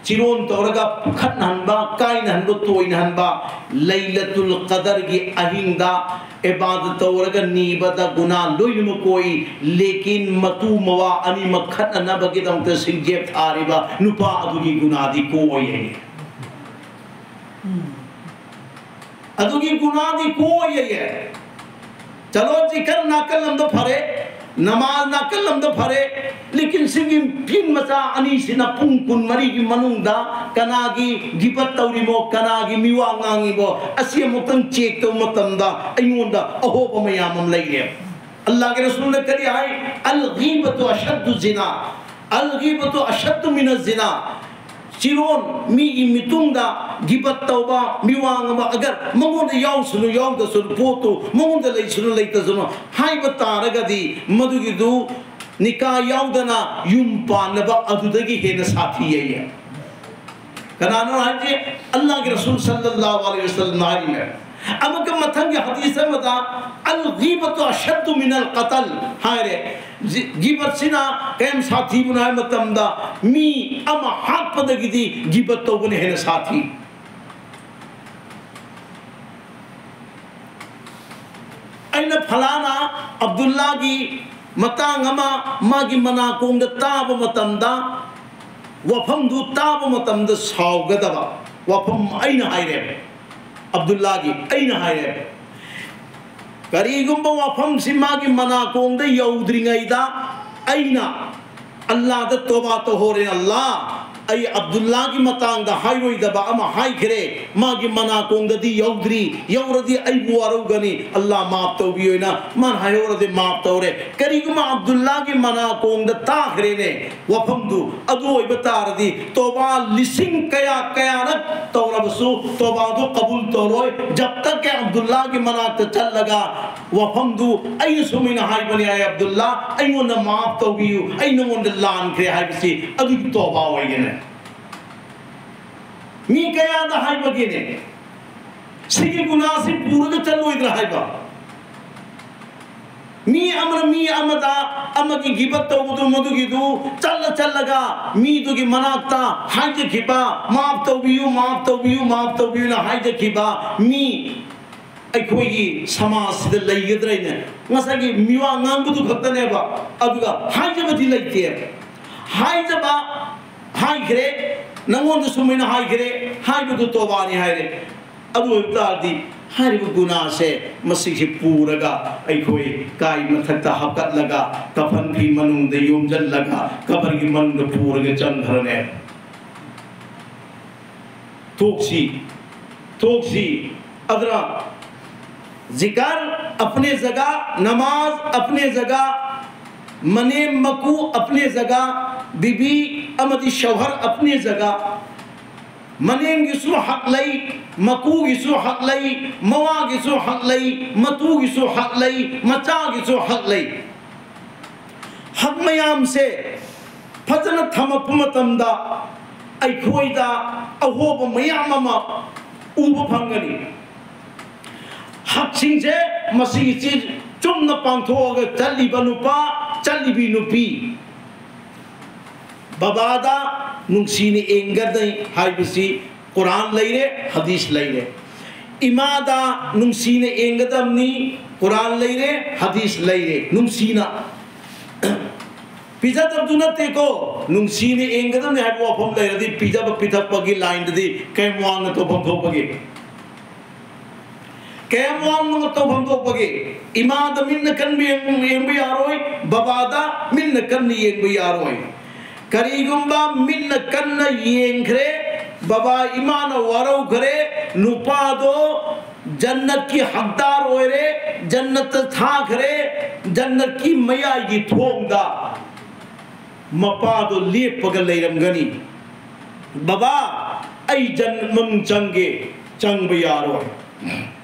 ꯆꯤꯔꯣꯟ ꯇꯧꯔꯒ ꯈꯠꯅꯍꯟꯕ, ꯀꯥꯏꯅꯍꯟꯕ, ꯇꯣꯏꯅꯍꯟꯕ, ꯂꯩꯂꯇꯨꯜ ꯀꯗꯔꯒꯤ ꯑꯍꯤꯡꯗ ꯏꯕꯥꯗꯠ ꯇꯧꯔꯒ ꯅꯤꯕꯗ ꯒꯨꯅꯥ ꯂꯣꯏꯅꯃꯛ ꯀꯣꯛꯏ꯫ ꯂꯦꯀꯤꯟ ꯃꯇꯨ ꯃꯋꯥ ꯑꯅꯤꯃꯛ ꯈꯠꯅꯅꯕꯒꯤꯗꯃꯛꯇ ꯁꯤꯡꯖꯦꯞ ꯊꯥꯔꯤꯕ ꯅꯨꯄꯥ ꯑꯗꯨꯒꯤ ꯒꯨꯅꯥꯗꯤ ꯀꯣꯛꯑꯣꯏ ꯍꯥꯏꯌꯦ꯫ ꯑꯗꯨꯒꯤ ꯒꯨꯅꯥꯗꯤ ꯀꯣꯛꯑꯣꯏ ꯍꯥꯏꯌꯦ꯫ ꯆꯂꯣ, ꯖꯤꯀꯔ ꯅꯥꯀꯜ ꯑꯃꯗ ꯐꯔꯦ, ꯅꯃꯥꯖ ꯅꯥꯀꯜ ꯑꯃꯗ ꯐꯔꯦ, ꯂꯦꯀꯤꯟ ꯁꯤꯒꯤ ꯐꯤꯟ ꯃꯆꯥ ꯑꯅꯤꯁꯤꯅ ꯄꯨꯡ ꯀꯨꯟꯃꯔꯤꯒꯤ ꯃꯅꯨꯡꯗ ꯀꯅꯥꯒꯤ ꯒꯤꯕꯠ ꯇꯧꯔꯤꯃꯣ, ꯀꯅꯥꯒꯤ ꯃꯤꯋꯥ ꯉꯥꯡꯉꯤꯃꯣ, ꯑꯁꯤ ꯑꯃꯨꯛꯇꯪ ꯆꯦꯛ ꯇꯧꯕ ꯃꯇꯝꯗ ꯑꯩꯉꯣꯟꯗ ꯑꯍꯣꯕ ꯃꯌꯥꯝ ꯑꯃ ꯂꯩꯔꯦ꯫ ꯑꯜꯂꯥꯍꯒꯤ ꯔꯁꯨꯜꯅ ꯀꯔꯤ ꯍꯥꯏ? "ꯑꯜ ꯒꯤꯕꯇꯨ ꯑꯁꯍꯗꯨ ꯖꯤꯅꯥ, ꯑꯜ ꯒꯤꯕꯇꯨ ꯑꯁꯍꯗꯨ ꯃꯤꯅ ꯖꯤꯅꯥ"꯫ ꯆꯤꯔꯣꯟ, ꯃꯤꯒꯤ ꯃꯤꯇꯨꯡꯗ ꯒꯤꯕꯠ ꯇꯧꯕ, ꯃꯤꯋꯥ ꯉꯥꯡꯕ, ꯑꯒꯔ ꯃꯉꯣꯟꯗ ꯌꯥꯎꯁꯅꯨ ꯌꯥꯎꯗꯁꯅꯨ, ꯄꯣꯠꯇꯨ ꯃꯉꯣꯟꯗ ꯂꯩꯁꯅꯨ ꯂꯩꯇꯁꯅꯨ ꯍꯥꯏꯕ ꯇꯥꯔꯒꯗꯤ, ꯃꯗꯨꯒꯤꯗꯨ ꯅꯤꯀꯥ ꯌꯥꯎꯗꯅ ꯌꯨꯝ ꯄꯥꯟꯅꯕ ꯑꯗꯨꯗꯒꯤ ꯍꯦꯟꯅ ꯁꯥꯊꯤ ꯍꯥꯏꯌꯦ꯫ ꯀꯅꯥꯅꯣ ꯍꯥꯏꯁꯦ? ꯑꯜꯂꯥꯍꯒꯤ ꯔꯁꯨꯜ ꯁꯜꯂꯜꯂꯥꯍꯨ ꯑꯂꯩꯍꯤ ꯋꯁꯜꯂꯝꯅ ꯍꯥꯏꯔꯤꯅꯦ꯫ ꯑꯃꯨꯛꯀ ꯃꯊꯪꯒꯤ ꯍꯗꯤꯁ ꯑꯃꯗ, "ꯑꯜ ꯒꯤꯕꯇꯨ ꯑꯁꯍꯗꯨ ꯃꯤꯅꯜ ꯀꯇꯜ" ꯍꯥꯏꯔꯦ꯫ ꯖꯤ-, ꯒꯤꯕꯠꯁꯤꯅ ꯀꯌꯥꯝ ꯁꯥꯊꯤꯕꯅꯣ ꯍꯥꯏꯕ ꯃꯇꯝꯗ, ꯃꯤ ꯑꯃ ꯍꯥꯠꯄꯗꯒꯤꯗꯤ ꯒꯤꯕꯠ ꯇꯧꯕꯅ ꯍꯦꯟꯅ ꯁꯥꯊꯤ꯫ ꯑꯩꯅ ꯐꯂꯥꯅ ꯑꯕꯗꯨꯜꯂꯥꯒꯤ ꯃꯇꯥꯡ ꯑꯃ ꯃꯥꯒꯤ ꯃꯅꯥꯀꯣꯡꯗ ꯇꯥꯕ ꯃꯇꯝꯗ, ꯋꯥꯐꯝꯗꯨ ꯇꯥꯕ ꯃꯇꯝꯗ ꯁꯥꯎꯒꯗꯕ ꯋꯥꯐꯝ ꯑꯩꯅ ꯍꯥꯏꯔꯦ꯫ ꯑꯕꯗꯨꯜꯂꯥꯒꯤ ꯑꯩꯅ ꯍꯥꯏꯔꯦ, ꯀꯔꯤꯒꯨꯝꯕ ꯋꯥꯐꯝꯁꯤ ꯃꯥꯒꯤ ꯃꯅꯥꯀꯣꯡꯗ ꯌꯧꯗ꯭ꯔꯤꯉꯩꯗ ꯑꯩꯅ ꯑꯜꯂꯥꯗ ꯇꯣꯕꯥ ꯇꯧꯍꯧꯔꯦ꯫ "ꯑꯜꯂꯥ, ꯑꯩ ꯑꯕꯗꯨꯜꯂꯥꯒꯤ ꯃꯇꯥꯡꯗ ꯍꯥꯏꯔꯣꯏꯗꯕ ꯑꯃ ꯍꯥꯏꯈ꯭ꯔꯦ, ꯃꯥꯒꯤ ꯃꯅꯥꯀꯣꯡꯗꯗꯤ ꯌꯧꯗ꯭ꯔꯤ, ꯌꯧꯔꯗꯤ ꯑꯩꯕꯨ ꯋꯥꯔꯧꯒꯅꯤ꯫ ꯑꯜꯂꯥ, ꯃꯥꯞ ꯇꯧꯕꯤꯌꯣꯅ ꯃꯥꯅ ꯍꯥꯏꯍꯧꯔꯗꯤ ꯃꯥꯞ ꯇꯧꯔꯦ꯫ ꯀꯔꯤꯒꯨꯝꯕ ꯑꯕꯗꯨꯜꯂꯥꯒꯤ ꯃꯅꯥꯀꯣꯡꯗ ꯇꯥꯈ꯭ꯔꯦꯅꯦ ꯋꯥꯐꯝꯗꯨ, ꯑꯗꯨ ꯑꯣꯏꯕ ꯇꯥꯔꯗꯤ ꯇꯣꯕꯥ ꯂꯤꯁꯤꯡ ꯀꯌꯥ ꯀꯌꯥꯔꯛ ꯇꯧꯔꯕꯁꯨ ꯇꯣꯕꯥꯗꯨ ꯀꯕꯨꯜ ꯇꯧꯔꯣꯏ꯫ ꯖꯕ ꯇꯛ ꯀꯦ ꯑꯕꯗꯨꯜꯂꯥꯒꯤ ꯃꯅꯥꯛꯇ ꯆꯠꯂꯒ ꯋꯥꯐꯝꯗꯨ ꯑꯩꯅ ꯁꯨꯃꯥꯏꯅ ꯍꯥꯏꯕꯅꯦ, ꯑꯩ ꯑꯕꯗꯨꯜꯂꯥ, ꯑꯩꯉꯣꯟꯗ ꯃꯥꯞ ꯇꯧꯕꯤꯌꯨ, ꯑꯩ ꯅꯉꯣꯟꯗ ꯂꯥꯟꯈ꯭ꯔꯦ" ꯍꯥꯏꯕꯁꯤ ꯑꯗꯨꯒꯤ ꯇꯣꯕꯥ ꯑꯣꯏꯒꯅꯤ꯫ ꯃꯤ ꯀꯌꯥꯗ ꯍꯥꯏꯕꯒꯤꯅꯦ? ꯁꯤꯒꯤ ꯒꯨꯅꯥꯁꯤ ꯄꯨꯔꯒ ꯆꯠꯂꯣꯏꯗ꯭ꯔꯥ ꯍꯥꯏꯕ? ꯃꯤ ꯑꯃꯅ ꯃꯤ ꯑꯃꯗ ꯑꯃꯒꯤ ꯒꯤꯕꯠ ꯇꯧꯕꯗꯨ, ꯃꯗꯨꯒꯤꯗꯨ ꯆꯠꯂ ꯆꯠꯂꯒ ꯃꯤꯗꯨꯒꯤ ꯃꯅꯥꯛꯇ ꯍꯥꯏꯖꯈꯤꯕ, "ꯃꯥꯞ ꯇꯧꯕꯤꯌꯨ, ꯃꯥꯞ ꯇꯧꯕꯤꯌꯨ, ꯃꯥꯞ ꯇꯧꯕꯤꯌꯨꯅ" ꯍꯥꯏꯖꯈꯤꯕ ꯃꯤ ꯑꯩꯈꯣꯏꯒꯤ ꯁꯃꯥꯖꯁꯤꯗ ꯂꯩꯒꯗ꯭ꯔꯥꯅꯦ? ꯉꯁꯥꯏꯒꯤ ꯃꯤꯋꯥ ꯉꯥꯡꯕꯗꯨ ꯈꯛꯇꯅꯦꯕ, ꯑꯗꯨꯒ ꯍꯥꯏꯖꯕꯗꯤ ꯂꯩꯇꯦ꯫ ꯍꯥꯏꯖꯕ, "ꯍꯥꯏꯈ꯭ꯔꯦ, ꯅꯪꯉꯣꯟꯗ ꯁꯨꯃꯥꯏꯅ ꯍꯥꯏꯈ꯭ꯔꯦ" ꯍꯥꯏꯕꯗꯨ ꯇꯣꯕꯥꯅꯤ ꯍꯥꯏꯔꯦ꯫ ꯑꯗꯨ ꯑꯣꯏꯕ ꯇꯥꯔꯗꯤ ꯍꯥꯏꯔꯤꯕ ꯒꯨꯅꯥꯁꯦ ꯃꯁꯤꯁꯦ ꯄꯨꯔꯒ ꯑꯩꯈꯣꯏ ꯀꯥꯏ ꯃꯊꯛꯇ ꯍꯥꯞꯀꯠꯂꯒ ꯀꯐꯟ ꯐꯤ ꯃꯅꯨꯡꯗ ꯌꯣꯝꯁꯤꯜꯂꯒ ꯀꯕꯔꯒꯤ ꯃꯅꯨꯡꯗ ꯄꯨꯔꯒ ꯆꯪꯈ꯭ꯔꯅꯦ꯫ ꯊꯣꯛꯁꯤ, ꯊꯣꯛꯁꯤ꯫ ꯑꯗꯨꯅ ꯖꯤꯀꯔ ꯑꯄꯅꯦ ꯖꯒꯥ, ꯅꯃꯥꯖ ꯑꯄꯅꯦ ꯖꯒꯥ, ꯃꯅꯦꯝ ꯃꯀꯨ ꯑꯄꯅꯦ ꯖꯒꯥ, ꯕꯤꯕꯤ ꯑꯃꯗꯤ ꯁꯧꯍꯔ ꯑꯄꯅꯦ ꯖꯒꯥ꯫ ꯃꯅꯦꯝꯒꯤꯁꯨ ꯍꯛ ꯂꯩ, ꯃꯀꯨꯒꯤꯁꯨ ꯍꯛ ꯂꯩ, ꯃꯋꯥꯒꯤꯁꯨ ꯍꯛ ꯂꯩ, ꯃꯇꯨꯒꯤꯁꯨ ꯍꯛ ꯂꯩ, ꯃꯆꯥꯒꯤꯁꯨ ꯍꯛ ꯂꯩ꯫ ꯍꯛ ꯃꯌꯥꯝꯁꯦ ꯐꯖꯅ ꯊꯝꯃꯛꯄ ꯃꯇꯝꯗ ꯑꯩꯈꯣꯏꯗ ꯑꯍꯣꯕ ꯃꯌꯥꯝ ꯑꯃ ꯎꯕ ꯐꯪꯒꯅꯤ꯫ ꯍꯛꯁꯤꯡꯁꯦ ꯃꯁꯤꯒꯤꯁꯤ ꯆꯨꯝꯅ ꯄꯥꯡꯊꯣꯛꯑꯒ ꯆꯠꯂꯤꯕ ꯅꯨꯄꯥ, ꯆꯠꯂꯤꯕꯤ ꯅꯨꯄꯤ, ꯕꯕꯥꯗ ꯅꯨꯡꯁꯤꯅ ꯌꯦꯡꯒꯗꯩ ꯍꯥꯏꯕꯁꯤ ꯀꯨꯔꯥꯟ ꯂꯩꯔꯦ, ꯍꯗꯤꯁ ꯂꯩꯔꯦ꯫ ꯏꯃꯥꯗ ꯅꯨꯡꯁꯤꯅ ꯌꯦꯡꯒꯗꯕꯅꯤ꯫ ꯀꯨꯔꯥꯟ ꯂꯩꯔꯦ, ꯍꯗꯤꯁ ꯂꯩꯔꯦ, ꯅꯨꯡꯁꯤꯅ꯫ ꯄꯤꯖꯗꯕꯗꯨ ꯅꯠꯇꯦꯀꯣ, ꯅꯨꯡꯁꯤꯅ ꯌꯦꯡꯒꯗꯕꯅꯤ ꯍꯥꯏꯕ ꯋꯥꯐꯝ ꯂꯩꯔꯗꯤ, ꯄꯤꯖꯕ ꯄꯤꯊꯛꯄꯒꯤ ꯂꯥꯏꯟꯗꯗꯤ ꯀꯌꯥꯝ ꯋꯥꯡꯅ ꯇꯧꯐꯝ ꯊꯣꯛꯄꯒꯦ? ꯀꯌꯥꯝ ꯋꯥꯡꯅ ꯇꯧꯐꯝ ꯊꯣꯛꯄꯒꯦ? ꯏꯃꯥꯗ ꯃꯤꯠꯅ ꯀꯟꯕ ꯌꯦꯡ-, ꯌꯦꯡꯕ ꯌꯥꯔꯣꯏ, ꯕꯕꯥꯗ ꯃꯤꯠꯅ ꯀꯟꯅ ꯌꯦꯡꯕ ꯌꯥꯔꯣꯏ꯫ ꯀꯔꯤꯒꯨꯝꯕ ꯃꯤꯠꯅ ꯀꯟꯅ ꯌꯦꯡꯈ꯭ꯔꯦ, ꯕꯕꯥ ꯏꯃꯥꯅ ꯋꯥꯔꯧꯈ꯭ꯔꯦ, ꯅꯨꯄꯥꯗꯣ ꯖꯟꯅꯠꯀꯤ ꯍꯛꯗꯥꯔ ꯑꯣꯏꯔꯦ, ꯖꯟꯅꯠꯇ ꯊꯥꯈ꯭ꯔꯦ, ꯖꯟꯅꯠꯀꯤ ꯃꯌꯥꯏꯒꯤ ꯊꯣꯡꯗ ꯃꯄꯥꯗꯣ ꯂꯦꯞꯄꯒ ꯂꯩꯔꯝꯒꯅꯤ꯫ "ꯕꯕꯥ, ꯑꯩ ꯖꯟꯅꯠ ꯃꯅꯨꯡ ꯆꯪꯒꯦ, ꯆꯪꯕ ꯌꯥꯔꯣꯏ꯫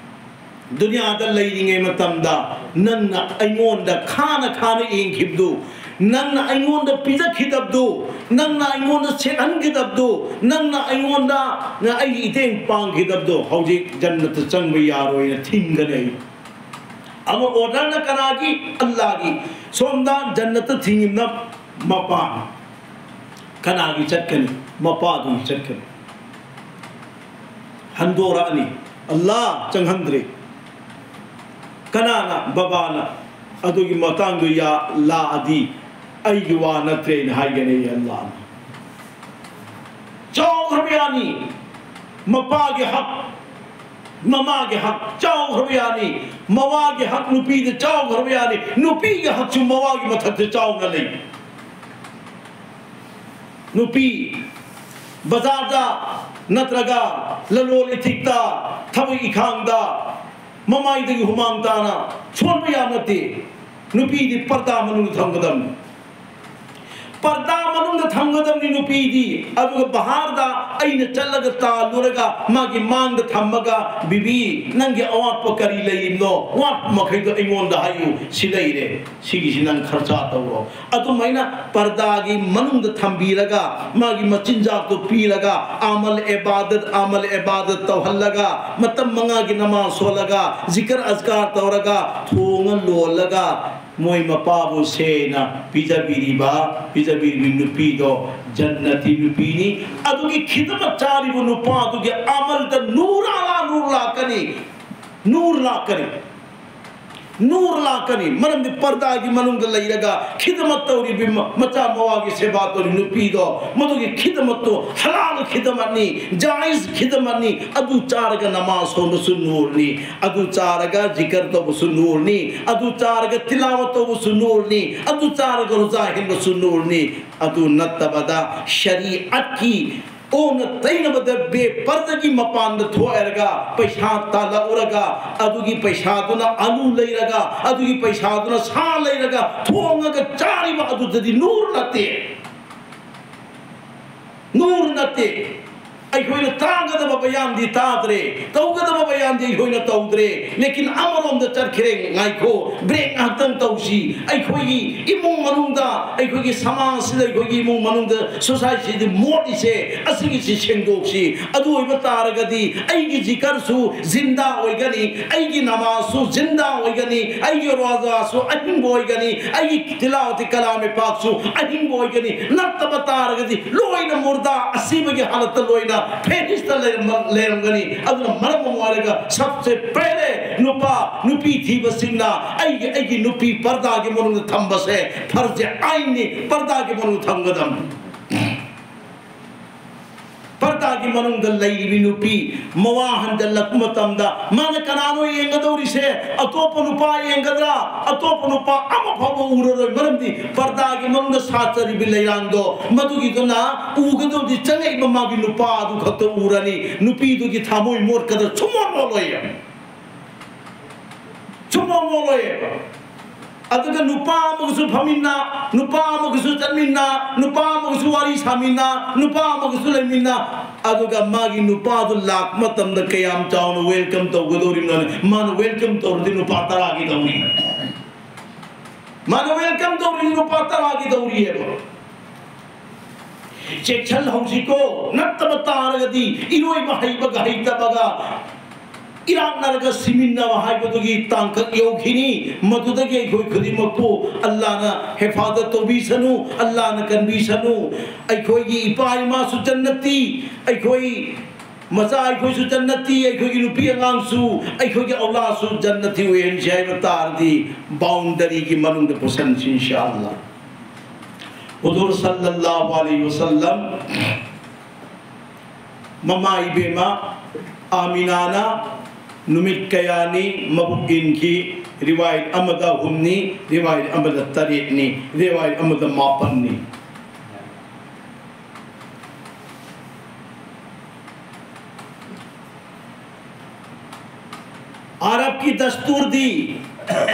ꯗꯨꯅꯤꯌꯥꯗ ꯂꯩꯔꯤꯉꯩ ꯃꯇꯝꯗ ꯅꯪꯅ ꯑꯩꯉꯣꯟꯗ ꯈꯥꯅ ꯈꯥꯅ ꯌꯦꯡꯈꯤꯕꯗꯨ, ꯅꯪꯅ ꯑꯩꯉꯣꯟꯗ ꯄꯤꯖꯈꯤꯗꯕꯗꯨ, ꯅꯪꯅ ꯑꯩꯉꯣꯟꯗ ꯁꯦꯠꯍꯟꯈꯤꯗꯕꯗꯨ, ꯅꯪꯅ ꯑꯩꯉꯣꯟꯗ ꯑꯩꯒꯤ ꯏꯇꯦꯡ ꯄꯥꯡꯈꯤꯗꯕꯗꯨ ꯍꯧꯖꯤꯛ ꯖꯟꯅꯠꯇ ꯆꯪꯕ ꯌꯥꯔꯣꯏꯅ ꯊꯤꯡꯒꯅꯤ ꯑꯩ"꯫ ꯑꯃ ꯑꯣꯔꯗꯔꯅ ꯀꯅꯥꯒꯤ? ꯑꯜꯂꯥꯒꯤ꯫ ꯁꯣꯝꯗ ꯖꯟꯅꯠꯇ ꯊꯤꯡꯉꯤꯕꯅ ꯃꯄꯥꯅ꯫ ꯀꯅꯥꯒꯤ ꯆꯠꯀꯅꯤ? ꯃꯄꯥꯗꯨꯒꯤ ꯆꯠꯀꯅꯤ꯫ ꯍꯟꯗꯣꯔꯛꯑꯅꯤ꯫ ꯑꯜꯂꯥ ꯆꯪꯍꯟꯗ꯭ꯔꯦ꯫ ꯀꯅꯥꯅ? ꯕꯕꯥꯅ꯫ "ꯑꯗꯨꯒꯤ ꯃꯇꯥꯡꯗꯨ ꯌꯥ-, ꯂꯥꯛꯑꯗꯤ ꯑꯩꯒꯤ ꯋꯥ ꯅꯠꯇ꯭ꯔꯦꯅ ꯍꯥꯏꯒꯅꯤ ꯑꯜꯂꯥꯅ"꯫ ꯆꯥꯎꯈ꯭ꯔꯕ ꯌꯥꯅꯤ꯫ ꯃꯄꯥꯒꯤ ꯍꯛ, ꯃꯃꯥꯒꯤ ꯍꯛ ꯆꯥꯎꯈ꯭ꯔꯕ ꯌꯥꯅꯤ꯫ ꯃꯋꯥꯒꯤ ꯍꯛ ꯅꯨꯄꯤꯗ ꯆꯥꯎꯈ꯭ꯔꯕ ꯌꯥꯅꯤ꯫ ꯅꯨꯄꯤꯒꯤ ꯍꯛꯁꯨ ꯃꯋꯥꯒꯤ ꯃꯊꯛꯇ ꯆꯥꯎꯅ ꯂꯩ꯫ ꯅꯨꯄꯤ ꯕꯖꯥꯔꯗ ꯅꯠꯇ꯭ꯔꯒ ꯂꯂꯣꯟ ꯏꯊꯤꯛꯇ, ꯊꯕꯛ ꯏꯈꯥꯡꯗ ꯃꯃꯥꯏꯗꯒꯤ ꯍꯨꯃꯥꯡ ꯇꯥꯅ ꯁꯣꯟꯕ ꯌꯥꯕ ꯅꯠꯇꯦ꯫ ꯅꯨꯄꯤꯗꯤ ꯄꯔꯗꯥ ꯃꯅꯨꯡꯗ ꯊꯝꯒꯗꯕꯅꯤ꯫ ꯄꯔꯗꯥ ꯃꯅꯨꯡꯗ ꯊꯝꯒꯗꯕꯅꯤ ꯅꯨꯄꯤꯗꯤ꯫ ꯑꯗꯨꯒ ꯕꯍꯥꯔꯗ ꯑꯩꯅ ꯆꯠꯂꯒ ꯇꯥꯜꯂꯨꯔꯒ ꯃꯥꯒꯤ ꯃꯥꯡꯗ ꯊꯝꯃꯒ, "ꯕꯤꯕꯤ, ꯅꯪꯒꯤ ꯑꯋꯥꯠꯄ ꯀꯔꯤ ꯂꯩꯔꯤꯕꯅꯣ? ꯑꯋꯥꯠꯄ ꯃꯈꯩꯗꯣ ꯑꯩꯉꯣꯟꯗ ꯍꯥꯏꯌꯨ꯫ ꯁꯤ ꯂꯩꯔꯦ, ꯁꯤꯒꯤꯁꯤ ꯅꯪ ꯈꯔꯆꯥ ꯇꯧꯔꯣ"꯫ ꯑꯗꯨꯃꯥꯏꯅ ꯄꯔꯗꯥꯒꯤ ꯃꯅꯨꯡꯗ ꯊꯝꯕꯤꯔꯒ, ꯃꯥꯒꯤ ꯃꯆꯤꯟꯖꯥꯛꯇꯣ ꯄꯤꯔꯒ, ꯑꯃꯜ ꯑꯦꯕꯥꯗꯠ, ꯑꯃꯜ ꯑꯦꯕꯥꯗꯠ ꯇꯧꯍꯜꯂꯒ, ꯃꯇꯝ ꯃꯉꯥꯒꯤ ꯅꯃꯥꯖ ꯁꯣꯜꯂꯒ, ꯖꯤꯀꯔ ꯑꯖꯀꯥꯔ ꯇꯧꯔꯒ, ꯊꯣꯡꯉ ꯂꯣꯜꯂꯒ, ꯃꯣꯏ ꯃꯄꯥꯕꯨ ꯁꯦꯅ ꯄꯤꯖꯕꯤꯔꯤꯕ, ꯄꯤꯖꯕꯤꯔꯤꯕ ꯅꯨꯄꯤꯗꯣ ꯖꯟꯅꯇꯤ ꯅꯨꯄꯤꯅꯤ꯫ ꯑꯗꯨꯒꯤ ꯈꯤꯗꯃꯠ ꯆꯥꯔꯤꯕ ꯅꯨꯄꯥꯗꯨꯒꯤ ꯑꯃꯜꯗ ꯅꯨꯔ ꯑꯂꯥ ꯅꯨꯔ ꯂꯥꯛꯀꯅꯤ, ꯅꯨꯔ ꯂꯥꯛꯀꯅꯤ, ꯅꯨꯔ ꯂꯥꯛꯀꯅꯤ꯫ ꯃꯔꯝꯗꯤ ꯄꯔꯗꯥꯒꯤ ꯃꯅꯨꯡꯗ ꯂꯩꯔꯒ ꯈꯤꯗꯃꯠ ꯇꯧꯔꯤꯕ ꯃ-, ꯃꯆꯥ ꯃꯋꯥꯒꯤ ꯁꯦꯕꯥ ꯇꯧꯔꯤꯕ ꯅꯨꯄꯤꯗꯣ, ꯃꯗꯨꯒꯤ ꯈꯤꯗꯃꯠꯇꯣ ꯍꯂꯥꯜ ꯈꯤꯗꯃꯠꯅꯤ, ꯖꯥꯏꯖ ꯈꯤꯗꯃꯠꯅꯤ꯫ ꯑꯗꯨ ꯆꯥꯔꯒ ꯅꯃꯥꯖ ꯁꯣꯟꯕꯁꯨ ꯅꯨꯔꯅꯤ, ꯑꯗꯨ ꯆꯥꯔꯒ ꯖꯤꯀꯔ ꯇꯧꯕꯁꯨ ꯅꯨꯔꯅꯤ, ꯑꯗꯨ ꯆꯥꯔꯒ ꯇꯤꯂꯥꯋꯠ ꯇꯧꯕꯁꯨ ꯅꯨꯔꯅꯤ, ꯑꯗꯨ ꯆꯥꯔꯒ ꯔꯣꯖꯥ ꯍꯦꯟꯕꯁꯨ ꯅꯨꯔꯅꯤ꯫ ꯑꯗꯨ ꯅꯠꯇꯕꯗ ꯁꯔꯤꯑꯠꯀꯤ ꯑꯣꯟꯅ ꯇꯩꯅꯕꯗ ꯕꯦꯄꯔꯗꯒꯤ ꯃꯄꯥꯟꯗ ꯊꯣꯛꯑꯔꯒ ꯄꯩꯁꯥ ꯇꯥꯜꯂꯛꯎꯔꯒ ꯑꯗꯨꯒꯤ ꯄꯩꯁꯥꯗꯨꯅ ꯑꯂꯨ ꯂꯩꯔꯒ ꯑꯗꯨꯒꯤ ꯄꯩꯁꯥꯗꯨꯅ ꯁꯥ ꯂꯩꯔꯒ ꯊꯣꯡꯉꯒ ꯆꯥꯔꯤꯕ ꯑꯗꯨꯗꯗꯤ ꯅꯨꯔ ꯅꯠꯇꯦ꯫ ꯅꯨꯔ ꯅꯠꯇꯦ꯫ ꯑꯩꯈꯣꯏꯅ ꯇꯥꯒꯗꯕ ꯕꯌꯥꯟꯗꯤ ꯇꯥꯗ꯭ꯔꯦ, ꯇꯧꯒꯗꯕ ꯕꯌꯥꯟꯗꯤ ꯑꯩꯈꯣꯏꯅ ꯇꯧꯗ꯭ꯔꯦ꯫ ꯂꯦꯀꯤꯟ ꯑꯃꯔꯣꯝꯗ ꯆꯠꯈ꯭ꯔꯦ꯫ ꯉꯥꯏꯈꯣ, ꯕ꯭ꯔꯦꯛ ꯉꯥꯏꯍꯥꯛꯇꯪ ꯇꯧꯁꯤ꯫ ꯑꯩꯈꯣꯏꯒꯤ ꯏꯃꯨꯡ ꯃꯅꯨꯡꯗ, ꯑꯩꯈꯣꯏꯒꯤ ꯁꯃꯥꯖꯁꯤꯗ, ꯑꯩꯈꯣꯏꯒꯤ ꯏꯃꯨꯡ ꯃꯅꯨꯡꯗ, ꯁꯣꯁꯥꯏꯇꯤꯗ ꯃꯣꯠꯂꯤꯁꯦ ꯑꯁꯤꯒꯤꯁꯤ ꯁꯦꯡꯗꯣꯛꯁꯤ꯫ ꯑꯗꯨ ꯑꯣꯏꯕ ꯇꯥꯔꯒꯗꯤ ꯑꯩꯒꯤ ꯖꯤꯀꯔꯁꯨ ꯖꯤꯟꯗꯥ ꯑꯣꯏꯒꯅꯤ, ꯑꯩꯒꯤ ꯅꯃꯥꯖꯁꯨ ꯖꯤꯟꯗꯥ ꯑꯣꯏꯒꯅꯤ, ꯑꯩꯒꯤ ꯔꯣꯖꯥꯁꯨ ꯑꯍꯤꯡꯕ ꯑꯣꯏꯒꯅꯤ, ꯑꯩꯒꯤ ꯇꯤꯂꯥꯋꯇꯤ ꯀꯂꯥꯃꯦ ꯄꯥꯛꯁꯨ ꯑꯍꯤꯡꯕ ꯑꯣꯏꯒꯅꯤ꯫ ꯅꯠꯇꯕ ꯇꯥꯔꯒꯗꯤ ꯂꯣꯏꯅ ꯃꯨꯔꯗꯥ, ꯑꯁꯤꯕꯒꯤ ꯍꯥꯂꯠꯇ ꯂꯣꯏꯅ ꯐꯦꯔꯤꯁꯇ ꯂꯩꯔꯝ-, ꯂꯩꯔꯝꯒꯅꯤ꯫ ꯑꯗꯨꯅ ꯃꯔꯝ ꯑꯣꯏꯔꯒ ꯁꯕꯁꯦ ꯄꯦꯍꯂꯦ ꯅꯨꯄꯥ ꯅꯨꯄꯤ ꯊꯤꯕꯁꯤꯡꯅ ꯑꯩꯒꯤ, ꯑꯩꯒꯤ ꯅꯨꯄꯤ ꯄꯔꯗꯥꯒꯤ ꯃꯅꯨꯡꯗ ꯊꯝꯕꯁꯦ ꯐꯔꯖꯦ ꯑꯥꯏꯟꯅꯤ, ꯄꯔꯗꯥꯒꯤ ꯃꯅꯨꯡꯗ ꯊꯝꯒꯗꯕꯅꯤ꯫ ꯄꯔꯗꯥꯒꯤ ꯃꯅꯨꯡꯗ ꯂꯩꯔꯤꯕꯤ ꯅꯨꯄꯤ ꯃꯋꯥ ꯍꯟꯖꯜꯂꯛꯄ ꯃꯇꯝꯗ ꯃꯥꯅ ꯀꯅꯥꯅꯣ ꯌꯦꯡꯒꯗꯧꯔꯤꯁꯦ? ꯑꯇꯣꯞꯄ ꯅꯨꯄꯥ ꯌꯦꯡꯒꯗ꯭ꯔꯥ? ꯑꯇꯣꯞꯄ ꯅꯨꯄꯥ ꯑꯃ ꯐꯥꯎꯕ ꯎꯔꯔꯣꯏ꯫ ꯃꯔꯝꯗꯤ ꯄꯔꯗꯥꯒꯤ ꯃꯅꯨꯡꯗ ꯁꯥꯠꯆꯔꯤꯕꯤ ꯂꯩꯔꯥꯡꯗꯣ ꯃꯗꯨꯒꯤꯗꯨꯅ ꯎꯒꯗꯧꯗꯤ ꯆꯪꯉꯛꯏꯕ ꯃꯥꯒꯤ ꯅꯨꯄꯥ ꯑꯗꯨ ꯈꯛꯇ ꯎꯔꯅꯤ꯫ ꯅꯨꯄꯤꯗꯨꯒꯤ ꯊꯃꯣꯏ ꯃꯣꯠꯀꯗ꯭ꯔꯥ? ꯁꯨꯡꯃꯣꯠ ꯃꯣꯠꯂꯣꯏꯌꯦ꯫ ꯁꯨꯡꯃꯣꯠ ꯃꯣꯠꯂꯣꯏꯌꯦꯕ꯫ ꯑꯗꯨꯒ ꯅꯨꯄꯥ ꯑꯃꯒꯁꯨ ꯐꯝꯃꯤꯟꯅ, ꯅꯨꯄꯥ ꯑꯃꯒꯁꯨ ꯆꯠꯃꯤꯟꯅ, ꯅꯨꯄꯥ ꯑꯃꯒꯁꯨ ꯋꯥꯔꯤ ꯁꯥꯃꯤꯟꯅ, ꯅꯨꯄꯥ ꯑꯃꯒꯁꯨ ꯂꯩꯃꯤꯟꯅ, ꯑꯗꯨꯒ ꯃꯥꯒꯤ ꯅꯨꯄꯥꯗꯨ ꯂꯥꯛꯄ ꯃꯇꯝꯗ ꯀꯌꯥꯝ ꯆꯥꯎꯅ ꯋꯦꯜꯀꯝ ꯇꯧꯒꯗꯧꯔꯤꯕꯅꯣ? ꯃꯥꯅ ꯋꯦꯜꯀꯝ ꯇꯧꯔꯗꯤ ꯅꯨꯄꯥ ꯇꯔꯥꯒꯤ ꯇꯧꯔꯤ꯫ ꯃꯥꯅ ꯋꯦꯜꯀꯝ ꯇꯧꯔꯗꯤ ꯅꯨꯄꯥ ꯇꯔꯥꯒꯤ ꯇꯧꯔꯤꯑꯕ꯫ ꯆꯦꯛꯁꯤꯜꯍꯧꯁꯤꯀꯣ꯫ ꯅꯠꯇꯕ ꯇꯥꯔꯒꯗꯤ ꯏꯔꯣꯏꯕ ꯍꯩꯕꯒ ꯍꯩꯇꯕꯒ ꯏꯔꯥꯛꯅꯔꯒ ꯁꯤꯃꯤꯟꯅꯕ ꯍꯥꯏꯕꯗꯨꯒꯤ ꯇꯥꯡꯀꯛ ꯌꯧꯈꯤꯅꯤ꯫ ꯃꯗꯨꯗꯒꯤ ꯑꯩꯈꯣꯏ ꯈꯨꯗꯤꯡꯃꯛꯄꯨ ꯑꯜꯂꯥꯅ ꯍꯦꯐꯥꯖꯠ ꯇꯧꯕꯤꯁꯅꯨ, ꯑꯜꯂꯥꯅ ꯀꯟꯕꯤꯁꯅꯨ꯫ ꯑꯩꯈꯣꯏꯒꯤ ꯏꯄꯥ ꯏꯃꯥꯁꯨ ꯖꯟꯅꯇꯤ, ꯑꯩꯈꯣꯏ ꯃꯆꯥ ꯑꯩꯈꯣꯏꯁꯨ ꯖꯟꯅꯇꯤ, ꯑꯩꯈꯣꯏꯒꯤ ꯅꯨꯄꯤ ꯑꯉꯥꯡꯁꯨ, ꯑꯩꯈꯣꯏꯒꯤ ꯑꯧꯂꯥꯁꯨ ꯖꯟꯅꯇꯤ ꯑꯣꯏꯍꯟꯁꯤ ꯍꯥꯏꯕ ꯇꯥꯔꯗꯤ, ꯕꯥꯎꯟꯗꯔꯤꯒꯤ ꯃꯅꯨꯡꯗ ꯄꯨꯁꯟꯁꯤ, ꯏꯟꯁꯥ ꯑꯜꯂꯥ꯫ ꯍꯨꯖꯨꯔ ꯁꯜꯂꯜꯂꯥꯍꯨ ꯑꯂꯩꯍꯤ ꯋꯁꯜꯂꯝ ꯃꯃꯥ ꯏꯕꯦꯝꯃ ꯑꯥꯃꯤꯅꯥꯅ ꯅꯨꯃꯤꯠ ꯀꯌꯥꯅꯤ ꯃꯕꯨꯛ ꯏꯟꯈꯤ꯫ ꯔꯤꯋꯥꯌꯠ ꯑꯃꯗ ꯑꯍꯨꯝꯅꯤ, ꯔꯤꯋꯥꯌꯠ ꯑꯃꯗ ꯇꯔꯦꯠꯅꯤ, ꯔꯤꯋꯥꯌꯠ ꯑꯃꯗ ꯃꯥꯄꯟꯅꯤ꯫ ꯑꯔꯕꯀꯤ ꯗꯁꯇꯨꯔꯗꯤ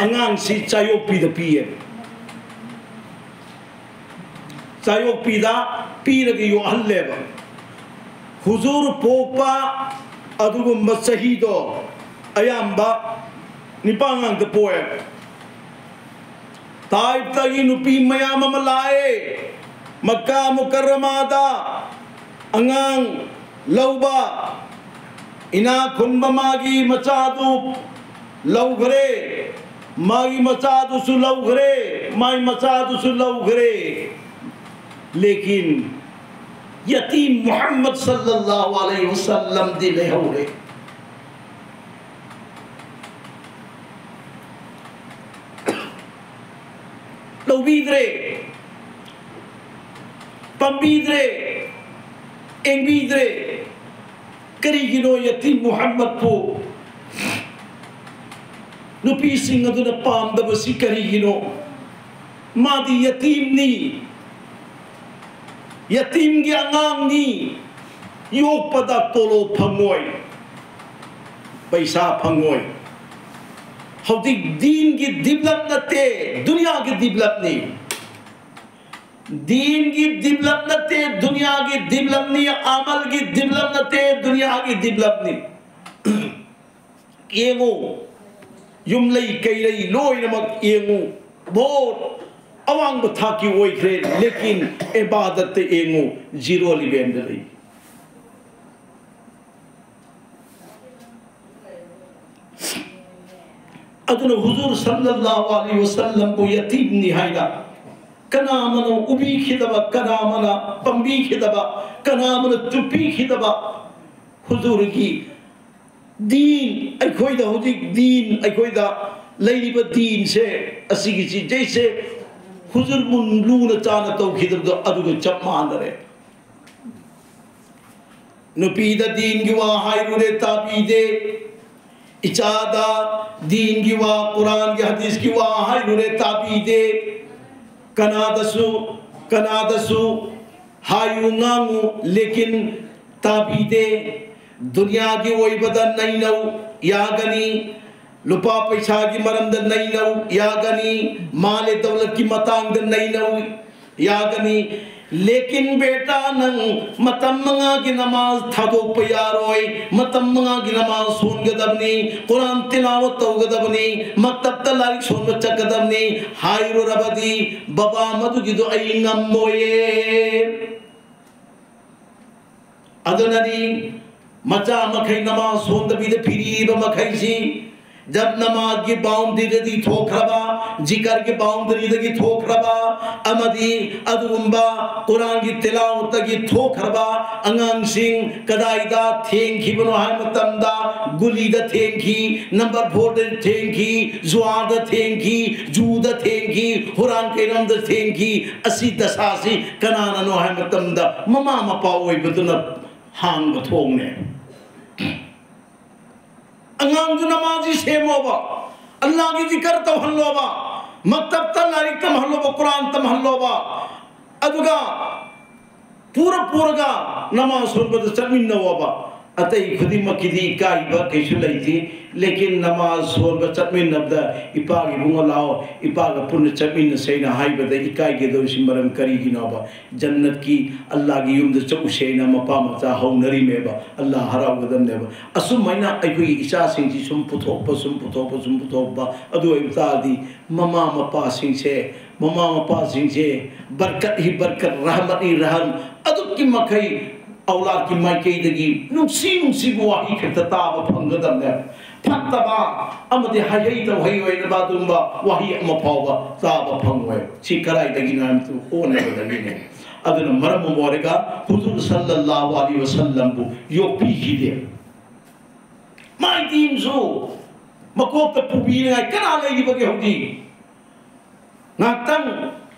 ꯑꯉꯥꯡꯁꯤ ꯆꯥꯌꯣꯛꯄꯤꯗ ꯄꯤꯌꯦ꯫ ꯆꯥꯌꯣꯛꯄꯤꯗ ꯄꯤꯔꯒ ꯌꯣꯛꯍꯜꯂꯦꯕ꯫ ꯍꯨꯖꯨꯔ ꯄꯣꯛꯄ ꯑꯗꯨꯒꯨꯝꯕ ꯆꯍꯤꯗꯣ ꯑꯌꯥꯝꯕ ꯅꯤꯄꯥ ꯉꯥꯛꯇ ꯄꯣꯛꯑꯦ꯫ ꯇꯥꯏꯐꯇꯒꯤ ꯅꯨꯄꯤ ꯃꯌꯥꯝ ꯑꯃ ꯂꯥꯛꯑꯦ ꯃꯛꯀꯥ ꯃꯨꯀꯔꯔꯃꯥꯗ ꯑꯉꯥꯡ ꯂꯧꯕ꯫ ꯏꯅꯥꯛ ꯈꯨꯟꯕ ꯃꯥꯒꯤ ꯃꯆꯥꯗꯨ ꯂꯧꯈ꯭ꯔꯦ, ꯃꯥꯒꯤ ꯃꯆꯥꯗꯨꯁꯨ ꯂꯧꯈ꯭ꯔꯦ, ꯃꯥꯒꯤ ꯃꯆꯥꯗꯨꯁꯨ ꯂꯧꯈ꯭ꯔꯦ꯫ ꯂꯦꯀꯤꯟ ꯌꯇꯤꯝ ꯃꯨꯍꯝꯃꯗ ꯁꯜꯂꯜꯂꯥꯍꯨ ꯑꯂꯩꯍꯤ ꯋꯁꯜꯂꯝꯗꯤ ꯂꯩꯍꯧꯔꯦ꯫ ꯂꯧꯕꯤꯗ꯭ꯔꯦ, ꯄꯥꯝꯕꯤꯗ꯭ꯔꯦ, ꯌꯦꯡꯕꯤꯗ꯭ꯔꯦ꯫ ꯀꯔꯤꯒꯤꯅꯣ ꯌꯇꯤꯝ ꯃꯨꯍꯝꯃꯗꯄꯨ ꯅꯨꯄꯤꯁꯤꯡ ꯑꯗꯨꯅ ꯄꯥꯝꯗꯕꯁꯤ ꯀꯔꯤꯒꯤꯅꯣ? ꯃꯥꯗꯤ ꯌꯇꯤꯝꯅꯤ, ꯌꯇꯤꯝꯒꯤ ꯑꯉꯥꯡꯅꯤ꯫ ꯌꯣꯛꯄꯗ ꯇꯣꯂꯣꯞ ꯐꯪꯉꯣꯏ, ꯄꯩꯁꯥ ꯐꯪꯉꯣꯏ꯫ ꯍꯧꯖꯤꯛ ꯗꯤꯟꯒꯤ ꯗꯤꯕꯂꯞ ꯅꯠꯇꯦ, ꯗꯨꯅꯤꯌꯥꯒꯤ ꯗꯤꯕꯂꯞꯅꯤ꯫ ꯗꯤꯟꯒꯤ ꯗꯤꯕꯂꯞ ꯅꯠꯇꯦ, ꯗꯨꯅꯤꯌꯥꯒꯤ ꯗꯤꯕꯂꯞꯅꯤ꯫ ꯑꯃꯜꯒꯤ ꯗꯤꯕꯂꯞ ꯅꯠꯇꯦ, ꯗꯨꯅꯤꯌꯥꯒꯤ ꯗꯤꯕꯂꯞꯅꯤ꯫ ꯌꯦꯡꯉꯨ, ꯌꯨꯝꯂꯩ ꯀꯩꯔꯩ ꯂꯣꯏꯅꯃꯛ ꯌꯦꯡꯉꯨ꯫ ꯚꯣꯠ ꯑꯋꯥꯡꯕ ꯊꯥꯛꯀꯤ ꯑꯣꯏꯈ꯭ꯔꯦ, ꯂꯦꯀꯤꯟ ꯏꯕꯥꯗꯠꯇ ꯌꯦꯡꯉꯨ, ꯖꯤꯔꯣ ꯂꯦꯚꯦꯜꯗ ꯂꯩ꯫ ꯑꯗꯨꯅ ꯍꯨꯖꯨꯔ ꯁꯜꯂꯜꯂꯥꯍꯨ ꯑꯂꯩꯍꯤ ꯋꯁꯜꯂꯝꯕꯨ ꯌꯇꯤꯝꯅꯤ ꯍꯥꯏꯅ ꯀꯅꯥ ꯑꯃꯅ ꯎꯕꯤꯈꯤꯗꯕ, ꯀꯅꯥ ꯑꯃꯅ ꯄꯥꯝꯕꯤꯈꯤꯗꯕ, ꯀꯅꯥ ꯑꯃꯅ ꯆꯨꯞꯄꯤꯈꯤꯗꯕ ꯍꯨꯖꯨꯔꯒꯤ ꯗꯤꯟ, ꯑꯩꯈꯣꯏꯗ ꯍꯧꯖꯤꯛ ꯗꯤꯟ, ꯑꯩꯈꯣꯏꯗ ꯂꯩꯔꯤꯕ ꯗꯤꯟꯁꯦ, ꯑꯁꯤꯒꯤꯁꯤ ꯖꯩꯁꯦ ꯍꯨꯖꯨꯔꯕꯨ ꯂꯨꯅ ꯆꯥꯅ ꯇꯧꯈꯤꯗꯕꯗꯣ ꯑꯗꯨꯒ ꯆꯞ ꯃꯥꯟꯅꯔꯦ꯫ ꯅꯨꯄꯤꯗ ꯗꯤꯟꯒꯤ ꯋꯥ ꯍꯥꯏꯔꯨꯔꯦ, ꯇꯥꯕꯤꯗꯦ꯫ ꯏꯆꯥꯗ ꯗꯤꯟꯒꯤ ꯋꯥ, ꯀꯨꯔꯥꯟꯒꯤ ꯍꯗꯤꯁꯀꯤ ꯋꯥ ꯍꯥꯏꯔꯨꯔꯦ, ꯇꯥꯕꯤꯗꯦ꯫ ꯀꯅꯥꯗꯁꯨ, ꯀꯅꯥꯗꯁꯨ ꯍꯥꯏꯌꯨ ꯉꯥꯡꯉꯨ, ꯂꯦꯀꯤꯟ ꯇꯥꯕꯤꯗꯦ꯫ ꯗꯨꯅꯤꯌꯥꯒꯤ ꯑꯣꯏꯕꯗ ꯅꯩꯅꯧ ꯌꯥꯒꯅꯤ, ꯂꯨꯄꯥ ꯄꯩꯁꯥꯒꯤ ꯃꯔꯝꯗ ꯅꯩꯅꯧ ꯌꯥꯒꯅꯤ, ꯃꯥꯂꯦ ꯗꯧꯂꯠꯀꯤ ꯃꯇꯥꯡꯗ ꯅꯩꯅꯧ ꯌꯥꯒꯅꯤ꯫ ꯂꯦꯀꯤꯟ ꯕꯦꯇꯥ, ꯅꯪ ꯃꯇꯝ ꯃꯉꯥꯒꯤ ꯅꯃꯥꯖ ꯊꯥꯗꯣꯛꯄ ꯌꯥꯔꯣꯏ꯫ ꯃꯇꯝ ꯃꯉꯥꯒꯤ ꯅꯃꯥꯖ ꯁꯣꯟꯒꯗꯕꯅꯤ, ꯀꯨꯔꯥꯟ ꯇꯤꯂꯥꯋꯠ ꯇꯧꯒꯗꯕꯅꯤ, ꯃꯛꯇꯕꯇ ꯂꯥꯏꯔꯤꯛ ꯁꯣꯟꯕ ꯆꯠꯀꯗꯕꯅꯤ ꯍꯥꯏꯔꯨꯔꯕꯗꯤ, ꯕꯕꯥ, ꯃꯗꯨꯒꯤꯗꯣ ꯑꯩ ꯉꯝꯃꯣꯏꯌꯦ꯫ ꯑꯗꯨꯅꯅꯤ ꯃꯆꯥ ꯃꯈꯩ ꯅꯃꯥꯖ ꯁꯣꯟꯗꯕꯤꯗ ꯐꯤꯔꯤꯕ ꯃꯈꯩꯁꯤ, ꯖꯕ ꯅꯃꯥꯖꯒꯤ ꯕꯥꯎꯟꯗꯔꯤꯗꯒꯤ ꯊꯣꯛꯈ꯭ꯔꯕ, ꯖꯤꯀꯔꯒꯤ ꯕꯥꯎꯟꯗꯔꯤꯗꯒꯤ ꯊꯣꯛꯈ꯭ꯔꯕ, ꯑꯃꯗꯤ ꯑꯗꯨꯒꯨꯝꯕ ꯀꯨꯔꯥꯟꯒꯤ ꯇꯤꯂꯥꯋꯠꯇꯒꯤ ꯊꯣꯛꯈ꯭ꯔꯕ ꯑꯉꯥꯡꯁꯤꯡ ꯀꯗꯥꯏꯗ ꯊꯦꯡꯈꯤꯕꯅꯣ ꯍꯥꯏꯕ ꯃꯇꯝꯗ, ꯒꯨꯂꯤꯗ ꯊꯦꯡꯈꯤ, ꯅꯝꯕꯔ ꯐꯣꯔꯗ ꯊꯦꯡꯈꯤ, ꯖꯨꯋꯥꯔꯗ ꯊꯦꯡꯈꯤ, ꯖꯨꯗ ꯊꯦꯡꯈꯤ, ꯍꯨꯔꯥꯟ ꯀꯩꯔꯝꯗ ꯊꯦꯡꯈꯤ꯫ ꯑꯁꯤ ꯗꯁꯥꯁꯤ ꯀꯅꯥꯅꯅꯣ ꯍꯥꯏꯕ ꯃꯇꯝꯗ, ꯃꯃꯥ ꯃꯄꯥ ꯑꯣꯏꯕꯗꯨꯅ ꯍꯥꯡꯕ ꯊꯣꯡꯅꯦ꯫ ꯑꯉꯥꯡꯗꯨ ꯅꯃꯥꯖꯤ ꯁꯦꯝꯃꯣꯕ, ꯑꯜꯂꯥꯍꯒꯤ ꯖꯤꯀꯔ ꯇꯧꯍꯜꯂꯣꯕ, ꯃꯛꯇꯕꯇ ꯂꯥꯏꯔꯤꯛ ꯇꯝꯍꯜꯂꯣꯕ, ꯀꯨꯔꯥꯟ ꯇꯝꯍꯜꯂꯣꯕ, ꯑꯗꯨꯒ ꯄꯨꯔ ꯄꯨꯔꯒ ꯅꯃꯥꯖ ꯁꯣꯟꯕꯗ ꯆꯠꯃꯤꯟꯅꯧꯕ꯫ ꯑꯇꯩ ꯈꯨꯗꯤꯡꯃꯛꯀꯤꯗꯤ ꯏꯀꯥꯏꯕ ꯀꯩꯁꯨ ꯂꯩꯇꯦ, ꯂꯦꯀꯤꯟ ꯅꯃꯥꯖ ꯁꯣꯟꯕ ꯆꯠꯃꯤꯟꯅꯕꯗ, "ꯏꯄꯥꯒꯤ ꯏꯕꯨꯡꯉꯣ ꯂꯥꯛꯑꯣ, ꯏꯄꯥꯒ ꯄꯨꯟꯅ ꯆꯠꯃꯤꯟꯅꯁꯦꯅ" ꯍꯥꯏꯕꯗ ꯏꯀꯥꯏꯒꯗꯧꯔꯤꯁꯤ ꯃꯔꯝ ꯀꯔꯤꯒꯤꯅꯣꯕ? ꯖꯟꯅꯠꯀꯤ ꯑꯜꯂꯥꯍꯒꯤ ꯌꯨꯝꯗ ꯆꯠꯂꯨꯁꯦꯅ ꯃꯄꯥ ꯃꯆꯥ ꯍꯧꯅꯔꯤꯃꯦꯕ, ꯑꯜꯂꯥꯍ ꯍꯔꯥꯎꯒꯗꯕꯅꯦꯕ꯫ ꯑꯁꯨꯃꯥꯏꯅ ꯑꯩꯈꯣꯏꯒꯤ ꯏꯆꯥꯁꯤꯡꯁꯤ ꯁꯨꯝ ꯄꯨꯊꯣꯛꯄ, ꯁꯨꯝ ꯄꯨꯊꯣꯛꯄ, ꯁꯨꯝ ꯄꯨꯊꯣꯛꯄ, ꯑꯗꯨ ꯑꯣꯏꯕ ꯇꯥꯔꯗꯤ ꯃꯃꯥ ꯃꯄꯥꯁꯤꯡꯁꯦ, ꯃꯃꯥ ꯃꯄꯥꯁꯤꯡꯁꯦ ꯕꯔꯀꯠ ꯍꯤ ꯕꯔꯀꯠ, ꯔꯍꯃꯠ ꯍꯤ ꯔꯍꯝ, ꯑꯗꯨꯛꯀꯤ ꯃꯈꯩ ꯑꯧꯂꯥꯗꯀꯤ ꯃꯥꯏꯀꯩꯗꯒꯤ ꯅꯨꯡꯁꯤ ꯅꯨꯡꯁꯤꯕ ꯋꯥꯍꯩ ꯈꯛꯇ ꯇꯥꯕ ꯐꯪꯒꯗꯕꯅꯦ꯫ ꯐꯠꯇꯕ ꯑꯃꯗꯤ ꯍꯥꯏꯍꯩ ꯇꯧꯍꯩ ꯑꯣꯏꯔꯕ ꯑꯗꯨꯒꯨꯝꯕ ꯋꯥꯍꯩ ꯑꯃ ꯐꯥꯎꯕ ꯇꯥꯕ ꯐꯪꯉꯣꯏ꯫ ꯁꯤ ꯀꯗꯥꯏꯗꯒꯤꯅꯣ ꯍꯥꯏꯕꯗꯨ ꯑꯣꯟꯅꯕꯗꯒꯤꯅꯦ꯫ ꯑꯗꯨꯅ ꯃꯔꯝ ꯑꯃ ꯑꯣꯏꯔꯒ ꯍꯨꯖꯨꯔ ꯁꯜꯂꯜꯂꯥꯍꯨ ꯑꯂꯩꯍꯤ ꯋꯁꯜꯂꯝꯕꯨ ꯌꯣꯛꯄꯤꯈꯤꯗꯦ꯫ My teamꯁꯨ ꯃꯀꯣꯛꯇ ꯄꯨꯕꯤꯅꯤꯡꯉꯥꯏ ꯀꯅꯥ ꯂꯩꯔꯤꯕꯒꯦ ꯍꯧꯖꯤꯛ? ꯉꯥꯏꯍꯥꯛꯇꯪ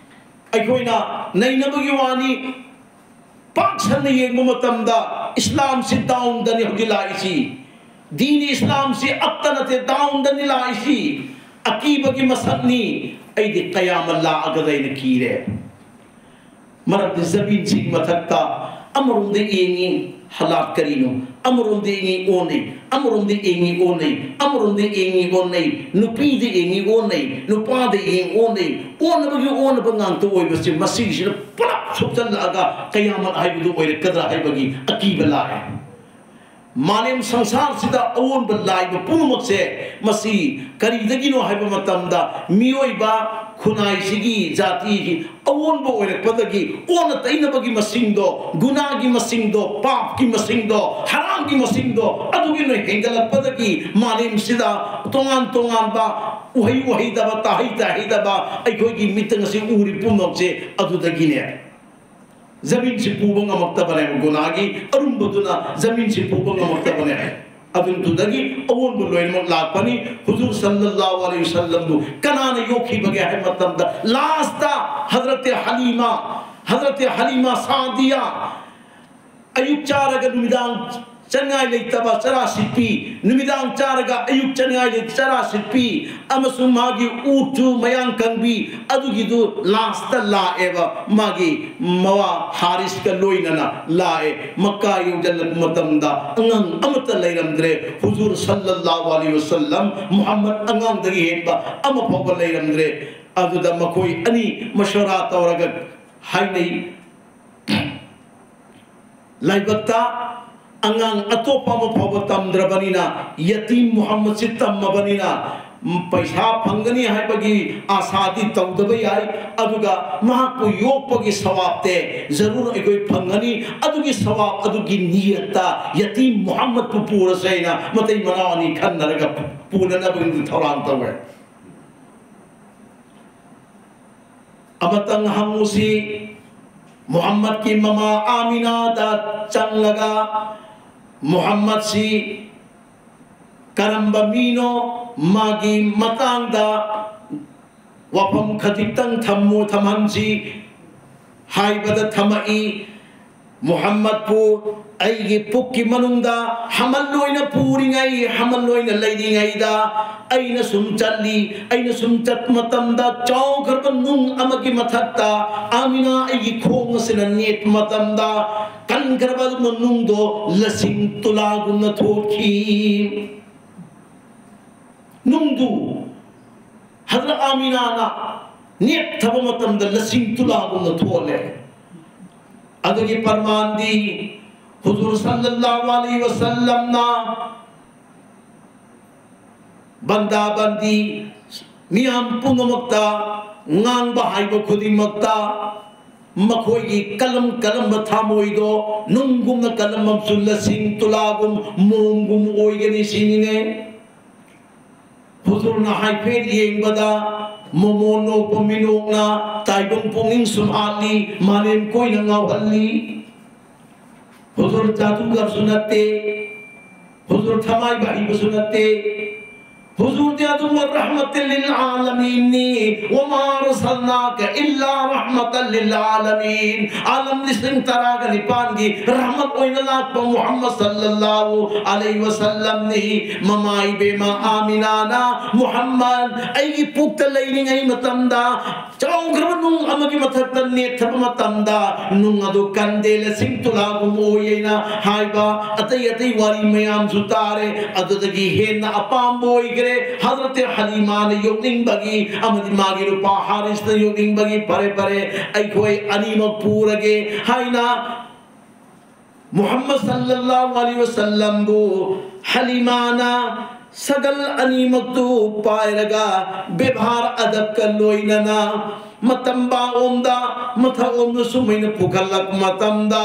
ꯑꯩꯈꯣꯏꯅ ꯅꯩꯅꯕꯒꯤ ꯋꯥꯅꯤ꯫ ꯄꯥꯛ ꯁꯟꯅ ꯌꯦꯡꯕ ꯃꯇꯝꯗ ꯏꯁꯂꯥꯝꯁꯤ downꯗꯅꯤ ꯍꯧꯖꯤꯛ ꯂꯥꯛꯏꯁꯤ꯫ ꯗꯤꯟ ꯏꯁꯂꯥꯝꯁꯤ upꯇ ꯅꯠꯇꯦ, downꯗꯅꯤ ꯂꯥꯛꯏꯁꯤ꯫ ꯑꯀꯤꯕꯒꯤ ꯃꯁꯛꯅꯤ꯫ ꯑꯩꯗꯤ ꯀꯌꯥꯃꯠ ꯂꯥꯛꯑꯒꯗ꯭ꯔꯥ ꯍꯥꯏꯅ ꯀꯤꯔꯦ꯫ ꯃꯔꯝꯗꯤ ꯖꯃꯤꯟꯁꯤꯒꯤ ꯃꯊꯛꯇ ꯑꯃꯔꯣꯝꯗ ꯌꯦꯡꯉꯤ ꯍꯂꯥꯛ ꯀꯔꯤꯅꯣ, ꯑꯃꯔꯣꯝꯗ ꯌꯦꯡꯉꯤ ꯑꯣꯟꯅꯩ, ꯑꯃꯔꯣꯝꯗ ꯌꯦꯡꯉꯤ ꯑꯣꯟꯅꯩ, ꯑꯃꯔꯣꯝꯗ ꯌꯦꯡꯉꯤ ꯑꯣꯟꯅꯩ, ꯅꯨꯄꯤꯗ ꯌꯦꯡꯉꯤ ꯑꯣꯟꯅꯩ, ꯅꯨꯄꯥꯗ ꯌꯦꯡꯉꯤ ꯑꯣꯟꯅꯩ, ꯑꯣꯟꯅꯕꯒꯤ ꯑꯣꯟꯅꯕ ꯉꯥꯛꯇ ꯑꯣꯏꯕꯁꯦ, ꯃꯁꯤꯒꯤꯁꯤꯅ ꯄꯨꯂꯞ ꯁꯣꯛꯆꯜꯂꯛꯑꯒ ꯀꯌꯥꯃꯠ ꯍꯥꯏꯕꯗꯨ ꯑꯣꯏꯔꯛꯀꯗ꯭ꯔꯥ ꯍꯥꯏꯕꯒꯤ ꯑꯀꯤꯕ ꯂꯥꯛꯑꯦ꯫ ꯃꯥꯂꯦꯝ ꯁꯪꯁꯥꯔꯁꯤꯗ ꯑꯑꯣꯟꯕ ꯂꯥꯛꯏꯕ ꯄꯨꯝꯅꯃꯛꯁꯦ, ꯃꯁꯤ ꯀꯔꯤꯗꯒꯤꯅꯣ ꯍꯥꯏꯕ ꯃꯇꯝꯗ, ꯃꯤꯑꯣꯏꯕ ꯈꯨꯟꯅꯥꯏꯁꯤꯒꯤ, ꯖꯥꯇꯤꯒꯤ ꯑꯑꯣꯟꯕ ꯑꯣꯏꯔꯛꯄꯗꯒꯤ, ꯑꯣꯟꯅ ꯇꯩꯅꯕꯒꯤ ꯃꯁꯤꯡꯗꯣ, ꯒꯨꯅꯥꯒꯤ ꯃꯁꯤꯡꯗꯣ, ꯄꯥꯞꯀꯤ ꯃꯁꯤꯡꯗꯣ, ꯍꯔꯥꯝꯒꯤ ꯃꯁꯤꯡꯗꯣ, ꯑꯗꯨꯒꯤ ꯂꯣꯏ ꯍꯦꯟꯒꯠꯂꯛꯄꯗꯒꯤ ꯃꯥꯂꯦꯝꯁꯤꯗ ꯇꯣꯉꯥꯟ ꯇꯣꯉꯥꯟꯕ ꯎꯍꯩ ꯎꯍꯩꯗꯕ, ꯇꯥꯍꯩ ꯇꯥꯍꯩꯗꯕ, ꯑꯩꯈꯣꯏꯒꯤ ꯃꯤꯠꯇ ꯉꯁꯤ ꯎꯔꯤ ꯄꯨꯝꯅꯃꯛꯁꯦ ꯑꯗꯨꯗꯒꯤꯅꯦ꯫ ꯖꯃꯤꯟꯁꯤ ꯄꯨꯕ ꯉꯝꯃꯛꯇꯕꯅꯦꯕ, ꯒꯨꯅꯥꯒꯤ ꯑꯔꯨꯝꯕꯗꯨꯅ ꯖꯃꯤꯟꯁꯤ ꯄꯨꯕ ꯉꯝꯃꯛꯇꯕꯅꯦ꯫ ꯑꯗꯨꯗꯨꯗꯒꯤ ꯑꯑꯣꯟꯕ ꯂꯣꯏꯅꯃꯛ ꯂꯥꯛꯄꯅꯤ꯫ ꯍꯨꯖꯨꯔ ꯁꯜꯂꯜꯂꯥꯍꯨ ꯑꯂꯩꯍꯤ ꯋꯁꯜꯂꯝꯕꯨ ꯀꯅꯥꯅ ꯌꯣꯛꯈꯤꯕꯒꯦ ꯍꯥꯏꯕ ꯃꯇꯝꯗ, ꯂꯥꯁꯇ ꯍꯖꯔꯠ ꯍꯂꯤꯃꯥ, ꯍꯖꯔꯠ ꯍꯂꯤꯃꯥ ꯁꯥꯗꯤꯌꯥ, ꯑꯌꯨꯛ ꯆꯥꯔꯒ ꯅꯨꯃꯤꯗꯥꯡ ꯆꯠꯅꯤꯡꯉꯥꯏ ꯂꯩꯇꯕ ꯆꯔꯥ ꯁꯤꯠꯄꯤ, ꯅꯨꯃꯤꯗꯥꯡ ꯆꯥꯔꯒ ꯑꯌꯨꯛ ꯆꯠꯅꯤꯡꯉꯥꯏ ꯂꯩ ꯆꯔꯥ ꯁꯤꯠꯄꯤ, ꯑꯃꯁꯨꯡ ꯃꯥꯒꯤ ꯎꯠꯁꯨ ꯃꯌꯥꯡ ꯀꯪꯕꯤ, ꯑꯗꯨꯒꯤꯗꯨ ꯂꯥꯁꯇ ꯂꯥꯛꯑꯦꯕ, ꯃꯥꯒꯤ ꯃꯋꯥ ꯍꯥꯔꯤꯁꯀ ꯂꯣꯏꯅꯅ ꯂꯥꯛꯑꯦ꯫ ꯃꯛꯀꯥ ꯌꯧꯁꯤꯜꯂꯛꯄ ꯃꯇꯝꯗ ꯑꯉꯥꯡ ꯑꯃꯠꯇ ꯂꯩꯔꯝꯗ꯭ꯔꯦ꯫ ꯍꯨꯖꯨꯔ ꯁꯜꯂꯜꯂꯥꯍꯨ ꯑꯂꯩꯍꯤ ꯋꯁꯜꯂꯝ, ꯃꯨꯍꯝꯃꯗ ꯑꯉꯥꯡꯗꯒꯤ ꯍꯦꯟꯕ ꯑꯃ ꯐꯥꯎꯕ ꯂꯩꯔꯝꯗ꯭ꯔꯦ꯫ ꯑꯗꯨꯗ ꯃꯈꯣꯏ ꯑꯅꯤ ꯃꯁꯋꯔꯥ ꯇꯧꯔꯒ ꯍꯥꯏꯅꯩ, ꯂꯥꯏꯕꯛꯇ ꯑꯉꯥꯡ ꯑꯇꯣꯞꯄ ꯑꯃ ꯐꯥꯎꯕ ꯇꯝꯗ꯭ꯔꯕꯅꯤꯅ, ꯌꯇꯤꯝ ꯃꯨꯍꯝꯃꯗꯁꯤ ꯇꯝꯃꯕꯅꯤꯅ, ꯄꯩꯁꯥ ꯐꯪꯒꯅꯤ ꯍꯥꯏꯕꯒꯤ ꯑꯥꯁꯥꯗꯤ ꯇꯧꯗꯕ ꯌꯥꯏ, ꯑꯗꯨꯒ ꯃꯍꯥꯛꯄꯨ ꯌꯣꯛꯄꯒꯤ ꯁꯋꯥꯕꯇꯦ ꯖꯔꯨꯔ ꯑꯩꯈꯣꯏ ꯐꯪꯒꯅꯤ꯫ ꯑꯗꯨꯒꯤ ꯁꯋꯥꯕ ꯑꯗꯨꯒꯤ ꯅꯤꯌꯠꯇ ꯌꯇꯤꯝ ꯃꯨꯍꯝꯃꯗꯄꯨ ꯄꯨꯔꯁꯦ ꯍꯥꯏꯅ ꯃꯇꯩ ꯃꯅꯥꯎ ꯑꯅꯤ ꯈꯟꯅꯔꯒ ꯄꯨꯅꯅꯕꯒꯤ ꯊꯧꯔꯥꯡ ꯇꯧꯋꯦ꯫ ꯑꯃꯇꯪ ꯍꯪꯉꯨꯁꯤ, ꯃꯨꯍꯝꯃꯗꯀꯤ ꯃꯃꯥ ꯑꯥꯃꯤꯅꯥꯗ ꯆꯪꯂꯒ, ꯃꯨꯍꯝꯃꯗꯁꯤ ꯀꯔꯝꯕ ꯃꯤꯅꯣ, ꯃꯥꯒꯤ ꯃꯇꯥꯡꯗ ꯋꯥꯐꯝ ꯈꯖꯤꯛꯇꯪ ꯊꯝꯃꯨ, ꯊꯝꯍꯟꯁꯤ ꯍꯥꯏꯕꯗ ꯊꯝꯃꯛꯏ꯫ ꯃꯨꯍꯝꯃꯗꯄꯨ ꯑꯩꯒꯤ ꯄꯨꯛꯀꯤ ꯃꯅꯨꯡꯗ ꯍꯃꯜ ꯑꯣꯏꯅ ꯄꯨꯔꯤꯉꯩ, ꯍꯃꯜ ꯑꯣꯏꯅ ꯂꯩꯔꯤꯉꯩꯗ ꯑꯩꯅ ꯁꯨꯝ ꯆꯠꯂꯤ꯫ ꯑꯩꯅ ꯁꯨꯝ ꯆꯠꯄ ꯃꯇꯝꯗ ꯆꯥꯎꯈ꯭ꯔꯕ ꯅꯨꯡ ꯑꯃꯒꯤ ꯃꯊꯛꯇ ꯑꯥꯃꯤꯅꯥ ꯑꯩꯒꯤ ꯈꯣꯡ ꯑꯁꯤꯅ ꯅꯦꯠꯄ ꯃꯇꯝꯗ ꯀꯟꯈ꯭ꯔꯕ ꯅꯨꯡꯗꯣ ꯂꯁꯤꯡ ꯇꯨꯂꯥꯒꯨꯝꯅ ꯊꯣꯛꯈꯤ꯫ ꯅꯨꯡꯗꯨ ꯍꯖꯔꯠ ꯑꯥꯃꯤꯅꯥꯅ ꯅꯦꯠꯊꯕ ꯃꯇꯝꯗ ꯂꯁꯤꯡ ꯇꯨꯂꯥꯒꯨꯝꯅ ꯊꯣꯛꯂꯦ꯫ ꯑꯗꯨꯒꯤ ꯄꯔꯃꯥꯟꯗꯤ ꯍꯨꯖꯨꯔ ꯁꯜꯂꯜꯂꯥꯍꯨ ꯑꯂꯩꯍꯤ ꯋꯁꯜꯂꯝꯅ ꯕꯟꯗꯥ ꯕꯟꯗꯤ ꯃꯤꯌꯥꯝ ꯄꯨꯝꯅꯃꯛꯇ ꯉꯥꯡꯕ ꯍꯥꯏꯕ ꯈꯨꯗꯤꯡꯃꯛꯇ ꯃꯈꯣꯏꯒꯤ ꯀꯂꯝ ꯀꯂꯝꯕ ꯊꯃꯣꯏꯗꯣ ꯅꯨꯡꯒꯨꯝꯅ ꯀꯂꯝꯕ ꯑꯃꯁꯨ ꯂꯁꯤꯡ ꯇꯨꯂꯥꯒꯨꯝ ꯃꯣꯝꯒꯨꯝ ꯑꯣꯏꯒꯅꯤ ꯁꯤꯅꯤꯅꯦ꯫ ꯍꯨꯖꯨꯔꯅ ꯍꯥꯏꯐꯦꯠ ꯌꯦꯡꯕꯗ ꯃꯣꯃꯣꯟ ꯅꯣꯛꯄ ꯃꯤꯅꯣꯛꯅ ꯇꯥꯏꯕꯪ ꯄꯨꯛꯅꯤꯡ ꯁꯨꯝꯍꯠꯂꯤ, ꯃꯥꯂꯦꯝ ꯀꯣꯏꯅ ꯉꯥꯎꯍꯜꯂꯤ꯫ ꯍꯨꯖꯨꯔ ꯖꯥꯗꯨꯒꯔꯁꯨ ꯅꯠꯇꯦ, ꯍꯨꯖꯨꯔ ꯊꯃꯥꯏ ꯕꯥꯍꯤꯕꯁꯨ ꯅꯠꯇꯦ꯫ ꯍꯨꯖꯨꯔꯗꯤ ꯑꯗꯨꯝꯕ ꯔꯍꯃꯇꯜ ꯂꯤꯜ ꯑꯥꯂꯃꯤꯟꯅꯤ꯫ ꯋꯃꯥ ꯑꯔꯁꯜꯅꯥꯀ ꯏꯜꯂꯥ ꯔꯍꯃꯇꯜ ꯂꯤꯜ ꯑꯥꯂꯃꯤꯟ꯫ ꯑꯥꯂꯝ ꯂꯤꯁꯤꯡ ꯇꯔꯥꯒ ꯅꯤꯄꯥꯟꯒꯤ ꯔꯍꯃꯠ ꯑꯣꯏꯅ ꯂꯥꯛꯄ ꯃꯨꯍꯝꯃꯗ ꯁꯜꯂꯜꯂꯥꯍꯨ ꯑꯂꯩꯍꯤ ꯋꯁꯜꯂꯝꯅꯤ꯫ ꯃꯃꯥ ꯏꯕꯦꯝꯃ ꯑꯥꯃꯤꯅꯥꯅ ꯃꯨꯍꯝꯃꯗ ꯑꯩꯒꯤ ꯄꯨꯛꯇ ꯂꯩꯔꯤꯉꯩ ꯃꯇꯝꯗ ꯆꯥꯎꯈ꯭ꯔꯕ ꯅꯨꯡ ꯑꯃꯒꯤ ꯃꯊꯛꯇ ꯅꯦꯠꯊꯕ ꯃꯇꯝꯗ ꯅꯨꯡ ꯑꯗꯨ ꯀꯟꯗꯦ, ꯂꯁꯤꯡ ꯇꯨꯂꯥꯒꯨꯝ ꯑꯣꯏ ꯍꯥꯏꯅ ꯍꯥꯏꯕ ꯑꯇꯩ ꯑꯇꯩ ꯋꯥꯔꯤ ꯃꯌꯥꯝꯁꯨ ꯇꯥꯔꯦ꯫ ꯑꯗꯨꯗꯒꯤ ꯍꯦꯟꯅ ꯑꯄꯥꯝꯕ ꯑꯣꯏꯈ꯭ꯔꯦ꯫ ꯍꯖꯔꯠ ꯍꯂꯤꯃꯥꯅ ꯌꯣꯛꯅꯤꯡꯕꯒꯤ ꯑꯃꯗꯤ ꯃꯥꯒꯤ ꯅꯨꯄꯥ ꯍꯥꯔꯤꯁꯅ ꯌꯣꯛꯅꯤꯡꯕꯒꯤ ꯐꯔꯦ ꯐꯔꯦ ꯑꯩꯈꯣꯏ ꯑꯅꯤꯃꯛ ꯄꯨꯔꯒꯦ ꯍꯥꯏꯅ ꯃꯨꯍꯝꯃꯗ ꯁꯜꯂꯜꯂꯥꯍꯨ ꯑꯂꯩꯍꯤ ꯋꯁꯜꯂꯝꯕꯨ ꯍꯂꯤꯃꯥꯅ ꯁꯒꯜ ꯑꯅꯤꯃꯛꯇꯨ ꯄꯥꯏꯔꯒ ꯕꯦꯕꯥꯔ ꯑꯗꯕꯀ ꯂꯣꯏꯅꯅ ꯃꯇꯝꯕꯥ ꯑꯣꯝꯗ ꯃꯊꯛ ꯑꯣꯝꯗ ꯁꯨꯃꯥꯏꯅ ꯄꯨꯈꯠꯂꯛꯄ ꯃꯇꯝꯗ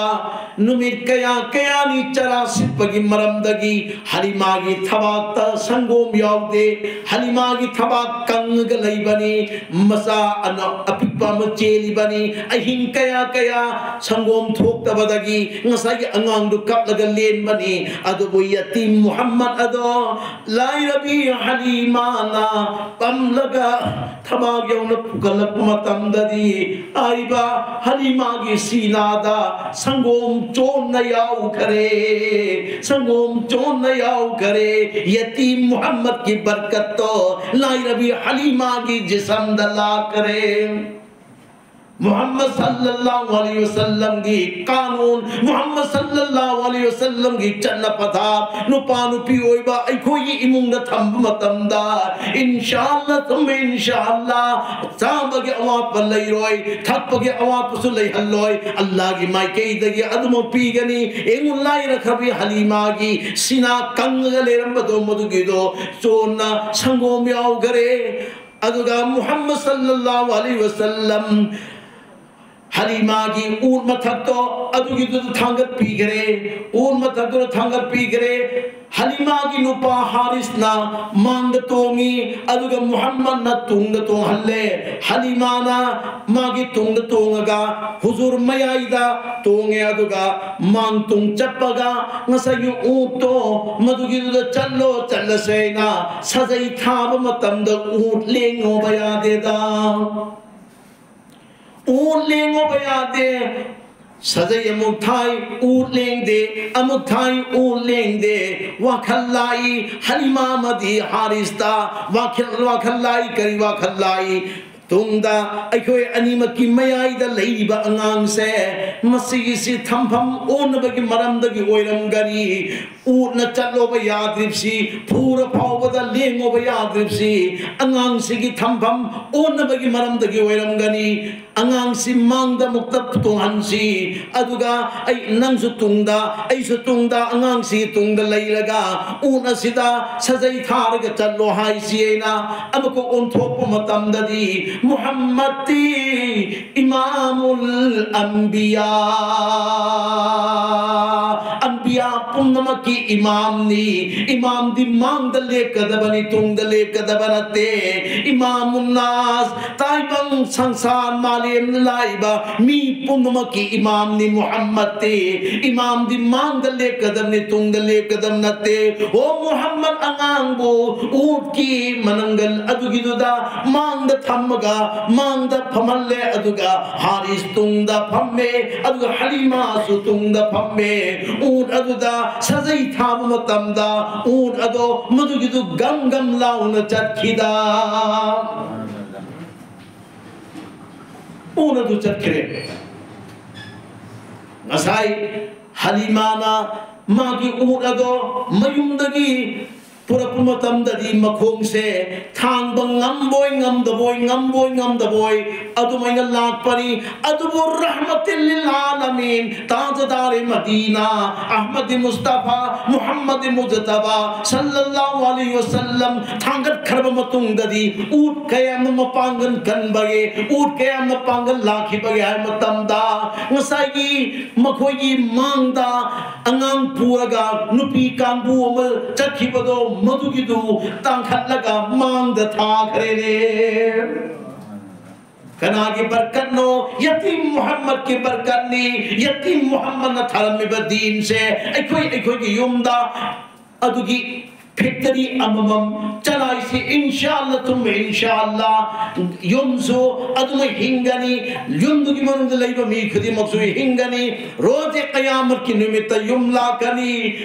ꯅꯨꯃꯤꯠ ꯀꯌꯥ ꯀꯌꯥꯅꯤ ꯆꯔꯥ ꯁꯤꯠꯄꯒꯤ ꯃꯔꯝꯗꯒꯤ ꯍꯂꯤꯃꯥꯒꯤ ꯊꯕꯥꯛꯇ ꯁꯪꯒꯣꯝ ꯌꯥꯎꯗꯦ꯫ ꯍꯂꯤꯃꯥꯒꯤ ꯊꯕꯥꯛ ꯀꯪꯉꯒ ꯂꯩꯕꯅꯤ꯫ ꯃꯆꯥ ꯑꯅ-, ꯑꯄꯤꯛꯄ ꯑꯃ ꯆꯦꯜꯂꯤꯕꯅꯤ꯫ ꯑꯍꯤꯡ ꯀꯌꯥ ꯀꯌꯥ ꯁꯪꯒꯣꯝ ꯊꯣꯛꯇꯕꯗꯒꯤ ꯉꯁꯥꯏꯒꯤ ꯑꯉꯥꯡꯗꯨ ꯀꯞꯂꯒ ꯂꯦꯟꯕꯅꯤ꯫ ꯑꯗꯨꯕꯨ ꯌꯇꯤꯝ ꯃꯨꯍꯝꯃꯗ ꯑꯗꯣ ꯂꯥꯏꯔꯕꯤ ꯍꯂꯤꯃꯥꯅ ꯄꯝꯂꯒ ꯊꯕꯥꯛ ꯌꯧꯅ ꯄꯨꯈꯠꯂꯛꯄ ꯃꯇꯝꯗꯗꯤ ꯍꯥꯏꯔꯤꯕ ꯍꯂꯤꯃꯥꯒꯤ ꯁꯤꯅꯥꯗ ꯁꯪꯒꯣꯝ ꯆꯣꯟꯅ ꯌꯥꯎꯈ꯭ꯔꯦ꯫ ꯁꯪꯒꯣꯝ ꯆꯣꯟꯅ ꯌꯥꯎꯈ꯭ꯔꯦ꯫ ꯌꯇꯤꯝ ꯃꯨꯍꯝꯃꯗꯀꯤ ꯕꯔꯀꯠꯇꯣ ꯂꯥꯏꯔꯕꯤ ꯍꯂꯤꯃꯥꯒꯤ ꯖꯤꯁꯝꯗ ꯂꯥꯛꯈ꯭ꯔꯦ꯫ ꯃꯨꯍꯝꯃꯗ ꯁꯜꯂꯜꯂꯥꯍꯨ ꯑꯂꯩꯍꯤ ꯋꯁꯜꯂꯝꯒꯤ ꯀꯥꯅꯨꯟ, ꯃꯨꯍꯝꯃꯗ ꯁꯜꯂꯜꯂꯥꯍꯨ ꯑꯂꯩꯍꯤ ꯋꯁꯜꯂꯝꯒꯤ ꯆꯠꯅ ꯄꯊꯥꯞ, ꯅꯨꯄꯥ ꯅꯨꯄꯤ ꯑꯣꯏꯕ ꯑꯩꯈꯣꯏꯒꯤ ꯏꯃꯨꯡꯗ ꯊꯝꯕ ꯃꯇꯝꯗ, ꯏꯟꯁꯥ ꯑꯜꯂꯥ ꯊꯨꯝ ꯏꯟꯁꯥ ꯑꯜꯂꯥ, ꯆꯥꯕꯒꯤ ꯑꯋꯥꯠꯄ ꯂꯩꯔꯣꯏ, ꯊꯛꯄꯒꯤ ꯑꯋꯥꯠꯄꯁꯨ ꯂꯩꯍꯜꯂꯣꯏ꯫ ꯑꯜꯂꯥꯒꯤ ꯃꯥꯏꯀꯩꯗꯒꯤ ꯑꯗꯨꯃꯛ ꯄꯤꯒꯅꯤ꯫ ꯌꯦꯡꯉꯨ, ꯂꯥꯏꯔꯈ꯭ꯔꯕꯤ ꯍꯂꯤꯃꯥꯒꯤ ꯁꯤꯅꯥ ꯀꯪꯉꯒ ꯂꯩꯔꯝꯕꯗꯣ, ꯃꯗꯨꯒꯤꯗꯣ ꯆꯣꯟꯅ ꯁꯪꯒꯣꯝ ꯌꯥꯎꯈꯔꯦ꯫ ꯑꯗꯨꯒ ꯃꯨꯍꯝꯃꯗ ꯁꯜꯂꯜꯂꯥꯍꯨ ꯑꯂꯩꯍꯤ ꯋꯁꯜꯂꯝ ꯍꯂꯤꯃꯥꯒꯤ ꯎꯠ ꯃꯊꯛꯇꯣ ꯑꯗꯨꯒꯤꯗꯨꯗ ꯊꯥꯡꯒꯠꯄꯤꯈ꯭ꯔꯦ꯫ ꯎꯠ ꯃꯊꯛꯇꯨꯗ ꯊꯥꯡꯒꯠꯄꯤꯈ꯭ꯔꯦ꯫ ꯍꯂꯤꯃꯥꯒꯤ ꯅꯨꯄꯥ ꯍꯥꯔꯤꯁꯅ ꯃꯥꯡꯗ ꯇꯣꯡꯉꯤ, ꯑꯗꯨꯒ ꯃꯨꯍꯝꯃꯗꯅ ꯇꯨꯡꯗ ꯇꯣꯡꯍꯜꯂꯦ꯫ ꯍꯂꯤꯃꯥꯅ ꯃꯥꯒꯤ ꯇꯨꯡꯗ ꯇꯣꯡꯉꯒ ꯍꯨꯖꯨꯔ ꯃꯌꯥꯏꯗ ꯇꯣꯡꯉꯦ, ꯑꯗꯨꯒ ꯃꯥꯡ ꯇꯨꯡ ꯆꯠꯄꯒ ꯉꯁꯥꯏꯒꯤ ꯎꯠꯇꯣ ꯃꯗꯨꯒꯤꯗꯨꯗ ꯆꯠꯂꯣ, ꯆꯠꯂꯁꯦꯅ ꯁꯥꯖꯩ ꯊꯥꯕ ꯃꯇꯝꯗ ꯎꯠ ꯂꯦꯡꯉꯣꯕ ꯌꯥꯗꯦꯗ꯫ ꯎꯠ ꯂꯦꯡꯉꯣꯕ ꯌꯥꯗꯦ꯫ ꯁꯥꯖꯩ ꯑꯃꯨꯛ ꯊꯥꯏ, ꯎꯠ ꯂꯦꯡꯗꯦ, ꯑꯃꯨꯛ ꯊꯥꯏ, ꯎꯠ ꯂꯦꯡꯗꯦ꯫ ꯋꯥꯈꯜ ꯂꯥꯛꯏ, ꯍꯂꯤꯃꯥ ꯑꯃꯗꯤ ꯍꯥꯔꯤꯁꯇ ꯋꯥꯈꯜ, ꯋꯥꯈꯜ ꯂꯥꯛꯏ꯫ ꯀꯔꯤ ꯋꯥꯈꯜ ꯂꯥꯛꯏ? ꯇꯨꯡꯗ ꯑꯩꯈꯣꯏ ꯑꯅꯤꯃꯛꯀꯤ ꯃꯌꯥꯏꯗ ꯂꯩꯔꯤꯕ ꯑꯉꯥꯡꯁꯦ, ꯃꯁꯤꯒꯤꯁꯤ ꯊꯝꯐꯝ ꯑꯣꯟꯅꯕꯒꯤ ꯃꯔꯝꯗꯒꯤ ꯑꯣꯏꯔꯝꯒꯅꯤ꯫ ꯎꯠꯅ ꯆꯠꯂꯣꯕ ꯌꯥꯗ꯭ꯔꯤꯕꯁꯤ, ꯐꯨꯔ ꯐꯥꯎꯕꯗ ꯂꯦꯡꯉꯣꯕ ꯌꯥꯗ꯭ꯔꯤꯕꯁꯤ, ꯑꯉꯥꯡꯁꯤꯒꯤ ꯊꯝꯐꯝ ꯑꯣꯟꯅꯕꯒꯤ ꯃꯔꯝꯗꯒꯤ ꯑꯣꯏꯔꯝꯒꯅꯤ꯫ ꯑꯉꯥꯡꯁꯤ ꯃꯥꯡꯗ ꯑꯃꯨꯛꯇ ꯇꯣꯡꯍꯟꯁꯤ, ꯑꯗꯨꯒ ꯑꯩ, ꯅꯪꯁꯨ ꯇꯨꯡꯗ, ꯑꯩꯁꯨ ꯇꯨꯡꯗ, ꯑꯉꯥꯡꯁꯤ ꯇꯨꯡꯗ ꯂꯩꯔꯒ ꯎꯠ ꯑꯁꯤꯗ ꯁꯖꯩ ꯊꯥꯔꯒ ꯆꯠꯂꯣ ꯍꯥꯏꯁꯤ꯫ ꯑꯩꯅ ꯑꯃꯨꯛꯀ ꯑꯣꯟꯊꯣꯛꯄ ꯃꯇꯝꯗꯗꯤ, ꯃꯨꯍꯝꯃꯗꯇꯤ ꯏꯃꯥꯃꯨꯜ ꯑꯝꯕꯤꯌꯥ, ꯑꯝꯕꯤꯌꯥ ꯄꯨꯝꯅꯃꯛꯀꯤ ꯏꯃꯥꯝꯅꯤ꯫ ꯏꯃꯥꯝꯗꯤ ꯃꯥꯡꯗ ꯂꯦꯞꯀꯗꯕꯅꯤ, ꯇꯨꯡꯗ ꯂꯦꯞꯀꯗꯕ ꯅꯠꯇꯦ꯫ ꯏꯃꯥꯃꯨꯟꯅꯥꯁ, ꯇꯥꯏꯕꯪ ꯁꯪꯁꯥꯔ ꯃꯥꯂꯦꯝꯗ ꯂꯥꯛꯏꯕ ꯃꯤ ꯄꯨꯝꯅꯃꯛꯀꯤ ꯏꯃꯥꯝꯅꯤ ꯃꯨꯍꯝꯃꯗꯇꯤ꯫ ꯏꯃꯥꯝꯗꯤ ꯃꯥꯡꯗ ꯂꯦꯞꯀꯗꯕꯅꯤ, ꯇꯨꯡꯗ ꯂꯦꯞꯀꯗꯕ ꯅꯠꯇꯦ꯫ ꯑꯣ ꯃꯨꯍꯝꯃꯗ, ꯑꯉꯥꯡꯕꯨ ꯎꯠꯀꯤ ꯃꯅꯪꯒꯜ ꯑꯗꯨꯒꯤꯗꯨꯗ ꯃꯥꯡꯗ ꯊꯝꯃꯒ ꯃꯥꯡꯗ ꯐꯝꯍꯜꯂꯦ, ꯑꯗꯨꯒ ꯍꯥꯔꯤꯁ ꯇꯨꯡꯗ ꯐꯝꯃꯦ, ꯑꯗꯨꯒ ꯍꯂꯤꯃꯥꯁꯨ ꯇꯨꯡꯗ ꯐꯝꯃꯦ꯫ ꯎꯠ ꯑꯗꯨꯗ ꯁꯖꯩ ꯊꯥꯕ ꯃꯇꯝꯗ ꯎꯠ ꯑꯗꯣ ꯃꯗꯨꯒꯤꯗꯨ ꯒꯝ ꯒꯝ ꯂꯥꯎꯅ ꯆꯠꯈꯤꯗ꯫ ꯎꯠ ꯑꯗꯨ ꯆꯠꯈ꯭ꯔꯦ꯫ ꯉꯁꯥꯏ ꯍꯂꯤꯃꯥꯅ ꯃꯥꯒꯤ ꯎꯠ ꯑꯗꯣ ꯃꯌꯨꯝꯗꯒꯤ ꯄꯨꯔꯛꯄ ꯃꯇꯝꯗꯗꯤ ꯃꯈꯣꯡꯁꯦ ꯊꯥꯡꯕ ꯉꯝꯕꯣꯏ ꯉꯝꯗꯕꯣꯏ, ꯉꯝꯕꯣꯏ ꯉꯝꯗꯕꯣꯏ ꯑꯗꯨꯃꯥꯏꯅ ꯂꯥꯛꯄꯅꯤ꯫ ꯑꯗꯨꯕꯨ ꯔꯍꯃꯇꯤꯜ ꯂꯤꯜ ꯑꯥꯂꯃꯤꯟ, ꯇꯥꯖꯗꯥꯔꯦ ꯃꯗꯤꯅꯥ, ꯑꯍꯃꯗꯤ ꯃꯨꯁꯇꯐꯥ, ꯃꯨꯍꯝꯃꯗꯤ ꯃꯨꯖꯇꯕꯥ ꯁꯜꯂꯜꯂꯥꯍꯨ ꯑꯂꯩꯍꯤ ꯋꯁꯜꯂꯝ ꯊꯥꯡꯒꯠꯈ꯭ꯔꯕ ꯃꯇꯨꯡꯗꯗꯤ ꯎꯠ ꯀꯌꯥꯝꯅ ꯃꯄꯥꯡꯒꯜ ꯀꯟꯕꯒꯦ, ꯎꯠ ꯀꯌꯥꯝꯅ ꯄꯥꯡꯒꯜ ꯂꯥꯛꯈꯤꯕꯒꯦ ꯍꯥꯏꯕ ꯃꯇꯝꯗ, ꯉꯁꯥꯏꯒꯤ ꯃꯈꯣꯏꯒꯤ ꯃꯥꯡꯗ ꯑꯉꯥꯡ ꯄꯨꯔꯒ ꯅꯨꯄꯤ ꯀꯥꯡꯕꯨ ꯑꯃ ꯆꯠꯈꯤꯕꯗꯣ, ꯃꯗꯨꯒꯤꯗꯨ ꯇꯥꯡꯈꯠꯂꯒ ꯃꯥꯡꯗ ꯊꯥꯈ꯭ꯔꯦꯅꯦ꯫ ꯀꯅꯥꯒꯤ ꯕꯔꯀꯠꯅꯣ? ꯌꯇꯤꯝ ꯃꯨꯍꯝꯃꯗꯀꯤ ꯕꯔꯀꯠꯅꯤ꯫ ꯌꯇꯤꯝ ꯃꯨꯍꯝꯃꯗꯅ ꯊꯥꯔꯝꯃꯤꯕ ꯗꯤꯟꯁꯦ ꯑꯩꯈꯣꯏ, ꯑꯩꯈꯣꯏꯒꯤ ꯌꯨꯝꯗ ꯑꯗꯨꯒꯤ ꯐꯦꯛꯇꯔꯤ ꯑꯃꯃꯝ ꯆꯂꯥꯏꯁꯤ, ꯏꯟꯁꯥ ꯑꯜꯂꯥ, ꯊꯨꯝ ꯏꯟꯁꯥ ꯑꯜꯂꯥ꯫ ꯌꯨꯝꯁꯨ ꯑꯗꯨꯃꯛ ꯍꯤꯡꯒꯅꯤ, ꯌꯨꯝꯗꯨꯒꯤ ꯃꯅꯨꯡꯗ ꯂꯩꯕ ꯃꯤ ꯈꯨꯗꯤꯡꯃꯛꯁꯨ ꯍꯤꯡꯒꯅꯤ꯫ ꯔꯣꯖꯦ ꯀꯌꯥꯃꯠꯀꯤ ꯅꯨꯃꯤꯠꯇ ꯌꯨꯝ ꯂꯥꯛꯀꯅꯤ꯫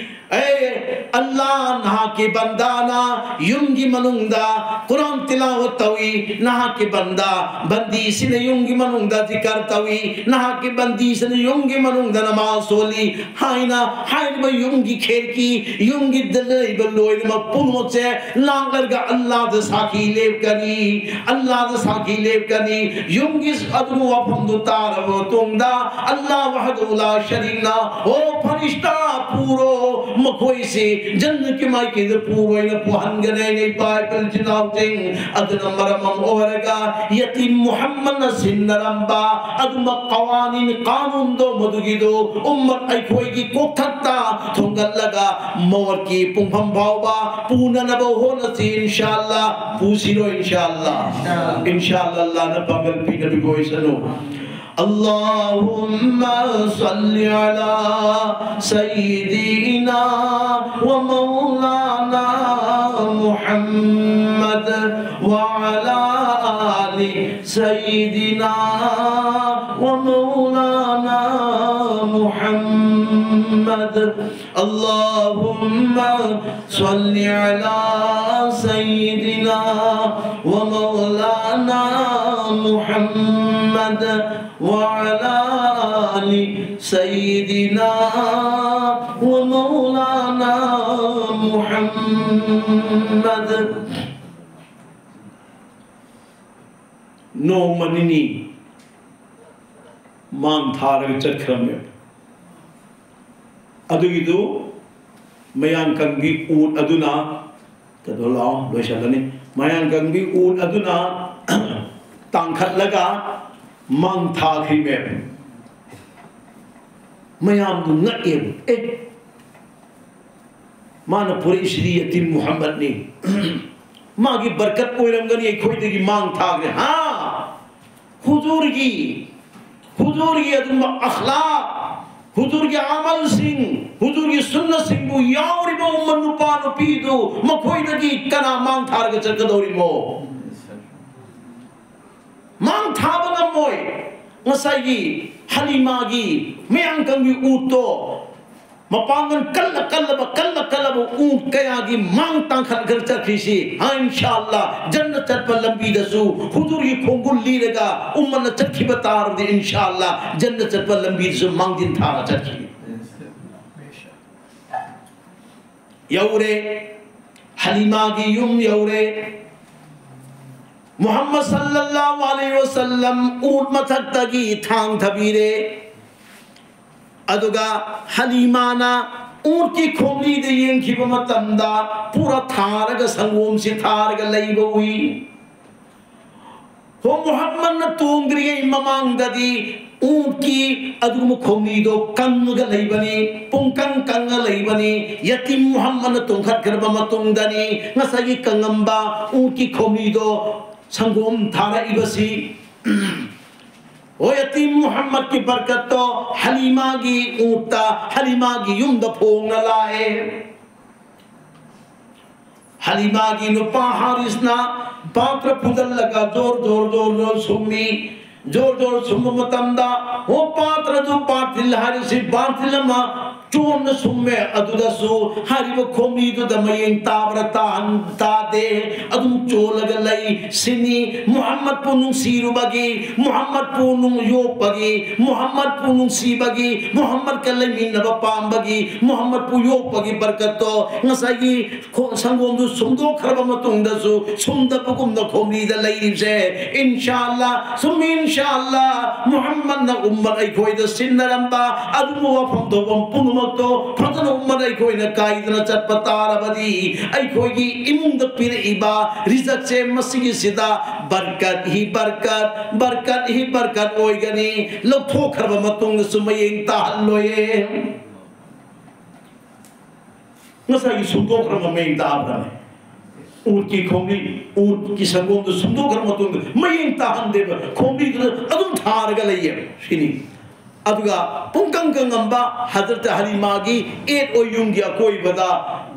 ꯑꯦ ꯑꯜꯂꯥ, ꯅꯍꯥꯛꯀꯤ ꯕꯟꯗꯥꯅ ꯌꯨꯝꯒꯤ ꯃꯅꯨꯡꯗ ꯀꯨꯔꯥꯟ ꯇꯤꯂꯥꯋꯠ ꯇꯧꯏ, ꯅꯍꯥꯛꯀꯤ ꯕꯟꯗꯥ, ꯕꯟꯗꯤꯁꯤꯅ ꯌꯨꯝꯒꯤ ꯃꯅꯨꯡꯗ ꯖꯤꯀꯔ ꯇꯧꯏ, ꯅꯍꯥꯛꯀꯤ ꯕꯟꯗꯤꯁꯤꯅ ꯌꯨꯝꯒꯤ ꯃꯅꯨꯡꯗ ꯅꯃꯥꯖ ꯁꯣꯜꯂꯤ ꯍꯥꯏꯅ ꯍꯥꯏꯔꯤꯕ ꯌꯨꯝꯒꯤ ꯈꯦꯔꯀꯤ, ꯌꯨꯝꯒꯤꯗ ꯂꯩꯕ ꯂꯣꯏꯅꯃꯛ ꯄꯨꯝꯅꯃꯛꯁꯦ ꯂꯥꯛꯂꯒ ꯑꯜꯂꯥꯗ ꯁꯥꯈꯤ ꯂꯦꯞꯀꯅꯤ, ꯑꯜꯂꯥꯗ ꯁꯥꯈꯤ ꯂꯦꯞꯀꯅꯤ꯫ ꯌꯨꯝꯒꯤ ꯑꯗꯨꯒꯤ ꯋꯥꯐꯝꯗꯨ ꯇꯥꯔꯕ ꯃꯇꯨꯡꯗ ꯑꯜꯂꯥ ꯋꯥꯍꯗꯨ ꯂꯥ ꯁꯔꯤꯛꯅ, "ꯑꯣ ꯐꯔꯤꯁꯇꯥ, ꯄꯨꯔꯣ, ꯃꯈꯣꯏꯁꯤ ꯖꯟꯅꯠꯀꯤ ꯃꯥꯏꯀꯩꯗ ꯄꯨꯔꯣꯏꯅ ꯄꯨꯍꯟꯒꯅꯤ" ꯍꯥꯏꯅ ꯏꯄꯥ ꯏꯄꯨ ꯏꯆꯤꯟ ꯏꯅꯥꯎꯁꯤꯡ꯫ ꯑꯗꯨꯅ ꯃꯔꯝ ꯑꯃ ꯑꯣꯏꯔꯒ ꯌꯇꯤꯝ ꯃꯨꯍꯝꯃꯗꯅ ꯁꯤꯟꯅꯔꯝꯕ ꯑꯗꯨꯝꯕ ꯀꯋꯥꯅꯤꯟ ꯀꯥꯅꯨꯟꯗꯣ ꯃꯗꯨꯒꯤꯗꯣ ꯎꯝꯃꯠ ꯑꯩꯈꯣꯏꯒꯤ ꯀꯣꯛꯊꯛꯇ ꯊꯣꯡꯒꯠꯂꯒ ꯃꯣꯠꯀꯤ ꯄꯨꯡꯐꯝ ꯐꯥꯎꯕ ꯄꯨꯅꯅꯕ ꯍꯣꯠꯅꯁꯤ ꯏꯟꯁꯥ ꯑꯜꯂꯥ꯫ ꯄꯨꯁꯤꯔꯣ ꯏꯟꯁꯥ ꯑꯜꯂꯥ? ꯏꯟꯁꯥ ꯑꯜꯂꯥ꯫ ꯏꯟꯁꯥ ꯑꯜꯂꯥ꯫ ꯑꯜꯂꯥꯅ ꯄꯥꯡꯒꯜ ꯄꯤꯅꯕꯤꯕ ꯑꯣꯏꯁꯅꯨ꯫ اللهم صل على سيدنا ومولانا محمد وعلى آل سيدنا ومولانا محمد. اللهم صل على سيدنا ومولانا محمد وعلى آل سيدنا ومولانا محمد. ꯅꯣꯡꯃ ꯅꯤꯅꯤ ꯃꯥꯡ ꯊꯥꯔꯒ ꯆꯠꯈ꯭ꯔꯝꯃꯦ꯫ ꯑꯗꯨꯒꯤꯗꯨ ꯃꯌꯥꯡꯀꯪꯕꯤ ꯎꯠ ꯑꯗꯨꯅ, ꯀꯩꯅꯣ ꯂꯥꯛꯑꯣ, ꯂꯣꯏꯁꯤꯜꯂꯅꯤ꯫ ꯃꯌꯥꯡꯀꯪꯕꯤ ꯎꯠ ꯑꯗꯨꯅ ꯇꯥꯡꯈꯠꯂꯒ ꯃꯥꯡ ꯊꯥꯈ꯭ꯔꯤꯃꯦꯕ꯫ ꯃꯌꯥꯝꯗꯨ ꯉꯛꯑꯦꯕ꯫ ꯑꯦ, ꯃꯥꯅ ꯄꯨꯔꯛꯏꯁꯤꯗꯤ ꯌꯇꯤꯝ ꯃꯨꯍꯝꯃꯗꯅꯤ꯫ ꯃꯥꯒꯤ ꯕꯔꯀꯠ ꯑꯣꯏꯔꯝꯒꯅꯤ ꯑꯩꯈꯣꯏꯗꯒꯤ ꯃꯥꯡ ꯊꯥꯈ꯭ꯔꯦ꯫ ꯍꯥ? ꯍꯨꯖꯨꯔꯒꯤ, ꯍꯨꯖꯨꯔꯒꯤ ꯑꯗꯨꯝꯕ ꯑꯈ꯭ꯂꯥꯛ, ꯍꯨꯖꯨꯔꯒꯤ ꯑꯃꯜꯁꯤꯡ, ꯍꯨꯖꯨꯔꯒꯤ ꯁꯨꯟꯅꯁꯤꯡꯕꯨ ꯌꯥꯎꯔꯤꯕ ꯎꯝꯃ ꯅꯨꯄꯥ ꯅꯨꯄꯤꯗꯨ ꯃꯈꯣꯏꯗꯒꯤ ꯀꯅꯥ ꯃꯥꯡ ꯊꯥꯔꯒ ꯆꯠꯀꯗꯧꯔꯤꯃꯣ? ꯃꯥꯡ ꯊꯥꯕ ꯉꯝꯃꯣꯏ꯫ ꯉꯁꯥꯏꯒꯤ ꯍꯂꯤꯃꯥꯒꯤ ꯃꯌꯥꯡꯀꯪꯕꯤ ꯎꯠꯇꯣ ꯃꯄꯥꯡꯒꯜ ꯀꯜꯂ ꯀꯜꯂꯕ, ꯀꯜꯂ ꯀꯜꯂꯕ ꯎ ꯀꯌꯥꯒꯤ ꯃꯥꯡ ꯇꯥꯡꯈꯠꯈ꯭ꯔ ꯆꯠꯈ꯭ꯔꯤꯁꯤ, ꯍꯥ, ꯏꯟꯁꯥ ꯑꯜꯂꯥ, ꯖꯟꯅ ꯆꯠꯄ ꯂꯝꯕꯤꯗꯁꯨ ꯍꯨꯖꯨꯔꯒꯤ ꯈꯣꯡꯒꯨꯜ ꯂꯤꯔꯒ ꯎꯝꯃꯠꯅ ꯆꯠꯈꯤꯕ ꯇꯥꯔꯕꯗꯤ, ꯏꯟꯁꯥ ꯑꯜꯂꯥ, ꯖꯟꯅ ꯆꯠꯄ ꯂꯝꯕꯤꯗꯁꯨ ꯃꯥꯡꯖꯤꯟ ꯊꯥꯔ ꯆꯠꯈꯤꯅꯤ꯫ ꯌꯧꯔꯦ, ꯍꯂꯤꯃꯥꯒꯤ ꯌꯨꯝ ꯌꯧꯔꯦ꯫ ꯃꯨꯍꯝꯃꯗ ꯁꯜꯂꯜꯂꯥꯍꯨ ꯑꯂꯩꯍꯤ ꯋꯁꯜꯂꯝ ꯎꯠ ꯃꯊꯛꯇꯒꯤ ꯊꯥꯡ ꯊꯥꯕꯤꯔꯦ꯫ ꯑꯗꯨꯒ ꯍꯂꯤꯃꯥꯅ ꯎꯠꯀꯤ ꯈꯣꯝꯂꯤꯗ ꯌꯦꯡꯈꯤꯕ ꯃꯇꯝꯗ, ꯄꯨꯔꯥ ꯊꯥꯔꯒ, ꯁꯪꯒꯣꯝꯁꯤ ꯊꯥꯔꯒ ꯂꯩꯕ ꯎꯏ꯫ ꯍꯣ, ꯃꯨꯍꯝꯃꯗꯅ ꯇꯣꯡꯗ꯭ꯔꯤꯉꯩ ꯃꯃꯥꯡꯗꯗꯤ ꯎꯠꯀꯤ ꯑꯗꯨꯒꯨꯝꯕ ꯈꯣꯝꯂꯤꯗꯣ ꯀꯪꯉꯒ ꯂꯩꯕꯅꯤ, ꯄꯨꯡꯀꯪ ꯀꯪꯉ ꯂꯩꯕꯅꯤ꯫ ꯌꯇꯤꯝ ꯃꯨꯍꯝꯃꯗꯅ ꯇꯣꯡꯈꯠꯈ꯭ꯔꯕ ꯃꯇꯨꯡꯗꯅꯤ ꯉꯁꯥꯏꯒꯤ ꯀꯪꯉꯝꯕ ꯎꯠꯀꯤ ꯈꯣꯝꯂꯤꯗꯣ ꯁꯪꯒꯣꯝ ꯊꯥꯔꯛꯏꯕꯁꯤ꯫ ꯍꯣꯏ, ꯌꯇꯤꯝ ꯃꯨꯍꯝꯃꯗꯀꯤ ꯕꯔꯀꯠꯇꯣ ꯍꯂꯤꯃꯥꯒꯤ ꯎꯠꯇ, ꯍꯂꯤꯃꯥꯒꯤ ꯌꯨꯝꯗ ꯐꯣꯡꯅ ꯂꯥꯛꯑꯦ꯫ ꯍꯂꯤꯃꯥꯒꯤ ꯅꯨꯄꯥ ꯍꯥꯔꯤꯁꯅ ꯄꯥꯇ꯭ꯔ ꯐꯨꯗꯜꯂꯒ ꯖꯣꯔ ꯖꯣꯔ ꯖꯣꯔ ꯖꯣꯔ ꯁꯨꯝꯃꯤ꯫ ꯖꯣꯔ ꯖꯣꯔ ꯁꯨꯝꯕ ꯃꯇꯝꯗ, ꯑꯣ, ꯄꯥꯇ꯭ꯔꯗꯨ, ꯕꯥꯔꯇꯤꯜ ꯍꯥꯏꯔꯤꯁꯤ ꯕꯥꯔꯇꯤꯜ ꯑꯃ ꯆꯣꯟꯅ ꯁꯨꯝꯃꯦ꯫ ꯑꯗꯨꯗꯁꯨ ꯍꯥꯏꯔꯤꯕ ꯈꯣꯝꯂꯤꯗꯨꯗ ꯃꯌꯦꯡ ꯇꯥꯕ꯭ꯔꯥ ꯇꯥꯍꯟ-, ꯇꯥꯗꯦ꯫ ꯑꯗꯨꯝ ꯆꯣꯜꯂꯒ ꯂꯩ꯫ ꯁꯤꯅꯤ ꯃꯨꯍꯝꯃꯗꯄꯨ ꯅꯨꯡꯁꯤꯔꯨꯕꯒꯤ, ꯃꯨꯍꯝꯃꯗꯄꯨ ꯅꯨꯡ-, ꯌꯣꯛꯄꯒꯤ, ꯃꯨꯍꯝꯃꯗꯄꯨ ꯅꯨꯡꯁꯤꯕꯒꯤ, ꯃꯨꯍꯝꯃꯗꯀ ꯂꯩꯃꯤꯟꯅꯕ ꯄꯥꯝꯕꯒꯤ, ꯃꯨꯍꯝꯃꯗꯄꯨ ꯌꯣꯛꯄꯒꯤ ꯕꯔꯀꯠꯇꯣ ꯉꯁꯥꯏꯒꯤ ꯈꯣ-, ꯁꯪꯒꯣꯝꯗꯨ ꯁꯨꯝꯗꯣꯛꯈ꯭ꯔꯕ ꯃꯇꯨꯡꯗꯁꯨ ꯁꯨꯝꯗꯕꯒꯨꯝꯅ ꯈꯣꯝꯂꯤꯗ ꯂꯩꯔꯤꯕꯁꯦ, ꯏꯟꯁꯥ ꯑꯜꯂꯥ, ꯁꯨꯝ ꯏꯟꯁꯥ ꯑꯜꯂꯥ, ꯃꯨꯍꯝꯃꯗꯅ ꯎꯝꯃꯠ ꯑꯩꯈꯣꯏꯗ ꯁꯤꯟꯅꯔꯝꯕ ꯑꯗꯨꯒꯨꯝꯕ ꯋꯥꯐꯝ ꯊꯣꯛꯐꯝ ꯄꯨꯝꯅꯃꯛꯇꯣ ꯐꯖꯅ ꯎꯝꯃꯠ ꯑꯩꯈꯣꯏꯅ ꯀꯥꯏꯗꯅ ꯆꯠꯄ ꯇꯥꯔꯕꯗꯤ, ꯑꯩꯈꯣꯏꯒꯤ ꯏꯃꯨꯡꯗ ꯄꯤꯔꯛꯏꯕ ꯔꯤꯖꯛꯁꯦ ꯃꯁꯤꯒꯤꯁꯤꯗ ꯕꯔꯀꯠ ꯍꯤ ꯕꯔꯀꯠ, ꯕꯔꯀꯠ ꯍꯤ ꯕꯔꯀꯠ ꯑꯣꯏꯒꯅꯤ꯫ ꯂꯧꯊꯣꯛꯈ꯭ꯔꯕ ꯃꯇꯨꯡꯗꯁꯨ ꯃꯌꯦꯡ ꯇꯥꯍꯜꯂꯣꯏꯌꯦ꯫ ꯉꯁꯥꯏꯒꯤ ꯁꯨꯝꯗꯣꯛꯈ꯭ꯔꯕ ꯃꯌꯦꯡ ꯇꯥꯕ꯭ꯔꯅꯦ? ꯎꯠꯀꯤ ꯈꯣꯝꯕꯤ, ꯎꯠꯀꯤ ꯁꯪꯒꯣꯝꯗꯨ ꯁꯨꯝꯗꯣꯛꯈ꯭ꯔ ꯃꯇꯨꯡꯗ ꯃꯌꯦꯡ ꯇꯥꯍꯟꯗꯦꯕ, ꯈꯣꯝꯕꯤꯗꯨꯗ ꯑꯗꯨꯝ ꯊꯥꯔꯒ ꯂꯩꯌꯦꯕ꯫ ꯁꯤꯅꯤ꯫ ꯑꯗꯨꯒ ꯄꯨꯡꯀꯪ ꯀꯪꯉꯝꯕ ꯍꯖꯔꯠ ꯍꯂꯤꯃꯥꯒꯤ ꯑꯦꯠ ꯑꯣꯏ ꯌꯨꯝꯒꯤ ꯑꯀꯣꯏꯕꯗ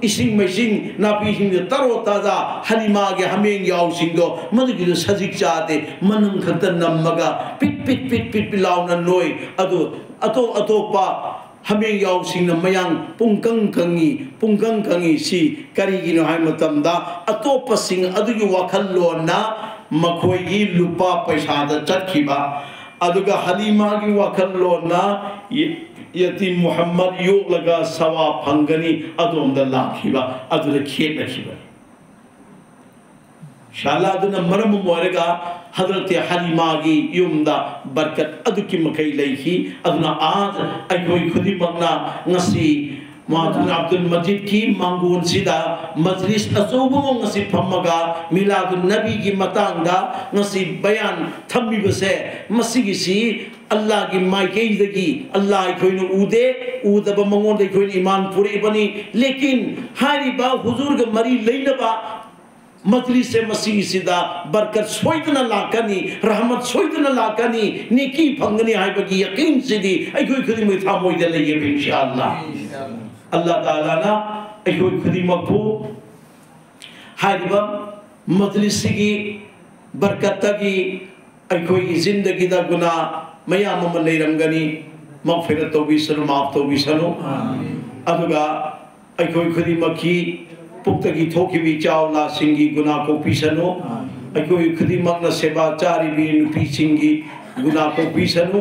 ꯏꯁꯤꯡ ꯃꯩꯁꯤꯡ ꯅꯥꯄꯤꯁꯤꯡꯗ ꯇꯔꯣ ꯇꯥꯖꯥ, ꯍꯂꯤꯃꯥꯒꯤ ꯍꯥꯃꯦꯡ ꯌꯥꯎꯁꯤꯡꯗꯣ ꯃꯗꯨꯒꯤꯗꯣ ꯁꯖꯤꯛ ꯆꯥꯗꯦ, ꯃꯅꯝ ꯈꯛꯇ ꯅꯝꯃꯒ ꯄꯤꯠ ꯄꯤꯠ ꯄꯤꯠ ꯄꯤꯠ ꯄꯤꯠ ꯂꯥꯎꯅ ꯅꯣꯏ꯫ ꯑꯗꯨ ꯑꯇꯣꯞ ꯑꯇꯣꯞꯄ ꯍꯥꯃꯦꯡ ꯌꯥꯎꯁꯤꯡꯅ ꯃꯌꯥꯡ ꯄꯨꯡꯀꯪ ꯀꯪꯉꯤ, ꯄꯨꯡꯀꯪ ꯀꯪꯉꯤ꯫ ꯁꯤ ꯀꯔꯤꯒꯤꯅꯣ ꯍꯥꯏꯕ ꯃꯇꯝꯗ, ꯑꯇꯣꯞꯄꯁꯤꯡ ꯑꯗꯨꯒꯤ ꯋꯥꯈꯜꯂꯣꯟꯅ ꯃꯈꯣꯏꯒꯤ ꯂꯨꯄꯥ ꯄꯩꯁꯥꯗ ꯆꯠꯈꯤꯕ, ꯑꯗꯨꯒ ꯍꯂꯤꯃꯥꯒꯤ ꯋꯥꯈꯜꯂꯣꯟꯅ ꯌ-, ꯌꯇꯤꯝ ꯃꯨꯍꯝꯃꯗ ꯌꯣꯛꯂꯒ ꯁꯋꯥ ꯐꯪꯒꯅꯤ, ꯑꯗꯣꯝꯗ ꯂꯥꯛꯈꯤꯕ, ꯑꯗꯨꯗ ꯈꯦꯠꯅꯈꯤꯕ꯫ ꯁꯥꯂꯥ ꯑꯗꯨꯅ ꯃꯔꯝ ꯑꯃ ꯑꯣꯏꯔꯒ ꯍꯗꯔꯠ ꯍꯂꯤꯃꯥꯒꯤ ꯌꯨꯝꯗ ꯕꯔꯀꯠ ꯑꯗꯨꯛꯀꯤ ꯃꯈꯩ ꯂꯩꯈꯤ꯫ ꯑꯗꯨꯅ ꯑꯥꯖ ꯑꯩꯈꯣꯏ ꯈꯨꯗꯤꯡꯃꯛꯅ ꯉꯁꯤ ꯃꯥꯇꯨꯟ ꯑꯕꯗꯨꯜ ꯃꯖꯤꯗꯀꯤ ꯃꯥꯡꯒꯣꯟꯁꯤꯗ ꯃꯖꯂꯤꯁ ꯑꯆꯧꯕ ꯑꯃ ꯉꯁꯤ ꯐꯝꯃꯒ ꯃꯤꯂꯥꯗꯨꯟ ꯅꯕꯤꯒꯤ ꯃꯇꯥꯡꯗ ꯉꯁꯤ ꯕꯌꯥꯟ ꯊꯝꯃꯤꯕꯁꯦ, ꯃꯁꯤꯒꯤꯁꯤ ꯑꯜꯂꯥꯍꯒꯤ ꯃꯥꯏꯀꯩꯗꯒꯤ, ꯑꯜꯂꯥꯍ ꯑꯩꯈꯣꯏꯅ ꯎꯗꯦ, ꯎꯗꯕ ꯃꯉꯣꯟꯗ ꯑꯩꯈꯣꯏꯅ ꯏꯃꯥꯟ ꯄꯨꯔꯛꯏꯕꯅꯤ꯫ ꯂꯦꯀꯤꯟ ꯍꯥꯏꯔꯤꯕ ꯍꯨꯖꯨꯔꯒ ꯃꯔꯤ ꯂꯩꯅꯕ ꯃꯖꯂꯤꯁꯁꯦ, ꯃꯁꯤꯒꯤꯁꯤꯗ ꯕꯔꯀꯠ ꯁꯣꯏꯗꯅ ꯂꯥꯛꯀꯅꯤ, ꯔꯍꯃꯠ ꯁꯣꯏꯗꯅ ꯂꯥꯛꯀꯅꯤ, ꯅꯦꯀꯤ ꯐꯪꯒꯅꯤ ꯍꯥꯏꯕꯒꯤ ꯌꯀꯤꯟꯁꯤꯗꯤ ꯑꯩꯈꯣꯏ ꯈꯨꯗꯤꯡꯃꯛ ꯊꯃꯣꯏꯗ ꯂꯩꯌꯦꯕ, ꯏꯟꯁꯥ ꯑꯜꯂꯥꯍ꯫ ꯑꯜꯂꯥꯍ ꯇꯥꯂꯥꯅ ꯑꯩꯈꯣꯏ ꯈꯨꯗꯤꯡꯃꯛꯄꯨ ꯍꯥꯏꯔꯤꯕ ꯃꯖꯂꯤꯁꯁꯤꯒꯤ ꯕꯔꯀꯠꯇꯒꯤ ꯑꯩꯈꯣꯏꯒꯤ ꯖꯤꯟꯗꯒꯤꯗ ꯒꯨꯅꯥ ꯃꯌꯥꯝ ꯑꯃ ꯂꯩꯔꯝꯒꯅꯤ, ꯃꯒꯐꯤꯔꯠ ꯇꯧꯕꯤꯁꯅꯨ, ꯃꯥꯐ ꯇꯧꯕꯤꯁꯅꯨ꯫ ꯑꯗꯨꯒ ꯑꯩꯈꯣꯏ ꯈꯨꯗꯤꯡꯃꯛꯀꯤ ꯄꯨꯛꯇꯒꯤ ꯊꯣꯛꯈꯤꯕ ꯏꯆꯥꯎ ꯂꯥꯁꯤꯡꯒꯤ ꯒꯨꯅꯥ ꯀꯣꯛꯄꯤꯁꯅꯨ꯫ ꯑꯩꯈꯣꯏ ꯈꯨꯗꯤꯡꯃꯛꯅ ꯁꯦꯕꯥ ꯆꯥꯔꯤꯕꯤ ꯅꯨꯄꯤꯁꯤꯡꯒꯤ ꯒꯨꯅꯥ ꯀꯣꯛꯄꯤꯁꯅꯨ꯫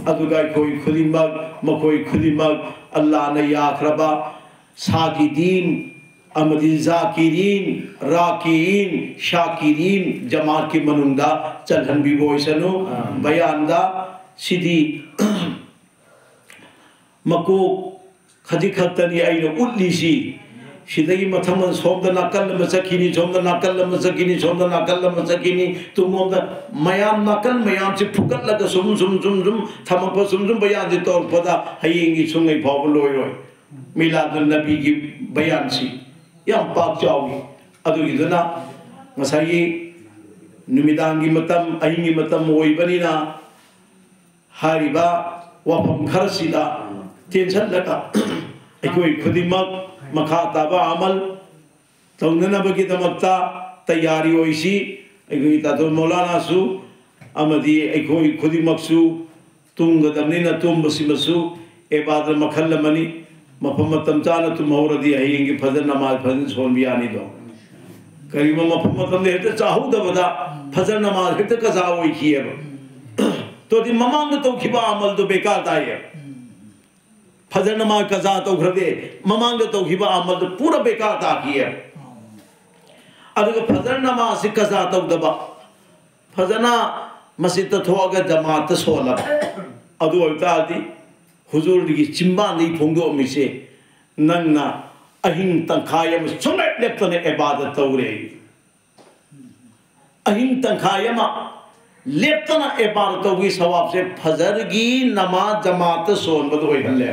ꯑꯗꯨꯒ ꯑꯩꯈꯣꯏ ꯈꯨꯗꯤꯡꯃꯛ, ꯃꯈꯣꯏ ꯈꯨꯗꯤꯡꯃꯛ ꯑꯜꯂꯥꯍꯅ ꯌꯥꯈ꯭ꯔꯕ ꯁꯥꯖꯤꯗꯤꯟ ꯑꯃꯗꯤ ꯖꯥꯀꯤꯔꯤꯟ, ꯔꯥꯀꯤꯏꯟ, ꯁꯥꯀꯤꯔꯤꯟ ꯖꯃꯥꯠꯀꯤ ꯃꯅꯨꯡꯗ ꯆꯜꯍꯟꯕꯤꯕ ꯑꯣꯏꯁꯅꯨ꯫ ꯕꯌꯥꯟꯗ ꯁꯤꯗꯤ ꯃꯀꯣꯛ ꯈꯖꯤꯛ ꯈꯛꯇꯅꯤ ꯑꯩꯅ ꯎꯠꯂꯤꯁꯤ꯫ ꯁꯤꯗꯒꯤ ꯃꯊꯪ ꯁꯣꯝꯗ ꯅꯥꯀꯜ ꯑꯃ ꯆꯠꯈꯤꯅꯤ, ꯁꯣꯝꯗ ꯅꯥꯀꯜ ꯑꯃ ꯆꯠꯈꯤꯅꯤ, ꯁꯣꯝꯗ ꯅꯥꯀꯜ ꯑꯃ ꯆꯠꯈꯤꯅꯤ, ꯇꯨꯡꯂꯣꯝꯗ ꯃꯌꯥꯝ, ꯅꯥꯀꯜ ꯃꯌꯥꯝꯁꯤ ꯐꯨꯒꯠꯂꯒ ꯁꯨꯝ, ꯁꯨꯝ, ꯁꯨꯝ, ꯁꯨꯝ ꯊꯝꯃꯛꯄ, ꯁꯨꯝ, ꯁꯨꯝ ꯕꯌꯥꯟꯁꯤ ꯇꯧꯔꯛꯄꯗ ꯍꯌꯦꯡꯒꯤ ꯁꯨꯡꯉꯩ ꯐꯥꯎꯕ ꯂꯣꯏꯔꯣꯏ꯫ ꯃꯤꯂꯥꯗꯨꯟ ꯅꯕꯤꯒꯤ ꯕꯌꯥꯟꯁꯤ ꯌꯥꯝ ꯄꯥꯛ ꯆꯥꯎꯏ꯫ ꯑꯗꯨꯒꯤꯗꯨꯅ ꯉꯁꯥꯏꯒꯤ ꯅꯨꯃꯤꯗꯥꯡꯒꯤ ꯃꯇꯝ, ꯑꯍꯤꯡꯒꯤ ꯃꯇꯝ ꯑꯣꯏꯕꯅꯤꯅ, ꯍꯥꯏꯔꯤꯕ ꯋꯥꯐꯝ ꯈꯔꯁꯤꯗ ꯇꯦꯟꯁꯤꯜꯂꯒ ꯑꯩꯈꯣꯏ ꯈꯨꯗꯤꯡꯃꯛ ꯃꯈꯥ ꯇꯥꯕ ꯑꯃꯜ ꯇꯧꯅꯅꯕꯒꯤꯗꯃꯛꯇ ꯇꯌꯥꯔꯤ ꯑꯣꯏꯁꯤ꯫ ꯑꯩꯈꯣꯏꯒꯤ ꯇꯥꯇꯣꯟ ꯃꯧꯂꯥꯅꯥꯁꯨ ꯑꯃꯗꯤ ꯑꯩꯈꯣꯏ ꯈꯨꯗꯤꯡꯃꯛꯁꯨ ꯇꯨꯝꯒꯗꯕꯅꯤꯅ, ꯇꯨꯝꯕꯁꯤꯃꯁꯨ ꯏꯕꯥꯗꯠ ꯃꯈꯜ ꯑꯃꯅꯤ꯫ ꯃꯐꯝ ꯃꯇꯝ ꯆꯥꯅ ꯇꯨꯝꯍꯧꯔꯗꯤ ꯍꯌꯦꯡꯒꯤ ꯐꯖꯔ ꯅꯃꯥꯖ ꯐꯖꯅ ꯁꯣꯟꯕ ꯌꯥꯅꯤꯗꯣ꯫ ꯀꯔꯤꯒꯨꯝꯕ ꯃꯐꯝ ꯃꯇꯝꯗ ꯍꯦꯛꯇ ꯆꯥꯍꯧꯗꯕꯗ ꯐꯖꯔ ꯅꯃꯥꯖ ꯍꯦꯛꯇ ꯀꯖꯥ ꯑꯣꯏꯈꯤꯑꯕ꯫ ꯇꯣꯗꯤ ꯃꯃꯥꯡꯗ ꯇꯧꯈꯤꯕ ꯑꯃꯜꯗꯣ ꯕꯦꯀꯥꯔ ꯇꯥꯏꯌꯦꯕ꯫ ꯐꯖꯔ ꯅꯃꯥꯖ ꯀꯖꯥ ꯇꯧꯈ꯭ꯔꯗꯤ ꯃꯃꯥꯡꯗ ꯇꯧꯈꯤꯕ ꯑꯃꯜꯗꯣ ꯄꯨꯔꯥ ꯕꯦꯀꯥꯔ ꯇꯥꯈꯤꯑꯕ꯫ ꯑꯗꯨꯒ ꯐꯖꯔ ꯅꯃꯥꯖꯁꯤ ꯀꯖꯥ ꯇꯧꯗꯕ, ꯐꯖꯅ ꯃꯁꯖꯤꯠꯇ ꯊꯣꯛꯑꯒ ꯖꯃꯥꯠꯇ ꯁꯣꯜꯂꯕ, ꯑꯗꯨ ꯑꯣꯏꯕ ꯇꯥꯔꯗꯤ ꯍꯨꯖꯨꯔꯒꯤ ꯆꯤꯝꯕꯥꯟꯗꯒꯤ ꯐꯣꯡꯗꯣꯛꯑꯝꯃꯤꯁꯦ, ꯅꯪꯅ ꯑꯍꯤꯡ ꯇꯪꯈꯥꯏ ꯑꯃ ꯁꯨꯡꯂꯦꯞ ꯂꯦꯞꯇꯅ ꯏꯕꯥꯗꯠ ꯇꯧꯔꯦ꯫ ꯑꯍꯤꯡ ꯇꯪꯈꯥꯏ ꯑꯃ ꯂꯦꯞꯇꯅ ꯏꯕꯥꯗꯠ ꯇꯧꯕꯒꯤ ꯁꯋꯥꯕꯁꯦ ꯐꯖꯔꯒꯤ ꯅꯃꯥꯖ ꯖꯃꯥꯠꯇ ꯁꯣꯟꯕꯗ ꯑꯣꯏꯍꯜꯂꯦ꯫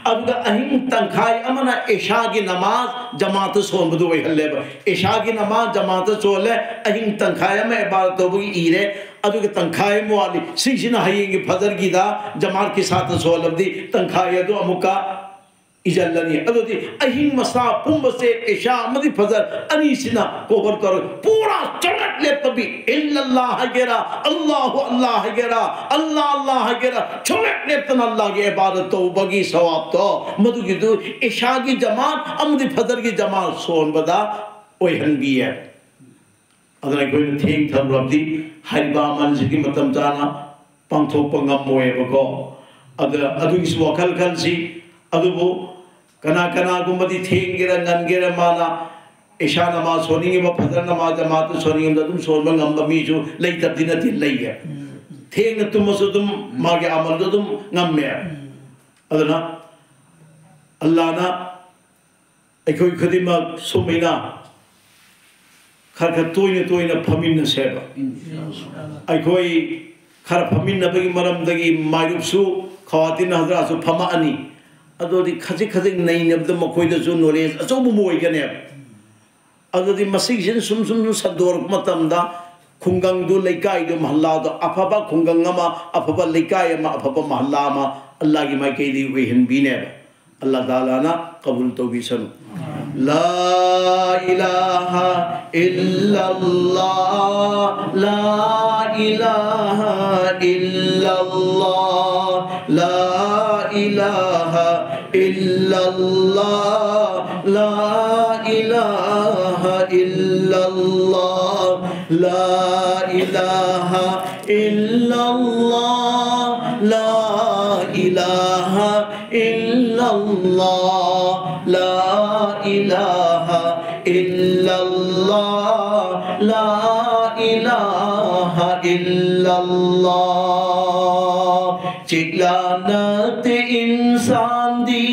ꯑꯗꯨꯒ ꯑꯍꯤꯡ ꯇꯪꯈꯥꯏ ꯑꯃꯅ ꯏꯁꯥꯒꯤ ꯅꯃꯥꯖ ꯖꯃꯥꯠꯇ ꯁꯣꯟꯕꯗꯨ ꯑꯣꯏꯍꯜꯂꯦꯕ꯫ ꯏꯁꯥꯒꯤ ꯅꯃꯥꯖ ꯖꯃꯥꯠꯇ ꯁꯣꯜꯂꯦ, ꯑꯍꯤꯡ ꯇꯪꯈꯥꯏ ꯑꯃ ꯏꯕꯥꯗꯠ ꯇꯧꯕꯒꯤ ꯏꯔꯦ, ꯑꯗꯨꯒ ꯇꯪꯈꯥꯏ ꯑꯃ ꯋꯥꯠꯂꯤ, ꯁꯤꯁꯤꯅ ꯍꯌꯦꯡꯒꯤ ꯐꯖꯔꯒꯤꯗ ꯖꯃꯥꯠꯀꯤ ꯁꯥꯠꯇ ꯁꯣꯜꯂꯕꯗꯤ ꯇꯪꯈꯥꯏ ꯑꯗꯨ ꯑꯃꯨꯛꯀ ꯏꯖꯜꯂꯅꯤ꯫ ꯑꯗꯨꯗꯤ ꯑꯍꯤꯡ ꯃꯁꯥ ꯄꯨꯝꯕꯁꯦ ꯏꯁꯥ ꯑꯃꯗꯤ ꯐꯖꯔ ꯑꯅꯤꯁꯤꯅ ꯀꯣꯚꯔ ꯇꯧꯔꯒ ꯄꯨꯔꯥ ꯆꯣꯡꯂꯠ ꯂꯦꯞꯇꯕꯤ, ꯏꯜꯂꯜꯂꯥ ꯍꯥꯏꯒꯦꯔꯥ, ꯑꯜꯂꯥꯍꯨ ꯑꯜꯂꯥ ꯍꯥꯏꯒꯦꯔꯥ, ꯑꯜꯂꯥ ꯑꯜꯂꯥ ꯍꯥꯏꯒꯦꯔꯥ, ꯁꯨꯡꯂꯦꯞ ꯂꯦꯞꯇꯅ ꯑꯜꯂꯥꯍꯒꯤ ꯏꯕꯥꯗꯠ ꯇꯧꯕꯒꯤ ꯁꯋꯥꯕꯇꯣ, ꯃꯗꯨꯒꯤꯗꯨ ꯏꯁꯥꯒꯤ ꯖꯃꯥꯠ ꯑꯃꯗꯤ ꯐꯖꯔꯒꯤ ꯖꯃꯥꯠ ꯁꯣꯟꯕꯗ ꯑꯣꯏꯍꯟꯕꯤꯌꯦ꯫ ꯑꯗꯨꯅ ꯑꯩꯈꯣꯏꯅ ꯊꯦꯡꯊꯔꯨꯔꯕꯗꯤ ꯍꯥꯏꯔꯤꯕ ꯑꯃꯜꯁꯤꯒꯤ ꯃꯇꯝ ꯆꯥꯅ ꯄꯥꯡꯊꯣꯛꯄ ꯉꯝꯃꯣꯏꯕꯀꯣ꯫ ꯑꯗ ꯑꯗꯨꯒꯤꯁꯨ ꯋꯥꯈꯜ ꯈꯜꯁꯤ꯫ ꯑꯗꯨꯕꯨ ꯀꯅꯥ ꯀꯅꯥꯒꯨꯝꯕꯗꯤ ꯊꯦꯡꯒꯦꯔꯥ ꯉꯟꯒꯦꯔꯥ ꯃꯥꯅ ꯏꯁꯥ ꯅꯃꯥꯖ ꯁꯣꯟꯅꯤꯡꯉꯤꯕ, ꯐꯖꯔ ꯅꯃꯥꯖ ꯖꯃꯥꯠꯇ ꯁꯣꯟꯅꯤꯡꯉꯤꯕꯗ ꯑꯗꯨꯝ ꯁꯣꯟꯕ ꯉꯝꯕ ꯃꯤꯁꯨ ꯂꯩꯇꯕꯗꯤ ꯅꯠꯇꯦ, ꯂꯩꯌꯦ꯫ ꯊꯦꯡꯅ ꯇꯨꯝꯃꯁꯨ ꯑꯗꯨꯝ ꯃꯥꯒꯤ ꯑꯃꯜꯗꯣ ꯑꯗꯨꯝ ꯉꯝꯃꯦ꯫ ꯑꯗꯨꯅ ꯑꯜꯂꯥꯅ ꯑꯩꯈꯣꯏ ꯈꯨꯗꯤꯡꯃꯛ ꯁꯨꯃꯥꯏꯅ ꯈꯔ ꯈꯔ ꯇꯣꯏꯅ ꯇꯣꯏꯅ ꯐꯝꯃꯤꯟꯅꯁꯦꯕ꯫ ꯑꯩꯈꯣꯏ ꯈꯔ ꯐꯝꯃꯤꯟꯅꯕꯒꯤ ꯃꯔꯝꯗꯒꯤ ꯃꯥꯏꯔꯨꯞꯁꯨ ꯈꯋꯥꯇꯤꯟ ꯍꯖꯔꯥꯠꯁꯨ ꯐꯝꯃꯛꯑꯅꯤ꯫ ꯑꯗꯨꯗꯤ ꯈꯖꯤꯛ ꯈꯖꯤꯛ ꯅꯩꯅꯕꯗ ꯃꯈꯣꯏꯗꯁꯨ ꯅꯣꯂꯦꯖ ꯑꯆꯧꯕ ꯑꯃ ꯑꯣꯏꯒꯅꯦꯕ꯫ ꯑꯗꯨꯗꯤ ꯃꯁꯤꯒꯤꯁꯤꯅ ꯁꯨꯝ ꯁꯨꯝ ꯁꯨꯝ ꯁꯟꯗꯣꯔꯛꯄ ꯃꯇꯝꯗ ꯈꯨꯡꯒꯪꯗꯨ, ꯂꯩꯀꯥꯏꯗꯨ, ꯃꯍꯜꯂꯥꯗꯣ ꯑꯐꯕ ꯈꯨꯡꯒꯪ ꯑꯃ, ꯑꯐꯕ ꯂꯩꯀꯥꯏ ꯑꯃ, ꯑꯐꯕ ꯃꯍꯜꯂꯥ ꯑꯃ ꯑꯜꯂꯥꯒꯤ ꯃꯥꯏꯀꯩꯗꯒꯤ ꯑꯣꯏꯍꯟꯕꯤꯅꯦꯕ꯫ ꯑꯜꯂꯥ ꯇꯥꯂꯥꯅ ꯀꯕꯨꯜ ꯇꯧꯕꯤꯁꯅꯨ꯫ لا إله إلا الله، لا إله إلا الله، لا إله إلا الله، لا إله إلا الله، لا إله إلا الله، لا إله إلا الله، لا إله إلا الله، لا إله إلا الله. Chik la nate insandi,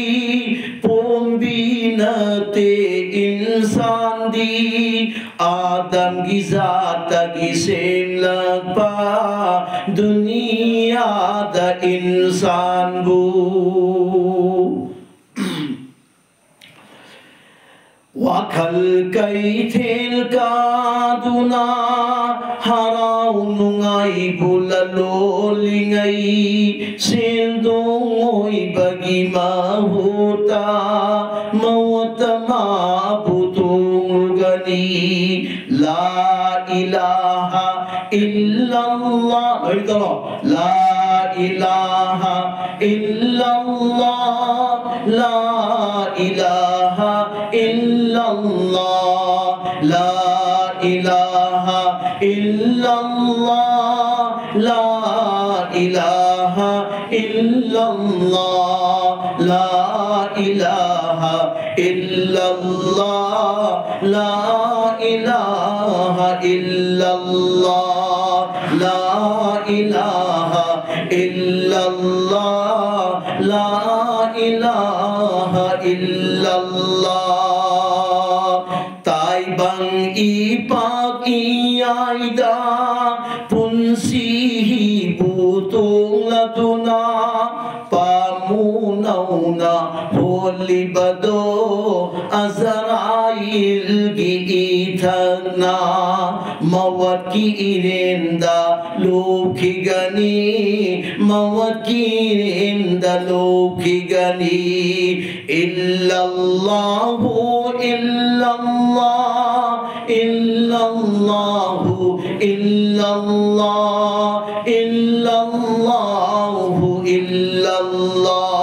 pumbi nate insandi, Adamꯒꯤ ꯖꯥꯠꯇꯒꯤ ꯁꯦꯝꯂꯛꯄ ꯗꯨꯅꯤꯌꯥꯗ ꯏꯟꯁꯥꯟꯕꯨ ꯋꯥꯈꯜ ꯀꯩꯊꯦꯜ ꯀꯥꯗꯨꯅ ꯍꯔꯥꯎ ꯅꯨꯡꯉꯥꯏꯕꯨ ꯂꯂꯣꯜꯂꯤꯉꯩ, ꯁꯦꯟꯗꯣꯡ ꯑꯣꯏꯕꯒꯤ ꯃꯍꯨꯠꯇ ꯃꯋꯠꯇ ꯃꯥꯕꯨ ꯇꯣꯡꯂꯨꯒꯅꯤ꯫ لا إله إلا الله. لا إله إلا الله، لا إله إلا الله، لا إله إلا الله، لا إله إلا الله، لا إله إلا الله، لا إله إلا الله، لا إله إلا الله، لا إله إلا الله. ꯇꯥꯏꯕꯪ ꯏꯄꯥꯛ ꯏꯌꯥꯏꯗ ꯄꯨꯟꯁꯤ ꯍꯤꯕꯨ ꯇꯣꯡꯂꯗꯨꯅ ꯄꯥꯝꯃꯨ ꯅꯧꯅ ꯍꯣꯜꯂꯤꯕꯗꯣ ꯑꯖꯔꯥꯏꯜꯒꯤ ꯏꯊꯛꯅ ꯃꯋꯠꯀꯤ ꯏꯔꯦꯟꯗ ꯂꯧꯈꯤꯒꯅꯤ, ꯃꯋꯠꯀꯤ ꯏꯔꯦꯟꯗ ꯂꯧꯈꯤꯒꯅꯤ꯫ إلا الله، إلا الله، إلا الله، إلا الله، إلا الله، إلا الله.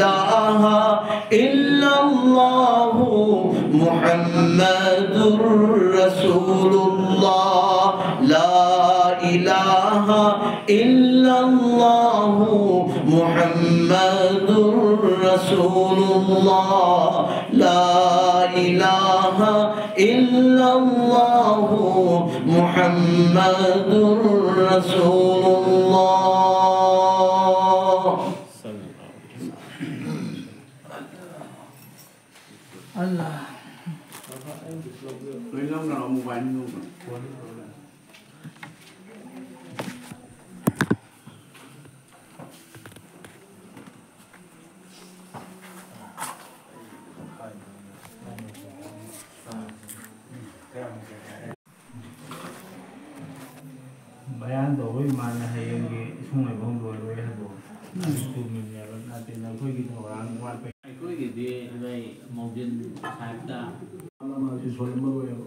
إله إلا الله محمد رسول الله. لا إله إلا الله محمد رسول الله. لا إله إلا الله محمد رسول الله. ꯕꯌꯥꯟ ꯇꯧꯕ ꯏꯃꯥꯅ ꯍꯌꯦꯡꯒꯤ ꯏꯁꯨꯡ ꯍꯩꯕ ꯂꯣꯏꯔꯣꯏ ꯍꯥꯏꯕ ꯆꯨꯝꯃꯤꯅꯦꯕ꯫ ꯅꯠꯇꯦ, ꯅꯈꯣꯏꯒꯤ ꯊꯧꯔꯥꯡ ꯋꯥꯠꯄ꯫ ꯑꯩꯈꯣꯏꯒꯤꯗꯤ ꯅꯣꯏ ꯃꯧꯖꯤꯟ ꯁꯥꯍꯦꯕꯇ ꯑꯃꯁꯨ ꯁꯣꯜꯂꯝꯃꯔꯣꯏꯕ꯫